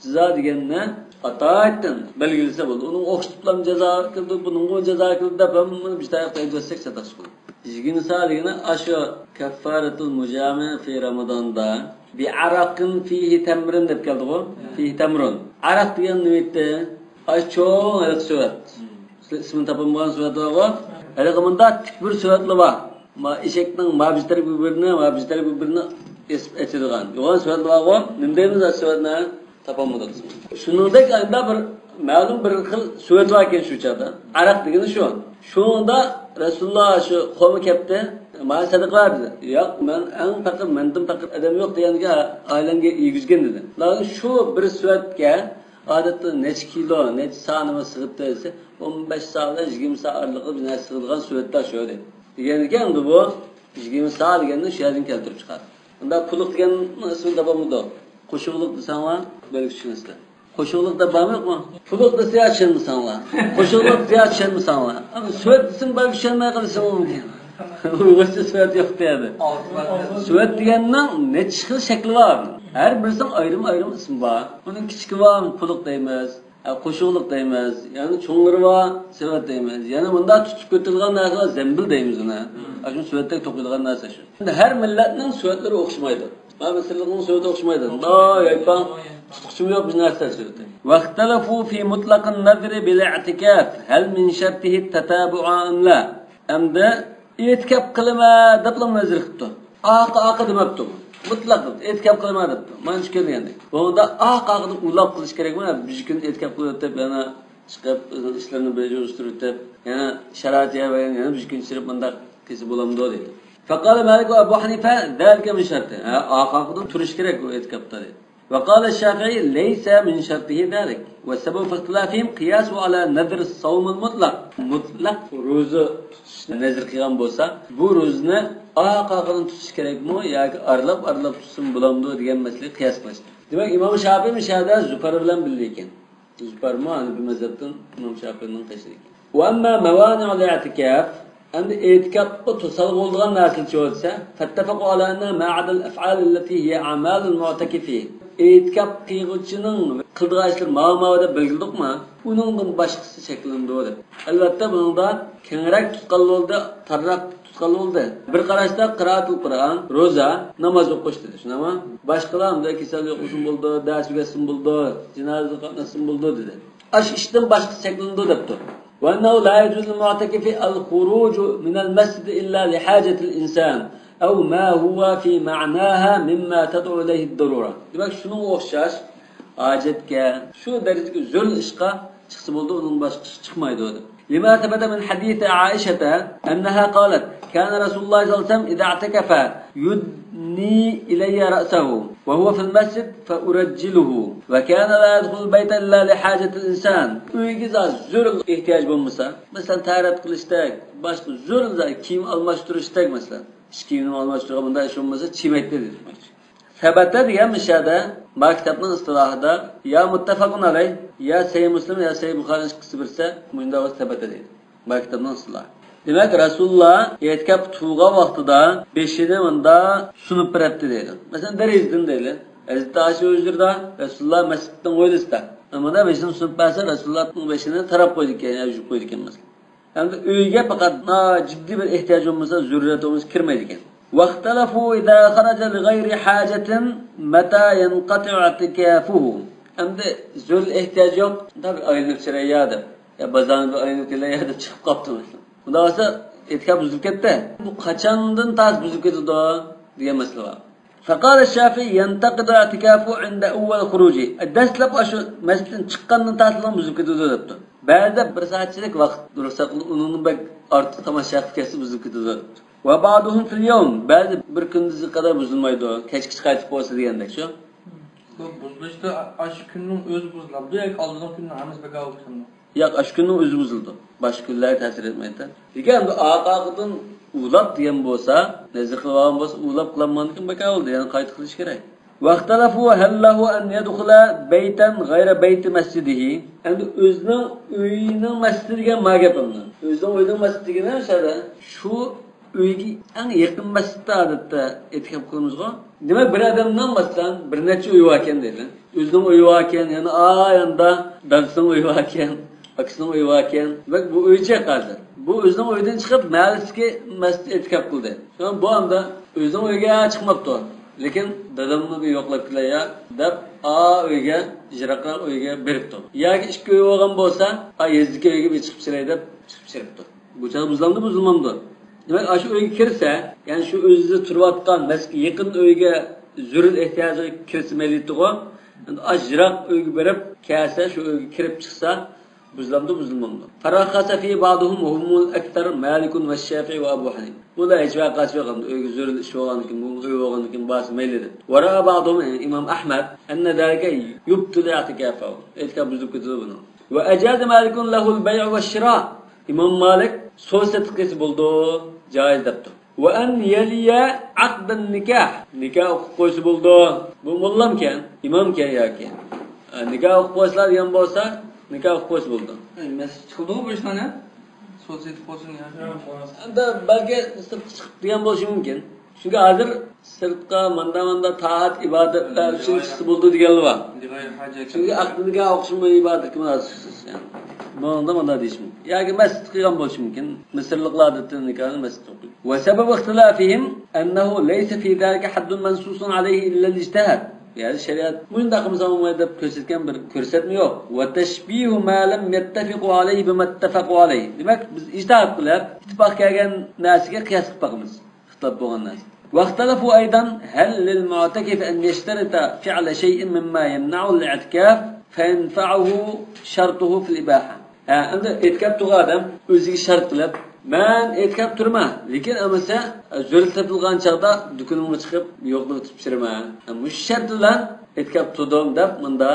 جازا دېگەننى ئاتايىتتىن بەلگىلىسە بولىدۇ. ئۇنىڭغا ئوخشىتىپلا جازا كېلىدۇ، بۇنىڭغا جازا كېلىدۇ دەپ ھەممىنى بىر تەرەپكە ئەيدىۋەتسەك ساداقىشى بولىدۇ. يىگىرمە سا دېگىنى ئاشۇ كەففارەتۇل مۇجامە فى رامىزاندا بىئەرەقىن فىھى تەمرىن دەپ كەلدىغۇ؟ فىھى تەمرۇن. ئەرەق دېگەن نېمە ئىدى؟ ئاي چوڭ ھېلىقى سۆۋەت. سىلەر ئىسمىنى تاپالمىغان سۆۋەت بارغۇ؟ ھېلىقى مۇنداق تىك بىر سۆۋەتلا بار. ما ئېشەكنىڭ ما بىر تەرىپى بىرنى، ما بىر تەرىپى بىرنى ئېسىپ ئېتىدىغان. يوغان سۆۋەتلا بارغۇ؟ نېمە دەيمىز ئاشۇ سۆۋەتنى؟ تاپالمىدۇق. شۇنىڭدەك ئايدا بىر مەلۇم بىر خىل سۆۋەت بار ئىكەن شۇ چاغدا. ئەرەق دېگىنى شۇ. شۇنىڭدا رەسۇلۇللا شۇ قومى كەپتى، ماڭا سەدىقە بەر دېدى. ياق، مەن ئەڭ پەقىر، مەندىن پەقىر ئادەم يوق دېگەنگە ئائىلەڭگە يېگۈزگىن دېدى. لېكىن شۇ بىر سۆۋەتكە ئادەتتە نەچچە كىلو، نەچچە سا نېمە سىغىپتۇ دېسە، ئون بەش سا بىلەن يىگىرمە سا ئارىلىقىدا بىر نەرسە سىغىدىغان سۆۋەتتە شۇ دېدى. دېگەنىكەن ئەمدى بۇ يىگىرمە سا دېگەننى شۇ يەردىن كەلتۈرۈپ چىقاردى. ئۇندا پۇلۇق دېگەن ئىسمىنى تاپالمىدۇق. قوشۇقلۇق دېسەڭلار بۆلۈك چۈشىنىسىلەر. قوشۇقلۇق دەپ بارمۇ يوقمۇ؟ پۇلۇق دېسە يا چۈشەنمىسەڭلار. قوشۇقلۇق دېسە يا چۈشەنمىسەڭلار. ئەمما سۆۋەت دېسىمۇ بەلكى چۈشەنمەي قېلىشىڭ مۇمكىن. ئۇيغۇرچە سۆۋەت يوق دېيەردى. سۆۋەت دېگەننىڭ نەچچە خىل شەكلى بار. ھەر بىرسىنىڭ ئايرىم-ئايرىم ئىسمى بار. ئۇنىڭ كىچىكى بار، پۇلۇق دەيمىز. ھە، قوشۇقلۇق دەيمىز، يەنى چوڭلىرى بار سۆۋەت دەيمىز. يەنە مۇنداق تۇتۇپ كۆتۈرۈلگەن نەرسىلەر زەمبىل دەيمىز ئۇنى. ئاشۇ سۆۋەتتەك توقۇيدىغان نەرسە شۇ. ئەمدى ھەر مىللەتنىڭ سۆۋەتلىرى ئوخشىمايدۇ. ھە، مىسىرلىقنىڭ سۆۋىتى ئوخشىمايدۇ. مۇنداق يايپاڭ، تۇتقۇچىمۇ يوق بىر نەرسە سۆۋىتى. واختلفوا في مطلق النذر بالاعتكاف، هل من شرطه التتابع أم لا؟ ئەمدى ئېتىكاپ قىلىمەن دەپلا نەزىر قىپتۇ. ئاقا، ئاقا دېمەپتۇ. مۇتلەق ئېتىكاپ قىلىمەن دەپتۇ. مانا شۇ كەلگەندەك. بۇنىڭدا ئاقا، ئاقىدىن ئۇلاپ قىلىش كېرەكمۇ؟ بىر كۈن ئېتىكاپ قىلىۋېتىپ، يەنە چىقىپ، ئىشلىرىنى بېجىرىشتۈرۈۋېتىپ، يەنە شارائىت يار بەرگەن، يەنە بىر كۈن چىرىپ مۇنداق قىلسا بولامدۇ دېدى. فقال مالك وأبو حنيفة ذلك من شرطه. ھە، ئاقا، ئاقىدىن تۇرۇش كېرەك ئۇ ئېتىكاپتا دېدى. وقال الشافعي ليس من شرطه ذلك، والسبب في اختلافهم قياسه على نذر الصوم المطلق. مۇتلەق روزا تۇتۇش نەزىر قىلغان بولسا، بۇ روزىنى ئاقا، ئاقىدىن تۇتۇش كېرەكمۇ ياكى ئارىلاپ ئارىلاپ تۇتسىمۇ بولامدۇ دېگەن مەسىلىگە قىياس قىلىشتى. دېمەك، ئىمام شافىئى مۇشۇ يەردە زۇپەر بىلەن بىللە ئىكەن. زۇپەرمۇ ھەنىفىي مەزھەپتىن ئىمام شافىئىنىڭ قېشىدا ئىكەن. وأما موانع الاعتكاف، ئەمدى ئېتىكاپقا توسالغۇ بولىدىغان نەرسىلەرچۇ دېسە، فاتفقوا على أن ما عدا الأفعال التي هي أعمال المعتكف. ئېتىكاپ قىلغۇچىنىڭ قىلىدىغان ئىشلىرى ماۋۇ، ماۋۇ دەپ بەلگىلىدۇقمۇ؟ ئۇنىڭدىن باشقىسى چەكلىنىدۇ دەپ. ئەلۋەتتە، بۇنىڭدا كەڭرەك تۇتقان بولدى، تارراق تۇتقان بولدى. بىر قاراشتا قىرائەتۇل قۇرئان، روزا، ناماز ئوقۇش دېدى. شۇنداقمۇ؟ باشقىلار ئەمدى كېسەل يوقلىسىمۇ بولىدۇ، دەرس ئۆگەتسىمۇ بولىدۇ، جىنازىغا قاتناشسىمۇ بولىدۇ دېدى. ئاشۇ ئىشتىن باشقىسى چەكلىنىدۇ دەپتۇ. وأنه لا يجوز للمعتكف الخروج من المسجد إلا لحاجة الإنسان أو ما هو في معناها مما تدعو إليه الضرورة. دېمەك، شۇنىڭغا ئوخشاش ھاجەتكە، شۇ دەرىجىدىكى زۆرۈر ئىشقا چىقسا بولىدۇ، ئۇنىڭ باشقىسى چىقمايدۇ دەپ. لما ثبت من حديث عائشة أنها قالت: كان رسول الله صلى الله عليه وسلم إذا اعتكف يدني إلي رأسه وهو في المسجد فأرجله وكان لا يدخل البيت إلا لحاجة الإنسان. ئۆيگە زا-، زۆرۈر ئېھتىياج بولمىسا، مەسىلەن، تەھارەت قىلىشتەك، باشقا زۆرۈر زا-، كىيىم ئالماشتۇرۇشتەك، مەسىلەن، ئىچ كىيىمنى ئالماشتۇرغان، بۇنداق ئىش بولمىسا چىمەيتتى دېمەكچى. سەبەتە دېگەن مۇشۇ يەردە بار كىتابنىڭ ئىستىلاھىدا يا مۇتتەفەقۇن ئەلەيھ، يا سەھىھ مۇسلىم، يا سەھىھ بۇخارىنىڭ ئىككىسى بىرسى مۇشۇنداق بولسا سەبەتە دەيدۇ. بار كىتابنىڭ ئىستىلاھى. دېمەك، رەسۇلۇللا ئېتىكاپقا تۇرغان ۋاقتىدا بېشىنى مۇندا سۇنۇپ بېرەتتى دەيدۇ. مەسىلەن، دېرىزىدىن دەيلى. ھەزرىتى ئائىشە ھۇجرىدا، رەسۇلۇللا مەسچىتنىڭ ھويلىسىدا. مۇندا بېشىنى سۇنۇپ بەرسە، رەسۇلۇللانىڭ بېشىنى تاراپ قويىدىكەن، يا يۇيۇپ قويىدىكەن مەسىلەن. ئەمدى ئۆيگە پەقەت جىددىي بىر ئېھتىياج بولمىسا، زۆرۈرىيەت بولمىسا كىرمەيدىكەن. واختلفوا إذا خرج لغير حاجة متى ينقطع اعتكافه. ئەمدى زۆرۈر ئېھتىياج يوق، بىر ئايلىنىپ چىقاي يا دەپ، يا بازارنى بىر ئايلىنىپ كېلەي يا دەپ چىقىپ قاپتۇ مەسىلەن. ئۇنداق بولسا ئېتىكاپ بۇزۇلۇپ كەتتى. بۇ قاچاندىن تارتىپ بۇزۇلۇپ كېتىدۇ دېگەن مەسىلە بار. فقال الشافعي ينتقض اعتكافه عند أول خروجه. دەسلەپ ئاشۇ مەسچىتتىن چىققاندىن تارتىپلا بۇزۇلۇپ كېتىدۇ دەپتۇ. بەزىدە بىر سائەتچىلىك ۋاقىت رۇخسەت قىلىپ، ئۇنىڭدىن بەك ئارتۇق تاماشا قىلىپ كەتسە بۇزۇلۇپ كېتىدۇ دەپتۇ. وبعضهم في اليوم، بەزى بىر كۈندۈزگە قەدەر بۇزۇلمايدۇ، كەچكىچە قايتىپ بولسا دېگەندەك شۇ. بۇ بۇزۇلۇشتا ئاشۇ كۈننىڭ ئۆزى بۇزۇلامدۇ ياكى ئالدىنقى كۈننىڭ ھەممىسى بىكار بولۇپ كېتەمدۇ؟ ياق، ئاشۇ كۈننىڭ ئۆزى بۇزۇلىدۇ. باشقا كۈنلەرگە تەسىر ئەتمەيدۇ. لېكىن ئۇ ئارقا-ئارقىدىن ئۇلاپ دېگەن بولسا، نەزىر قىلىۋالغان بولسا، ئۇلاپ قىلالمىغاندىكىن بىكار بولدى، يەنە قايتا قىلىش كېرەك. واختلفوا هل له أن يدخل بيتا غير بيت مسجده. ئەمدى ئۆزىنىڭ ئۆيىنىڭ مەسچىتى دېگەن ما گەپ ئەمدى. ئۆزىنىڭ ئۆيىنىڭ مەسچىتى دېگىنى شۇ. شۇ ئۆيگە ئەڭ يېقىن مەسچىتتە ئادەتتە ئېتىكاپ قىلىمىزغۇ. دېمەك، بىر ئادەمنىڭ، مەسىلەن، بىر نەچچە ئۆيى باركەن دەيلى. ئۆزىنىڭ ئۆيى باركەن، يەنە ئاياندا دادىسىنىڭ ئۆيى باركەن، ئاكىسىنىڭ ئۆيى باركەن. دېمەك، بۇ ئۆيچە ھازىر. بۇ ئۆزىنىڭ ئۆيىدىن چىقىپ، مەھەللىسىدىكى مەسچىتتە ئېتىكاپ قىلدى. شۇڭا بۇ ئاندا ئۆزىنىڭ ئۆيىگە چىقماپتۇ. لېكىن دادامنى بىر يوقلاپ كېلەي يا دەپ، ئا ئۆيگە، يىراقراق ئۆيگە بېرىپتۇ. ياكى ئىككى ئۆي بولغان بولسا، ئا يېزىدىكى ئۆيگە بىر چىقىپ چىقاي دەپ چىقىپ چىقىپتۇ. بۇ چاغدا بۇزۇلامدۇ، بۇزۇلمامدۇ؟ دېمەك، ئاشۇ ئۆيگە كىرسە، يەنى شۇ ئۆزى تۇرۇۋاتقان مەسچىتكە يېقىن ئۆيگە زۆرۈر ئېھتىياجىغا كىرسە مەيلى دەيدىغۇ. ئەمدى ئاز يىراق ئۆيگە بېرىپ كەلسە، شۇ ئۆيگە كىرىپ چىقسا، بۇزۇلامدۇ، بۇزۇلمامدۇ؟ فرخص فيه بعضهم وهم الأكثر مالك والشافعي وأبو حنيفة. بۇلار ھېچ ۋەقەسى يوق، ئەمدى ئۆيگە زۆرۈر ئىش بولغاندىكىن، بۇ ئۆي بولغاندىكىن بارسا مەيلى دەپ. ورأى بعضهم، يەنى ئىمام ئەھمەد، أن ذلك يبطل اعتكافه. ئېتىكاپ بۇزۇلۇپ كېتىدۇ بۇنىڭ. وأجاز مالك له البيع والشراء. ئىمام مالىك سودا سېتىق قىلسا بولىدۇ، جائىز دەپتۇ. وأن يلي عقد النكاح. نىكاھ ئوقۇپ قويسا بولىدۇ. بۇ موللامكەن، ئىمامكەن ياكى. ئە، نىكاھ ئوقۇپ قويسىلا دېگەن بولسا، نىكاھ ئوقۇپ قويسا بولىدۇ. ئەي، مەسچىت قىلدىغۇ بۇ ئىشلارنى. سودا سېتىق بولسۇن يا. ئەمدى بەلكى سىرتقا چىقىپ دېگەن بولۇشى مۇمكىن. چۈنكى ھازىر سىرتقا ماندا-ماندا تائەت، ئىبادەتلەر ئۈچۈن چىقسا بولىدۇ دېگەنلەر بار. چۈنكى ئەقدىنىگە ئوخشىماي ئىبادەتكە مۇناسىۋەتسىز. يەنى بۇنىڭدا مۇنداق دېيىش مۇمكىن. ياكى مەسچىتتە قىلغان بولۇشى مۇمكىن. مىسىرلىقلار ئادەتتە نىكاھنى مەسچىتتە ئوقۇيدۇ. وسبب اختلافهم أنه ليس في ذلك حد منصوص عليه إلا الاجتهاد. يەنى شەرىئەت مۇشۇنداق قىلمىساڭ بولمايدۇ دەپ كۆرسەتكەن بىر كۆرسەتمە يوق. وتشبيه ما لم يتفقوا عليه بما اتفقوا عليه. دېمەك، بىز ئىجتىھاد قىلىپ، ئىتتىپاق كەلگەن نەرسىگە قىياس قىلىپ باقىمىز. ئىختىلاپ بولغان نەرسە. واختلفوا أيضا هل للمعتكف أن يشترط فعل شيء مما يمنع الاعتكاف فينفعه شرطه في الإباحة. ھە، ئەمدى ئېتىكاپ تۇرغان ئادەم ئۆزىگە شەرت قىلىپ، مەن ئېتىكاپ تۇرىمەن، لېكىن ئەمىسە زۆرۈر تېپىلغان چاغدا دۇكىنىمغا چىقىپ يوقلىغا تۇتۇپ چۈشۈرىمەن. ھە، مۇشۇ شەرت بىلەن ئېتىكاپ تۇردۇم دەپ مۇندا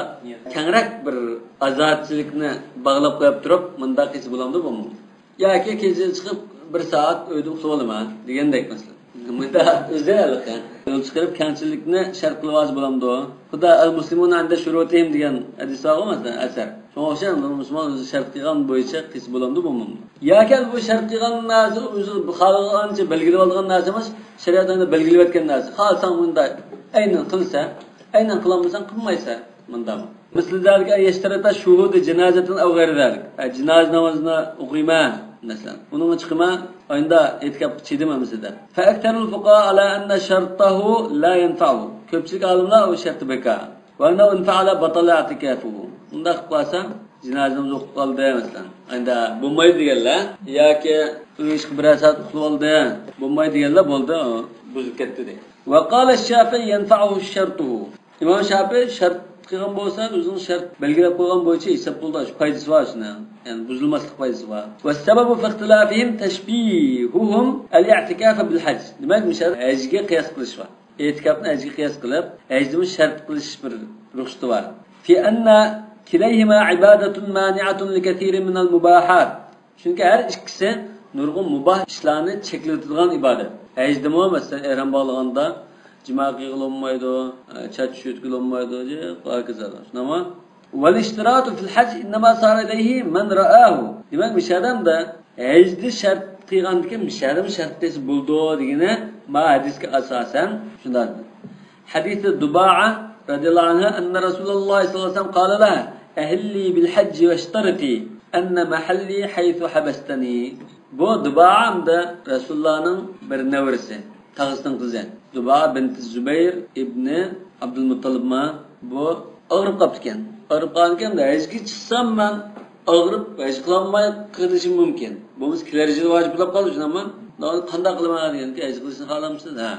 كەڭرەك بىر ئازادچىلىكنى باغلاپ قويۇپ تۇرۇپ مۇنداق قىلسا بولامدۇ، بولمامدۇ؟ ياكى كېچىدە چىقىپ بىر سائەت ئۆيدە ئۇخلىۋالىمەن دېگەندەك مەسىلەن. مۇنداق ئۆزى ھېلىقى يول چىقىرىپ كەڭچىلىكنى شەرت قىلىۋالسا بولامدۇ؟ خۇدا المسلمون عند شروطهم دېگەن ھەدىس بارغۇ مەسىلەن، ئەسەر. شۇڭا ئوخشاش مۇسۇلمان ئۆزى شەرت قىلغان بويىچە قىلسا بولامدۇ، بولمامدۇ؟ ياكى بۇ شەرت قىلغان نەرسە ئۆزى خالىغانچە بەلگىلىۋالغان نەرسە ئەمەس، شەرىئەت ئەمدى بەلگىلىۋەتكەن نەرسە. خالىساڭ مۇنداق ئەينەن قىلىسەن، ئەينەن قىلالمىساڭ قىلمايسەن. مۇنداق. مثل ذلك أن يشترط شهود جنازة أو غير ذلك. ئە، جىنازا نامازىنى ئوقۇيمەن، مەسىلەن. ئۇنىڭغا چىقىمەن، ئاينىدا ئېتىكاپقا چىدىمەن مەسىلەن. فأكثر الفقهاء على أن شرطه لا ينفعه. كۆپچىلىك ئالىملار ئۇ شەرتى بىكار. وأنه إن فعل بطل اعتكافه. ئۇنداق قىلىپ قالسا، جىنازا نامىزى ئوقۇپ قالدى، مەسىلەن. ئاينىدا بولمايدۇ دېگەنلەر. ياكى ئۆيگە چىقىپ بىرەر سائەت ئۇخلىۋالدى، بولمايدۇ دېگەنلەر بولدى، بۇزۇلۇپ كەتتى دەيدۇ. وقال الشافعي ينفعه شرطه. ئىمام شافىئى شەرت قىلغان بولسا، ئۆزىنىڭ شەرت بەلگىلەپ قويغان بويىچە ھېساب قىلىدۇ، شۇ پايدىسى بار شۇنىڭ. يەنى بۇزۇلماسلىق پايدىسى بار. والسبب في اختلافهم تشبيههم الاعتكاف بالحج. دېمەك، مۇشۇ ھەجگە قىياس قىلىش بار. ئېتىكاپنى ھەجگە قىياس قىلىپ، ھەجدىمۇ شەرت قىلىش بىر رۇخسىتى بار. في أن كليهما عبادة مانعة لكثير من المباحات. چۈنكى ھەر ئىككىسى نۇرغۇن مۇباھ ئىشلارنى چەكلىۋېتىدىغان ئىبادەت. ھەجدىمۇ، مەسىلەن، ئېھرام باغلىغاندا جىما قىلغىلى بولمايدۇ، چاچ چۈشۈرتكىلى بولمايدۇ، ھاكازا. شۇنداقمۇ؟ والاشتراط في الحج إنما صار إليه من رآه. دېمەك، مۇشۇ ئادەمدە ھەجدە شەرت قىلغاندىكىن مۇشۇ ئادەم شەرت قىلسا بولىدۇ دېگىنى ما ھەدىسكە ئاساسەن شۇنداق. حديث ضباعة رضي الله عنها أن رسول الله صلى الله عليه وسلم قال لها: أهلي بالحج واشترطي أن محلي حيث حبستني. بۇ دۇبائە ئەمدى رەسۇلۇللانىڭ بىر نەۋرىسى، تاغىسىنىڭ قىزى. دۇبائە بىنتى زۇبەير ئىبنى ئابدۇلمۇتتالىبما بۇ ئاغرىپ قاپتىكەن. ئاغرىپ قالغانىكەن، ھەجگە چىقسام مەن ئاغرىپ ھەج قىلالماي قېلىشىم مۇمكىن. بولمىسا كېلەر يىلى ۋاجىپ بولاپ قالىدۇ، شۇنداقمۇ؟ قانداق قىلىمەن دېگەنكى، ھەج قىلىشنى خالامسىز؟ ھە.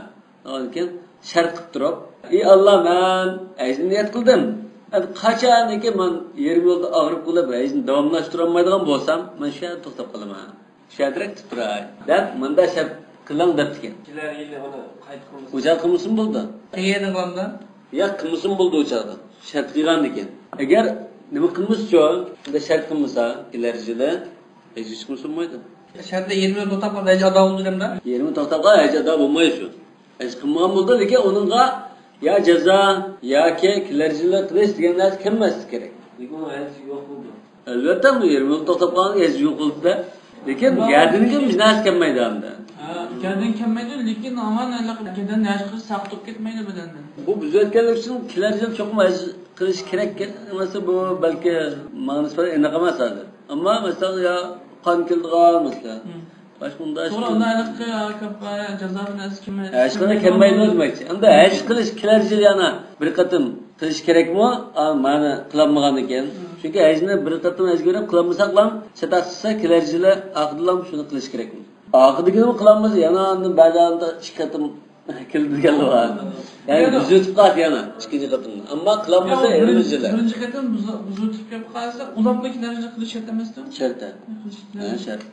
ئاندىن كېيىن شەرت قىلىپ تۇرۇپ، ئى ئاللا، مەن ھەجنى نىيەت قىلدىم. ئەمدى قاچانكى مەن يېرىم يولدا ئاغرىپ قېلىپ ھەجنى داۋاملاشتۇرالمايدىغان بولسام، مەن شۇ يەردە توختاپ قالىمەن. شۇ يەردىرەك تۇرۇپ تۇراي، دەپ مۇنداق شەرت قىلىڭ دەپتىكەن. كېلەر يىلى ئۇنى قايتا قىلمىسا. ئۇ چاغدا قىلمىسىمۇ بولىدۇ. قەيەردىن قىلامدا؟ ياق، قىلمىسىمۇ بولىدۇ ئۇ چاغدا. شەرت قىلغاندىكىن. ئەگەر نېمە قىلمىسىچۇ؟ ئەگەر شەرت قىلمىسا، كېلەر يىلى ھېچ ئىش قىلمىسا بولمايدۇ. شەرتتە يېرىم يول توختاپ قالسا ھەج ئادا بولىدۇ دەمدە؟ يېرىم يول توختاپ قالسا ھەج ئادا بولمايدۇ شۇ. ھەج قىلمىغان بولىدۇ، لېكىن ئۇنىڭغا يا جازا ياكى كېلەر يىلى قىلىش دېگەن نەرسە كەلمەسلىكى كېرەك. لېكىن ئۇ ھەج يوق بولىدۇ. ئەلۋەتتە، بۇ يېرىم يولدا توختاپ قالغان ھەج يوق بولىدۇ-دە. لېكىن بۇ گەدىنىگە بىر نەرسە كەلمەيدۇ ئەمدى. ھە، گەدىن كەلمەيدۇ، لېكىن ھامان ھېلىقى گەدەن ھەج قىلىش ساقىت بولۇپ كەتمەيدۇ بەدەندىن. بۇ بۇزۇۋەتكەنلىكى ئۈچۈن كېلەر يىلى چوقۇم ھەج قىلىش كېرەك ئەمەسمۇ؟ بۇ بەلكى ماڭا نىسبەتەن ئېنىق ئەمەس ھازىر. ئەمما مەسىلەن، يا قان كېلىدىغان مەسىلە. ھىم. باشقا مۇنداق توغرا، ئۇنداق ھېلىقى كاپپارە جازا بىر نەرسە كەلمەيدۇ. ھېچقانداق كەلمەيدۇ دېمەكچى. ئەمدى ھەج قىلىش كېلەر يىلى يەنە بىر قېتىم قىلىش كېرەكمۇ؟ ئا، مانا قىلالمىغاندىكىن. ھىم. چۈنكى ھەجنى بىر قېتىم ھەجگە بېرىپ قىلالمىساقلا، چاتاق چۈشسە، كېلەر يىلى ئاخىرىدىلا شۇنى قىلىش كېرەكمۇ؟ ئاخىرىدىكىنىمۇ قىلالمىسا، يەنە ئاندىن بەزى ئىككى قېتىم كېلىدىغانلار بار. يەنى بۇزۇۋېتىپ قالدى يەنە ئىككىنچى قېتىمدا. ئەمما قىلالمىسا، يەنە بىرىنچى، بىرىنچى قېتىم بۇزۇ-، بۇزۇۋېتىپ كېلىپ قالسا، ئۇلاپلا كېلەر قىلىش شەرت ئەمەستۇ؟ شەرت. ھە، شەرت.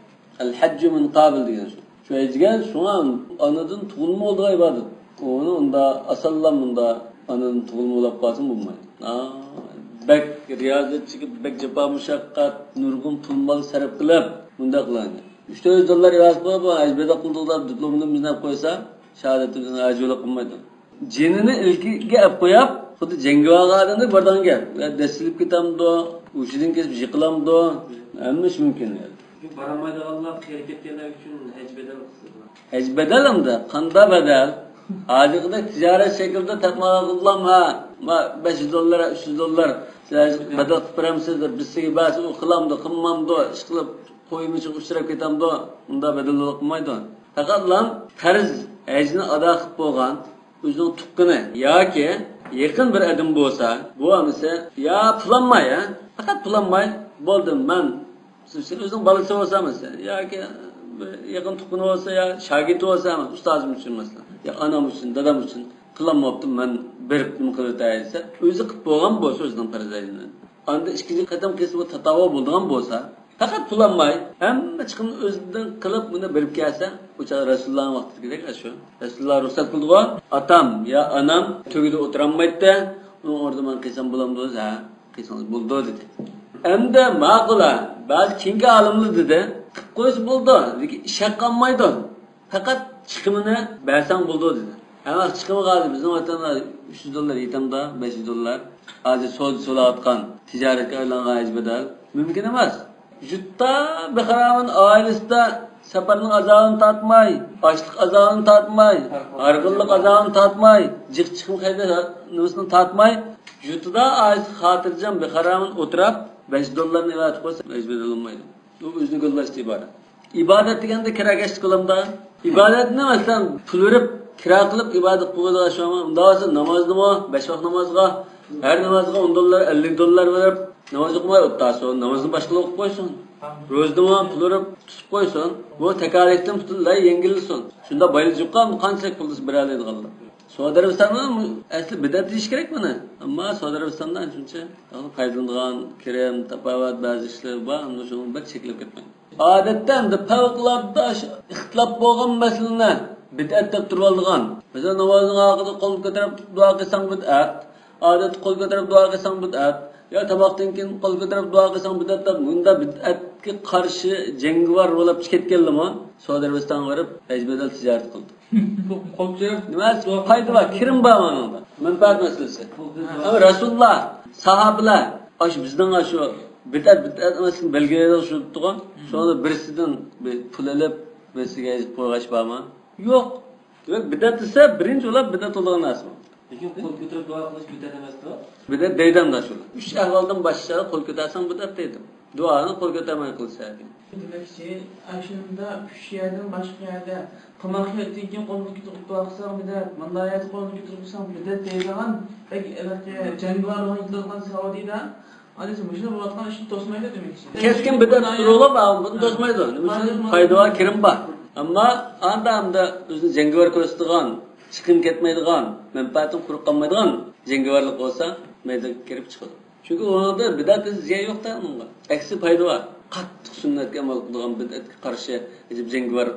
الحج من قبل دېگەن شۇ. شۇ ھەج دېگەن شۇڭا ئانىدىن تۇغۇلما بولىدىغان ئىبادەت. ئۇنى ئۇندا ئاسانلا مۇندا ئانىدىن تۇغۇلما بولاپ قالسىمۇ بولمايدۇ. ھا، بەك رىيازەتچىگە بەك جاپا مۇشەققەت، نۇرغۇن پۇل مال سەرپ قىلىپ، مۇنداق قىلغان. ئۈچ تۆت يۈز دوللار ئىبادەت قىلىپ، ھەج بەدەل قىلدۇق دەپ دىپلومىنى بىزنى ئەپ قويسا، شاھادەتتىن ھەج يولى قىلمايدۇ. جېنىنى ئىلكىگە ئەپ قويۇپ، خۇددى جەڭگە بارغان ئادەمدەك بارىدىغان گەپ. يا دەسسىلىپ كېتەمدۇ، ھوشىدىن كېتىپ يىقىلامدۇ، ھەممە ئىش مۇمكىن. بارالمايدىغانلار، قېرىپ كەتكەنلەر ئۈچۈن ھەج بەدەل قىلسىلا. ھەج بەدەل ئەمدى، قانداق بەدەل؟ ھازىرقىدەك تىجارەت شەكلىدە تاپماقچى قىلدىم ھە، ما بەش يۈز دوللار، ئۈچ يۈز دوللار، سىلەر بەدەل قىلىپ بېرەمسىز دەپ، بىرسىگە بەرسە ئۇ قىلامدۇ، قىلمامدۇ، ئىشقىلىپ قويمىچىغا ئۇچراپ كېتەمدۇ، ئۇنداق بەدەل قىلمايدۇ. پەقەتلا پەرز ھەجنى ئادا قىلىپ بولغان، ئۆزىنىڭ تۇغقىنى ياكى يېقىن بىر ئادىمى بولسا، بۇ ئەمىسە يا پۇلانماي، ھە؟ پەقەت پۇلانماي، بولدى، مەن، مىسال ئۈچۈن، ئۆزىنىڭ بالىسى بولسا، مىسال، ياكى بىر يېقىن تۇغقىنى بولسا، يا شاگىرتى بولسا، ئۇستازىم ئۈچۈن، مەسىلەن، يا ئانام ئۈچۈن، دادام ئۈچۈن پۇلانماپتۇ، مەن بېرىپ نېمە قىلىۋېتەي دېسە، ئۆزى قىلىپ بولغان بولسا ئۆزىنىڭ پەرز ھەجىنى. ئاندىن ئىككىنچى قېتىم قىلسا، بۇ تاتاۋا بولىدىغان بولسا، پەقەت پۇلانماي، ھەممە چىقىمنى ئۆزىدىن قىلىپ، مۇنى بېرىپ كەلسە، ئۇ چاغدا رەسۇلۇللانىڭ ۋاقتىدىكىدەك ئاشۇ. رەسۇلۇللا رۇخسەت قىلدىغۇ، ئاتام يا ئانام تۆگىدە ئولتۇرالمايتتى، ئۇنىڭ ئورنىدا مەن قىلسام بولامدۇ؟ ھە، قىلسىڭىز بولىدۇ، دېدى. ئەمدى ماقۇل، بەزى كېيىنكى ئالىملار دېدى، قىلىپ قويسا بولىدۇ، لېكىن ئىش ھەققى ئالمايدۇ. پەقەت چىقىمىنى بەرسەڭ بولىدۇ، دېدى. ھەممە چىقىمغا ھازىر بىزنىڭ ۋەتەندە ئۈچ يۈز دوللار يېتەمدۇ، بەش يۈز دوللار. ھازىر سودا سولاۋاتقان، تىجارەتكە ئايلانغان ھەج بەدەل مۇمكىن ئەمەس. يۇرتتا بىخارامان ئائىلىسىدە سەپەرنىڭ ئازابىنى تارتماي، ئاچلىق ئازابىنى تارتماي، ھارغىنلىق ئازابىنى تارتماي، جىق چىقىم خەجلەش نېمىسىنى تارتماي، يۇرتىدا ئائىلىسى خاتىرجەم بىخارامان ئولتۇرۇپ، بەش يۈز دوللارنى ئىبادەت قىلسا، ھەج بەدەل بولمايدۇ. ئۇ ئۆزىنى گۆللەشتە ئىبارەت. ئىبادەت دېگەندە كىرا كەشتە قىلامدا. ئىبادەتنى، مەسىلەن، پۇل بېرىپ، كىرا قىلىپ ئىبادەت قىلىدىغان شۇ. ئۇنداق بولسا نامازنىمۇ، بەش ۋاق نامازغا، ھەر نامازغا ئون دوللار، ئەللىك دوللار بېرىپ، ناماز ئوقۇماي ئولتۇرسۇن، نامازنى باشقىلار ئوقۇپ قويسۇن. روزىنىمۇ پۇل بېرىپ تۇتۇپ قويسۇن. بۇ تەكالىپتىن پۈتۈنلەي يەڭگىللىسۇن. شۇنداق بايلىشىپقا قانچىلىك پۇل بېرەلەيدىغانلار. سعودى ئەرەبىستاندا ئەسلى بىدئەت دېيىش كېرەك بۇنى. ئەمما سعودى ئەرەبىستاندا شۇنچە پايدىلىنىدىغان كىرىم، تاپاۋەت بەزى ئىشلار بار، ئەمدى شۇنىڭ بەك چەكلەپ كەتمەڭ. ئادەتتە ئەمدى پەۋقۇلئاددە ئىختىلاپ بولغان مەسىلىنى بىدئەت دەپ تۇرۇۋالىدىغان. مەسىلەن، نامازنىڭ ئاخىرىدا قول كۆتۈرۈپ دۇئا قىلساڭ بىدئەت. ئادەتتە قول كۆتۈرۈپ دۇئا قىلساڭ بىدئەت. يا تاماقتىن كېيىن قول كۆتۈرۈپ دۇئا قىلساڭ بىدئەت دەپ، مۇنداق بىدئەتكە قارشى جەڭگىۋار بولۇپ كەتكەنلىمۇ سعودى ئەرەبىستانغا بېرىپ ھەج بەدەل تىجارىتى قىلدى. قول كۆتۈرۈپ نېمە پايدا بار؟ كىرىم بار مانىڭدا. مەنپەئەت مەسىلىسى. ئەمما رەسۇلۇللا، ساھابىلەر، ئاشۇ بىزنىڭ ئاشۇ بىدئەت، بىدئەت ئەمەسلىكىنى بەلگىلەيدىغان شۇ تۇرغان. شۇڭا بىرسىدىن بىر پۇل ئېلىپ، بىرسىگە قويغاچ بارمۇ؟ يوق. دېمەك، بىدئەت دېسە، بىرىنچى ئۇلار بىدئەت بولىدىغان نەرسە. لېكىن قول كۆتۈرۈپ دۇئا قىلىش بىدئەت ئەمەسمۇ؟ بىدئەت دەيدۇ ئەمدى شۇ. ئۈچ ئەھۋالدىن باشقا قول كۆتەرسەڭ بىدئەت دەيدۇ. دۇئانى قول كۆتەرمەي قىلسا. دېمەكچى، ئاشۇنداق ئۈچ يەردىن باشقا يەردە تاماق يەردىن كېيىن قولنى كۆتۈرۈپ دۇئا قىلساڭ بىدئەت، مۇنداق يەردە قولنى كۆتۈرۈپ قىلساڭ بىدئەت دەيدىغان، بەك ھېلىقى جەڭگىۋارلىقنى ئېيتىدىغان سعودىيدا، ھازىر مۇشۇنى بولۇۋاتقان ئىشنى توسمايدۇ دېمەكچى. كەسكىن بىدئەت تۇرۇۋالما، بۇنى توسمايدۇ. نېمە ئۈچۈن؟ پايدا بار، كىرىم بار. ئەمما ئاندا ئەمدى ئۆزىنى جەڭگىۋار كۆرسىتىدىغان، چىقىم كەتمەيدىغان، مەنپەئەتتىن قۇرۇق قالمايدىغان جەڭگىۋارلىق بولسا، مەيدىگە كىرىپ چىقىدۇ. چۈنكى ئۇنىڭدا بىدئەتتىن زىيان يوق-دە ئۇنىڭغا. ئەكسى پايدا بار. قاتتىق سۈننەتكە ئەمەل قىلىدىغان، بىدئەتكە قارشى ئەجەب جەڭگىۋار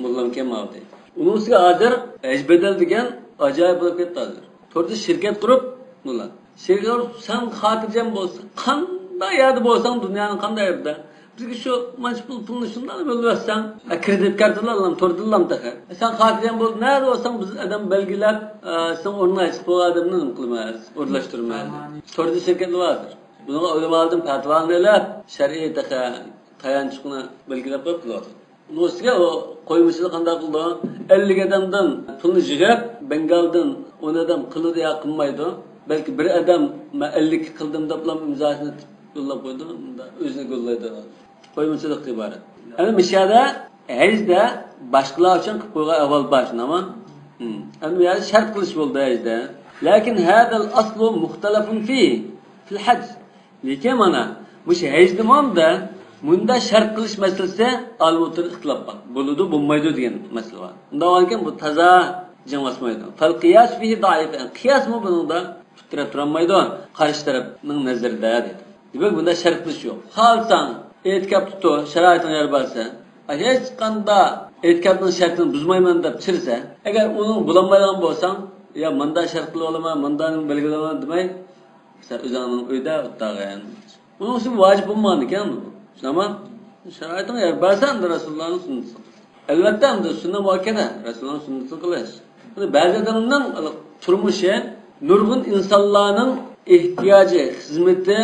موللامكەن ماۋۇ دەيدۇ. ئۇنىڭ ئۈستىگە ھازىر ھەج بەدەل دېگەن ئاجايىپ بولۇپ كەتتى ھازىر. توردا شىركەت قۇرۇپ، مۇلا. شىركەت قۇرۇپ، سەن خاتىرجەم بولسا، قانداق يەردە بولساڭ، دۇنيانىڭ قانداق يېرىدە، بىزگە شۇ مانچە پۇل، پۇلنى شۇنداق بۆلۈۋەتسەڭ، ئە، كرېدىت كارتىلا ئالام، توردىلا ئالام تېخى. ئە، سەن خاتىرجەم بول، نەدە بولساڭ بىز ئادەم بەلگىلەپ، ئە، سېنىڭ ئورنۇڭغا چىقىپ بولغان ئادەمنى نېمە قىلىمىز، ئورۇنلاشتۇرىمىز. توردا شىركەتلەر ھازىر. بۇنىڭغا ئۆلىمالىرىدىن پەتىۋانى ئېلىپ، شەرئىي تېخى تايانچۇقنى بەلگىلەپ قويۇپ قىلىۋاتىدۇ. ئۇنىڭ ئۈستىگە ئۇ قويمىچىلىق قانداق قىلىدۇ؟ ئەللىك ئادەمدىن پۇلنى يىغىپ، بەنگالدىن ئون ئادەم قىلىدۇ يا قىلمايدۇ. بەلكى بىر ئادەم مەن ئەللىككە قىلدىم دەپلا ئىمزاسىنى يوللاپ قويىدۇ. مۇنداق ئۆزىنى گوللايدۇ. قويمىچىلىققا ئىبارەت. ئەمما مۇشۇ يەردە ھەجدە باشقىلار ئۈچۈن قىلىپ قويغان ئەھۋال بار، شۇنداقمۇ؟ ھىم. ئەمما بۇ يەردە شەرت قىلىش بولدى ھەجدە. لكن هذا الأصل مختلف فيه في الحج. لېكىن مانا مۇشۇ ھەجدىمۇ ئەمدى مۇنداق شەرت قىلىش مەسىلىسى ئالىم ئوتتۇرىدا ئىختىلاپ بار. بولىدۇ، بولمايدۇ دېگەن مەسىلە بار. ئۇنداق بولغانكەن بۇ تازا جىڭ باسمايدۇ. فالقياس فيه ضعيف، قىياسمۇ بۇنىڭدا پۇت تەرەپ تۇرالمايدۇ، قارشى تەرەپنىڭ نەزىرىدە دېدى. دېمەك، بۇندا شەرتلىشىش يوق. خالىساڭ ئېتىكاپتا تۇر، شارائىتىڭ يار بەرسە، ھېچقانداق ئېتىكاپنىڭ شەرتىنى بۇزمايمەن دەپ چىرسە، ئەگەر ئۇنىڭ بولالمايدىغان بولساڭ، يا مۇنداق شەرت قىلىۋالىمەن، مۇنداق نېمە بەلگىلەيمەن دېمەي، سەن ئۆزۈڭنىڭ ئۆيدە ئولتۇرغىن. ئۇنىڭ ئۈچۈن ۋاجىپ بولمىغان ئىكەن بۇ. شۇنداقمۇ؟ شارائىتىڭ يار بەرسە، ئەمدى رەسۇلۇللانىڭ سۈننىتى. ئەلۋەتتە، ئەمدى سۈننە مۇئەككەدە، رەسۇلۇللانىڭ سۈننىتىنى قىلىش. بۇنى بەزى ئادەمنىڭ تۇرمۇشى، نۇرغۇن ئىنسانلارنىڭ ئېھتىياجى، خىزمىتى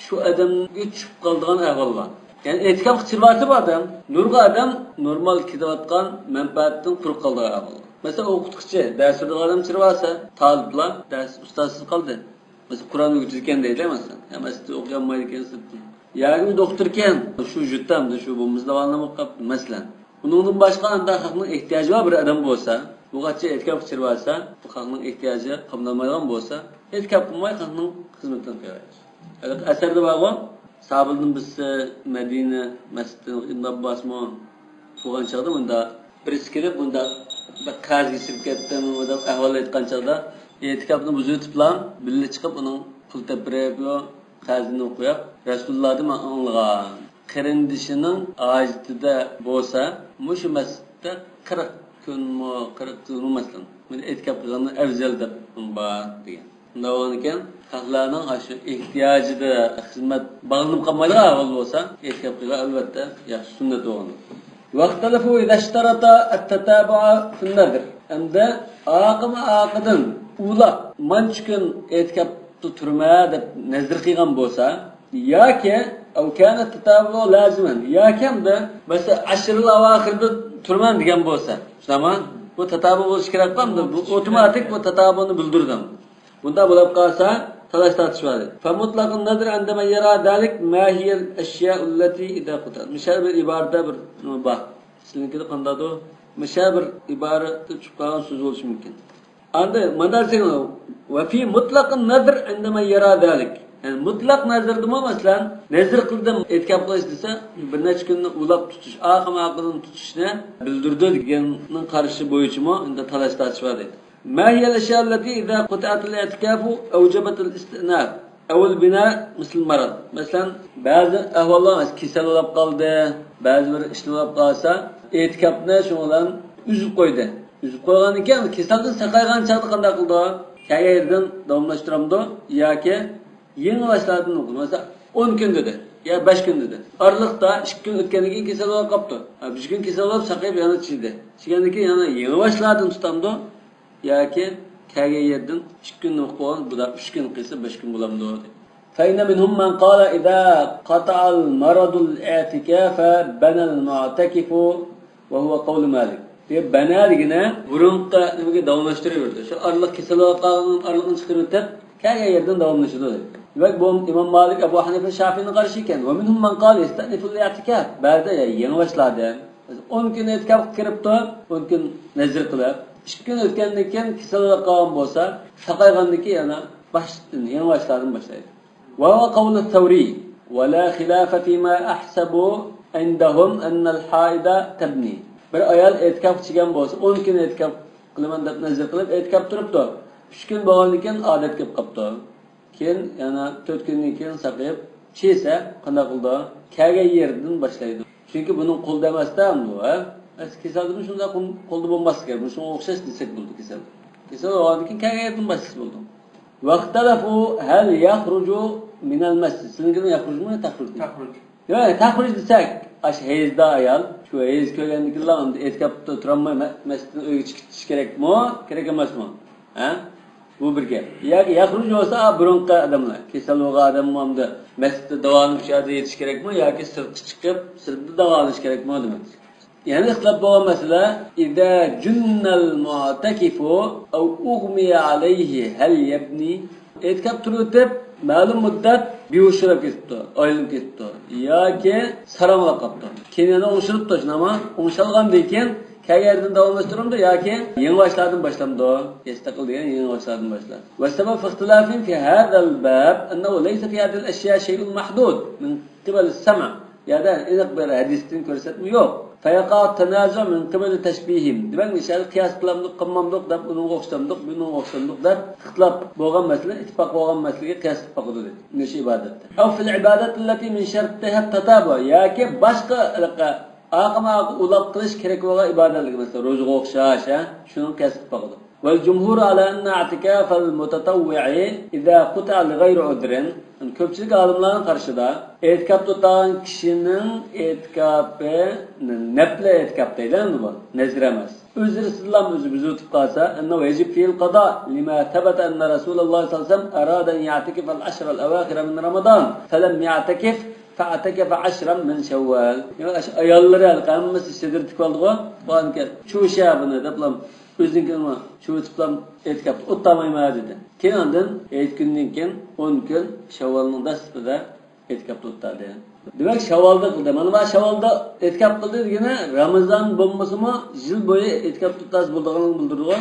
شۇ ئادەمگە چۈشۈپ قالىدىغان ئەھۋال بار. يەنى ئېتىكاپقا چىرىۋالسا بۇ ئادەم، نۇرغۇن ئادەم نورمال كېتىۋاتقان مەنپەئەتتىن قۇرۇق قالىدىغان ئەھۋال بار. مەسىلەن، ئوقۇتقۇچى دەرس بېرىدىغان ئادەم چىرىۋالسا، تالىپلار دەرس ئۇستازسىز قالدى. مەسىلەن، قۇرئان ئۆگىتىدىكەن دەيلى، مەسىلەن. يا مەسچىتتە ئوقۇيالمايدىكەن سىرتتىن. ياكى بۇ دوختۇركەن، شۇ يۇرتتا ئەمدى شۇ بولمىسا داۋالىنىپ قاپتۇ، مەسىلەن. ئۇنىڭدىن باشقا ئاندا خەقنىڭ ئېھتىياجى بار بىر ئادەم بولسا، بۇغاچە ئېتىكاپقا چىرىۋالسا، بۇ خەقنىڭ ئېھتىياجى قامدالمايدىغان بولسا، ئېتىكاپ قىلماي خەقنىڭ خىزمىتىنى قىلىۋېرىش. ھېلىقى ئەسەردە بارغۇ، ساھابىلەردىن بىرسى مەدىنە مەسچىتىدىن ئىبن ئابباسمۇ بولغان چاغدا مۇنداق بىرسى كېلىپ، مۇنداق بىر قەرزگە چىقىپ كەتتىم، مۇنداق ئەھۋال ئېيتقان چاغدا، ئېتىكاپنى بۇزۇۋېتىپلا، بىللە چىقىپ ئۇنىڭ پۇل تېپىپ بېرىپ، قەرزىنى قويۇپ، رەسۇلۇللادىن مەن ئاڭلىغان. قېرىندىشىنىڭ ھاجىتىدە بولسا، مۇشۇ مەسچىتتە قىرىق كۈنمۇ، قىرىق يىلمۇ، مەسىلەن، مەن ئېتىكاپ قىلغىنىم ئەۋزەل دەپ بار دېگەن. شۇنداق بولغانىكەن، خەقلەرنىڭ ئاشۇ ئېھتىياجىدا خىزمەت باغلىنىپ قالمايدىغان ئەھۋال بولسا، ئېتىكاپ قىلغان ئەلۋەتتە ياخشى سۈننەت بولغان. واختلفوا إذا اشترط التتابع في النذر. ئەمدى ئارقىمۇ ئارقىدىن ئۇلاپ، مانچە كۈن ئېتىكاپتا تۇرىمەن دەپ نەزىر قىلغان بولسا، ياكى أو كان التتابع لازما، ياكى ئەمدى مەسىلەن، ئاشۇ يىل ئاۋاخىرىدا تۇرىمەن دېگەن بولسا، شۇنداقمۇ؟ بۇ تاتابۇ بولۇشى كېرەكقۇ، ئەمدى بۇ ئوتوماتىك بۇ تاتابۇنى بىلدۈرىدۇ. بۇنداق بولۇپ قالسا، تالاش تارتىش بار. فمطلق النذر عند من يرى ذلك ما هي الأشياء التي إذا قطعت. مۇشۇ بىر ئىبارىدە بىر نېمە بار. سىزنىڭكىدە قانداقدۇر؟ مۇشۇ بىر ئىبارىدە چۈشۈپ قالغان سۆز بولۇشى مۇمكىن. ئەمدى مۇنداق دېسەڭ، وفي مطلق النذر عند من يرى ذلك. يەنى مۇتلەق نەزىردىمۇ، مەسىلەن، نەزىر قىلدىم ئېتىكاپ قىلىش دېسە، بىر نەچچە كۈننى ئۇلاپ تۇتۇش، ئارقىمۇ ئارقىدىن تۇتۇشنى بىلدۈرىدۇ دېگەننىڭ قارىشى بويىچىمۇ ئەمدى تالاش تارتىش بار دەيدۇ. ما هي الأشياء التي إذا قطعت الاعتكاف أوجبت الاستئناف أو البناء مثل المرض؟ مەسىلەن، بەزى ئەھۋاللار، مەسىلەن، كېسەل بولاپ قالدى، بەزى بىر ئىشلار بولاپ قالسا، ئېتىكاپنى شۇنىڭ بىلەن ئۈزۈپ قويدى. ئۈزۈپ قويغاندىن كېيىن، كېسەلدىن ساقايغان چاغدا قانداق قىلىدۇ؟ كەلگەن يېرىدىن داۋاملاشتۇرامدۇ ياكى يېڭى باشلاردىن ئوقۇيدۇ؟ مەسىلەن، ئون كۈن دېدى يا بەش كۈن دېدى. ئارىلىقتا ئىككى كۈن ئۆتكەندىن كېيىن كېسەل بولۇپ قاپتۇ. ھە، بىر كۈن كېسەل بولۇپ ساقىيىپ يەنە چىدى. چىگەندىن كېيىن يەنە يېڭى باشلاردىن تۇتامدۇ؟ ياكى كەلگەن يېرىدىن ئىككى كۈن ئوقۇغان، بۇدا ئۈچ كۈن قىلسا بەش كۈن بولامدۇ؟ فإن منهم من قال إذا قطع المرض الاعتكاف بنى المعتكف وهو قول مالك. دېگەن بەنە دېگىنى بۇرۇنقى نېمىگە داۋاملاشتۇرۇۋېرىدۇ. شۇ ئارىلىق كېسەل بولۇپ قالغان ئارىلىقنى چىقىرىۋېتىپ، كەلگەن يېرىدىن داۋاملىشىدۇ. دېمەك، بۇ ئىمام مالىك، ئەبۇ ھەنىفە، شافىئىنىڭ قارىشى ئىكەن. ومنهم من قال يستأنف الاعتكاف. بەزىدە يېڭى باشلاردىن. ئون كۈن ئېتىكاپقا كىرىپتۇ، ئون كۈن نەزىر قىلىپ، ئىككى كۈن ئۆتكەندىن كېيىن كېسەل بولۇپ قالغان بولسا، ساقايغاندىن كېيىن يەنە باشتىن، يېڭى باشلاردىن باشلايدۇ. وهو قول الثوري، ولا خلاف فيما أحسب عندهم أن الحائض تبني. بىر ئايال ئېتىكاپقا چىگەن بولسا، ئون كۈن ئېتىكاپ قىلىمەن دەپ نەزىر قىلىپ ئېتىكاپ تۇرۇپتۇ. ئۈچ كۈن بولغاندىن كېيىن ئادەت كېلىپ قاپتۇ. كېيىن يەنە تۆت كۈندىن كېيىن ساقىيىپ، چىسە قانداق قىلىدۇ؟ كەلگەن يېرىدىن باشلايدۇ. چۈنكى بۇنىڭ قولىدا ئەمەستە بۇ، ھە؟ ئەسلى كېسەلدىمۇ شۇنداق قول-، قولدا بولماسلىق كېرەك. مۇشۇنىڭغا ئوخشاش دېسەك بولىدۇ كېسەل. كېسەل بولغاندىن كېيىن كەلگەن يېرىدىن باشلىسا بولىدۇ. واختلفوا هل يخرج من المسجد. سىزنىڭكىدىن يخرجمۇ، تخرج؟ تخرج. ياق، تخرج دېسەك، ئاشۇ ھەيزدار ئايال، شۇ ھەيز كۆرگەندىن كېيىنلا ئەمدى ئېتىكاپتا تۇرالماي مە-، مەسچىتتىن ئۆيگە چىقىش كېرەكمۇ، كېرەك ئەمەسمۇ؟ ھە؟ بۇ بىر گەپ. ياكى يخرج بولسا، بۇرۇنقى ئادەملەر، كېسەل بولغان ئادەممۇ ئەمدى مەسچىتتە داۋالىنىپ شۇ يەردە يېتىش كېرەكمۇ ياكى سىرتقا چىقىپ، سىرتتا داۋالىنىش كېرەكمۇ دېمەك. يەنە ئىختىلاپ بولغان مەسىلە، إذا جن المعتكف أو أغمي عليه هل يبني؟ ئېتىكاپ تۇرۇۋېتىپ، مەلۇم مۇددەت بىھوش بولۇپ كېتىپتۇ، ئايلىنىپ كېتىپتۇ ياكى ساراڭلاپ قاپتۇ. كېيىن يەنە ئوڭشىلىپتۇ، شۇنداقمۇ؟ ئوڭشالغاندىن كېيىن كەلگەن يېرىدىن داۋاملاشتۇرامدۇ ياكى يېڭى باشلاردىن باشلامدۇ؟ يەستەقىل دېگەن يېڭى باشلاردىن باشلاش. والسبب في اختلافهم في هذا الباب أنه ليس في هذه الأشياء شيء محدود من قبل السمع. يەردە ئېنىق بىر ھەدىستىن كۆرسەتمە يوق. فيقع التنازع من قبل تشبيههم. دېمەك، مىسالى قىياس قىلامدۇق، قىلمامدۇق دەپ، ئۇنىڭغا ئوخشامدۇق، بۇنىڭغا ئوخشامدۇق دەپ ئىختىلاپ بولغان مەسىلە، ئىتتىپاق بولغان مەسىلىگە قىياس قىلىپ باقىدۇ دەيدۇ. مۇنۇ شۇ ئىبادەتتە. أو في العبادات التي من شرطها التتابع. ياكى باشقا ئارقىمۇ ئارقا ئۇلاپ قىلىش كېرەك بولغان ئىبادەتلەرگە، مەسىلەن، روزىغا ئوخشاش، ھە؟ شۇنىڭغا قىياس قىلىپ باقىدۇ. والجمهور على أن اعتكاف المتطوع إذا قطع لغير عذر. كۆپچىلىك ئالىملارنىڭ قارىشىدا، ئېتىكاپتا تۇرغان كىشىنىڭ ئېتىكاپى نەپلە ئېتىكاپ دەيدۇ ئەمدى بۇ، نەزىر ئەمەس. ئۆزرىسىزلا ئۆزى بۇزۇلۇپ قالسا، أنه يجب فيه القضاء لما ثبت أن رسول الله صلى الله عليه وسلم أراد أن يعتكف العشر الأواخر من رمضان فلم يعتكف فاعتكف عشرا من شوال. يەنى ئاشۇ ئاياللىرى ھەممىسى سېدىر تىكىۋالدىغۇ، باركەن چۇشە بۇنى دەپلا، ئۆزىنىڭكىنى چۇۋۇتۇپلا ئېتىكاپتا ئولتۇرمايمەن دېدى. كېيىن ئاندىن ھېيت كۈنىدىن كېيىن ئون كۈن شاۋۋالنىڭ دەسلىپىدە ئېتىكاپتا ئولتۇردى. دېمەك، شاۋۋالدا قىلدى. مانا، مانا شاۋۋالدا ئېتىكاپ قىلدى دېگىنى، رامىزان بولمىسىمۇ يىل بويى ئېتىكاپتا ئولتۇرسا بولىدىغانلىقىنى بىلدۈرىدىغۇ.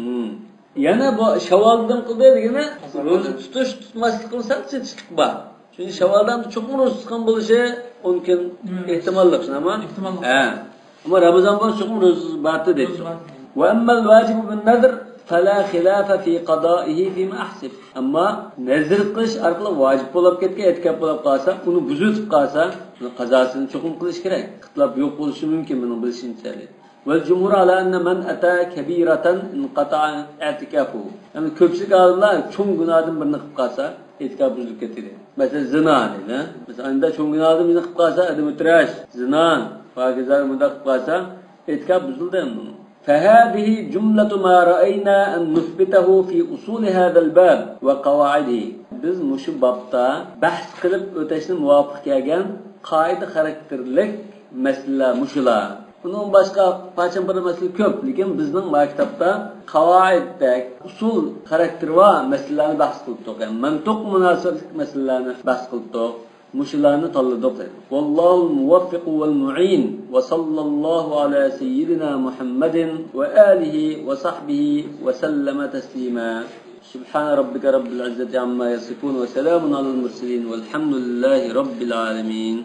مم. يەنە بۇ شاۋۋالدىن قىلدى دېگىنى، روزا تۇتۇش، تۇتماسلىقنىڭ سەل چېتىشلىق بار. چۈنكى شاۋۋالدا چوقۇم روزا تۇتقان بولۇشى مۇمكىن، مم. ئېھتىماللىق، شۇنداقمۇ؟ ئېھتىماللىق. ھە. ئەمما رامىزان بولسا چوقۇم روزا بارتى دەيدۇ. روزا بار. وأما الواجب بالنذر فلا خلاف في قضائه فيما أحسب. ئەمما نەزىر قىلىش ئارقىلىق ۋاجىپ بولۇپ كەتكەن ئېتىكاپ بولۇپ قالسا، ئۇنى بۇزۇۋېتىپ قالسا، ئۇنى قازاسىنى چوقۇم قىلىش كېرەك. ئىختىلاپ يوق بولۇشى مۇمكىن، مېنىڭ بىلىشىمچە. والجمهور على أن من أتى كبيرة انقطع اعتكافه. يەنى كۆپچىلىك ئالىملار چوڭ گۇناھدىن بىرنى قىلىپ قالسا، ئېتىكاپى بۇزۇلۇپ كېتىدۇ. مەسىلەن، زىنا دەيدۇ. مەسىلەن، ئەندە چوڭ گۇناھدىن بىرنى قىلىپ قالسا، ئادەم ئۆلتۈرۈش، زىنا، پاكىزە مۇنداق قىلىپ قالسا، ئېتىكاپ بۇزۇلدى ئەمدى. فهذه جملة ما رأينا أن نثبته في أصول هذا الباب وقواعده. بىز مۇشۇ بابتا بەھس قىلىپ ئۆتۈشنى مۇۋاپىق كەلگەن قائىدە خاراكتېرلىك مەسىلىلەر مۇشۇلار. ئۇنىڭ باشقا پارچە-پارچە مەسىلە كۆپ، لېكىن بىزنىڭ ما كىتابتا قاۋائىدتەك، ئۇسۇل خاراكتېرى بار مەسىلىلەرنى بەھس قىلىپ تۇرۇق. يەنى مەنتۇق مۇناسىۋەتلىك مەسىلىلەرنى بەھس قىلىپ تۇرۇق. مۇشۇلارنى تاللىدۇق دەيدۇ. والله الموفق والمعين، وصلى الله على سيدنا محمد وآله وصحبه وسلم تسليما. سبحان ربك رب العزة عما يصفون، وسلام على المرسلين، والحمد لله رب العالمين.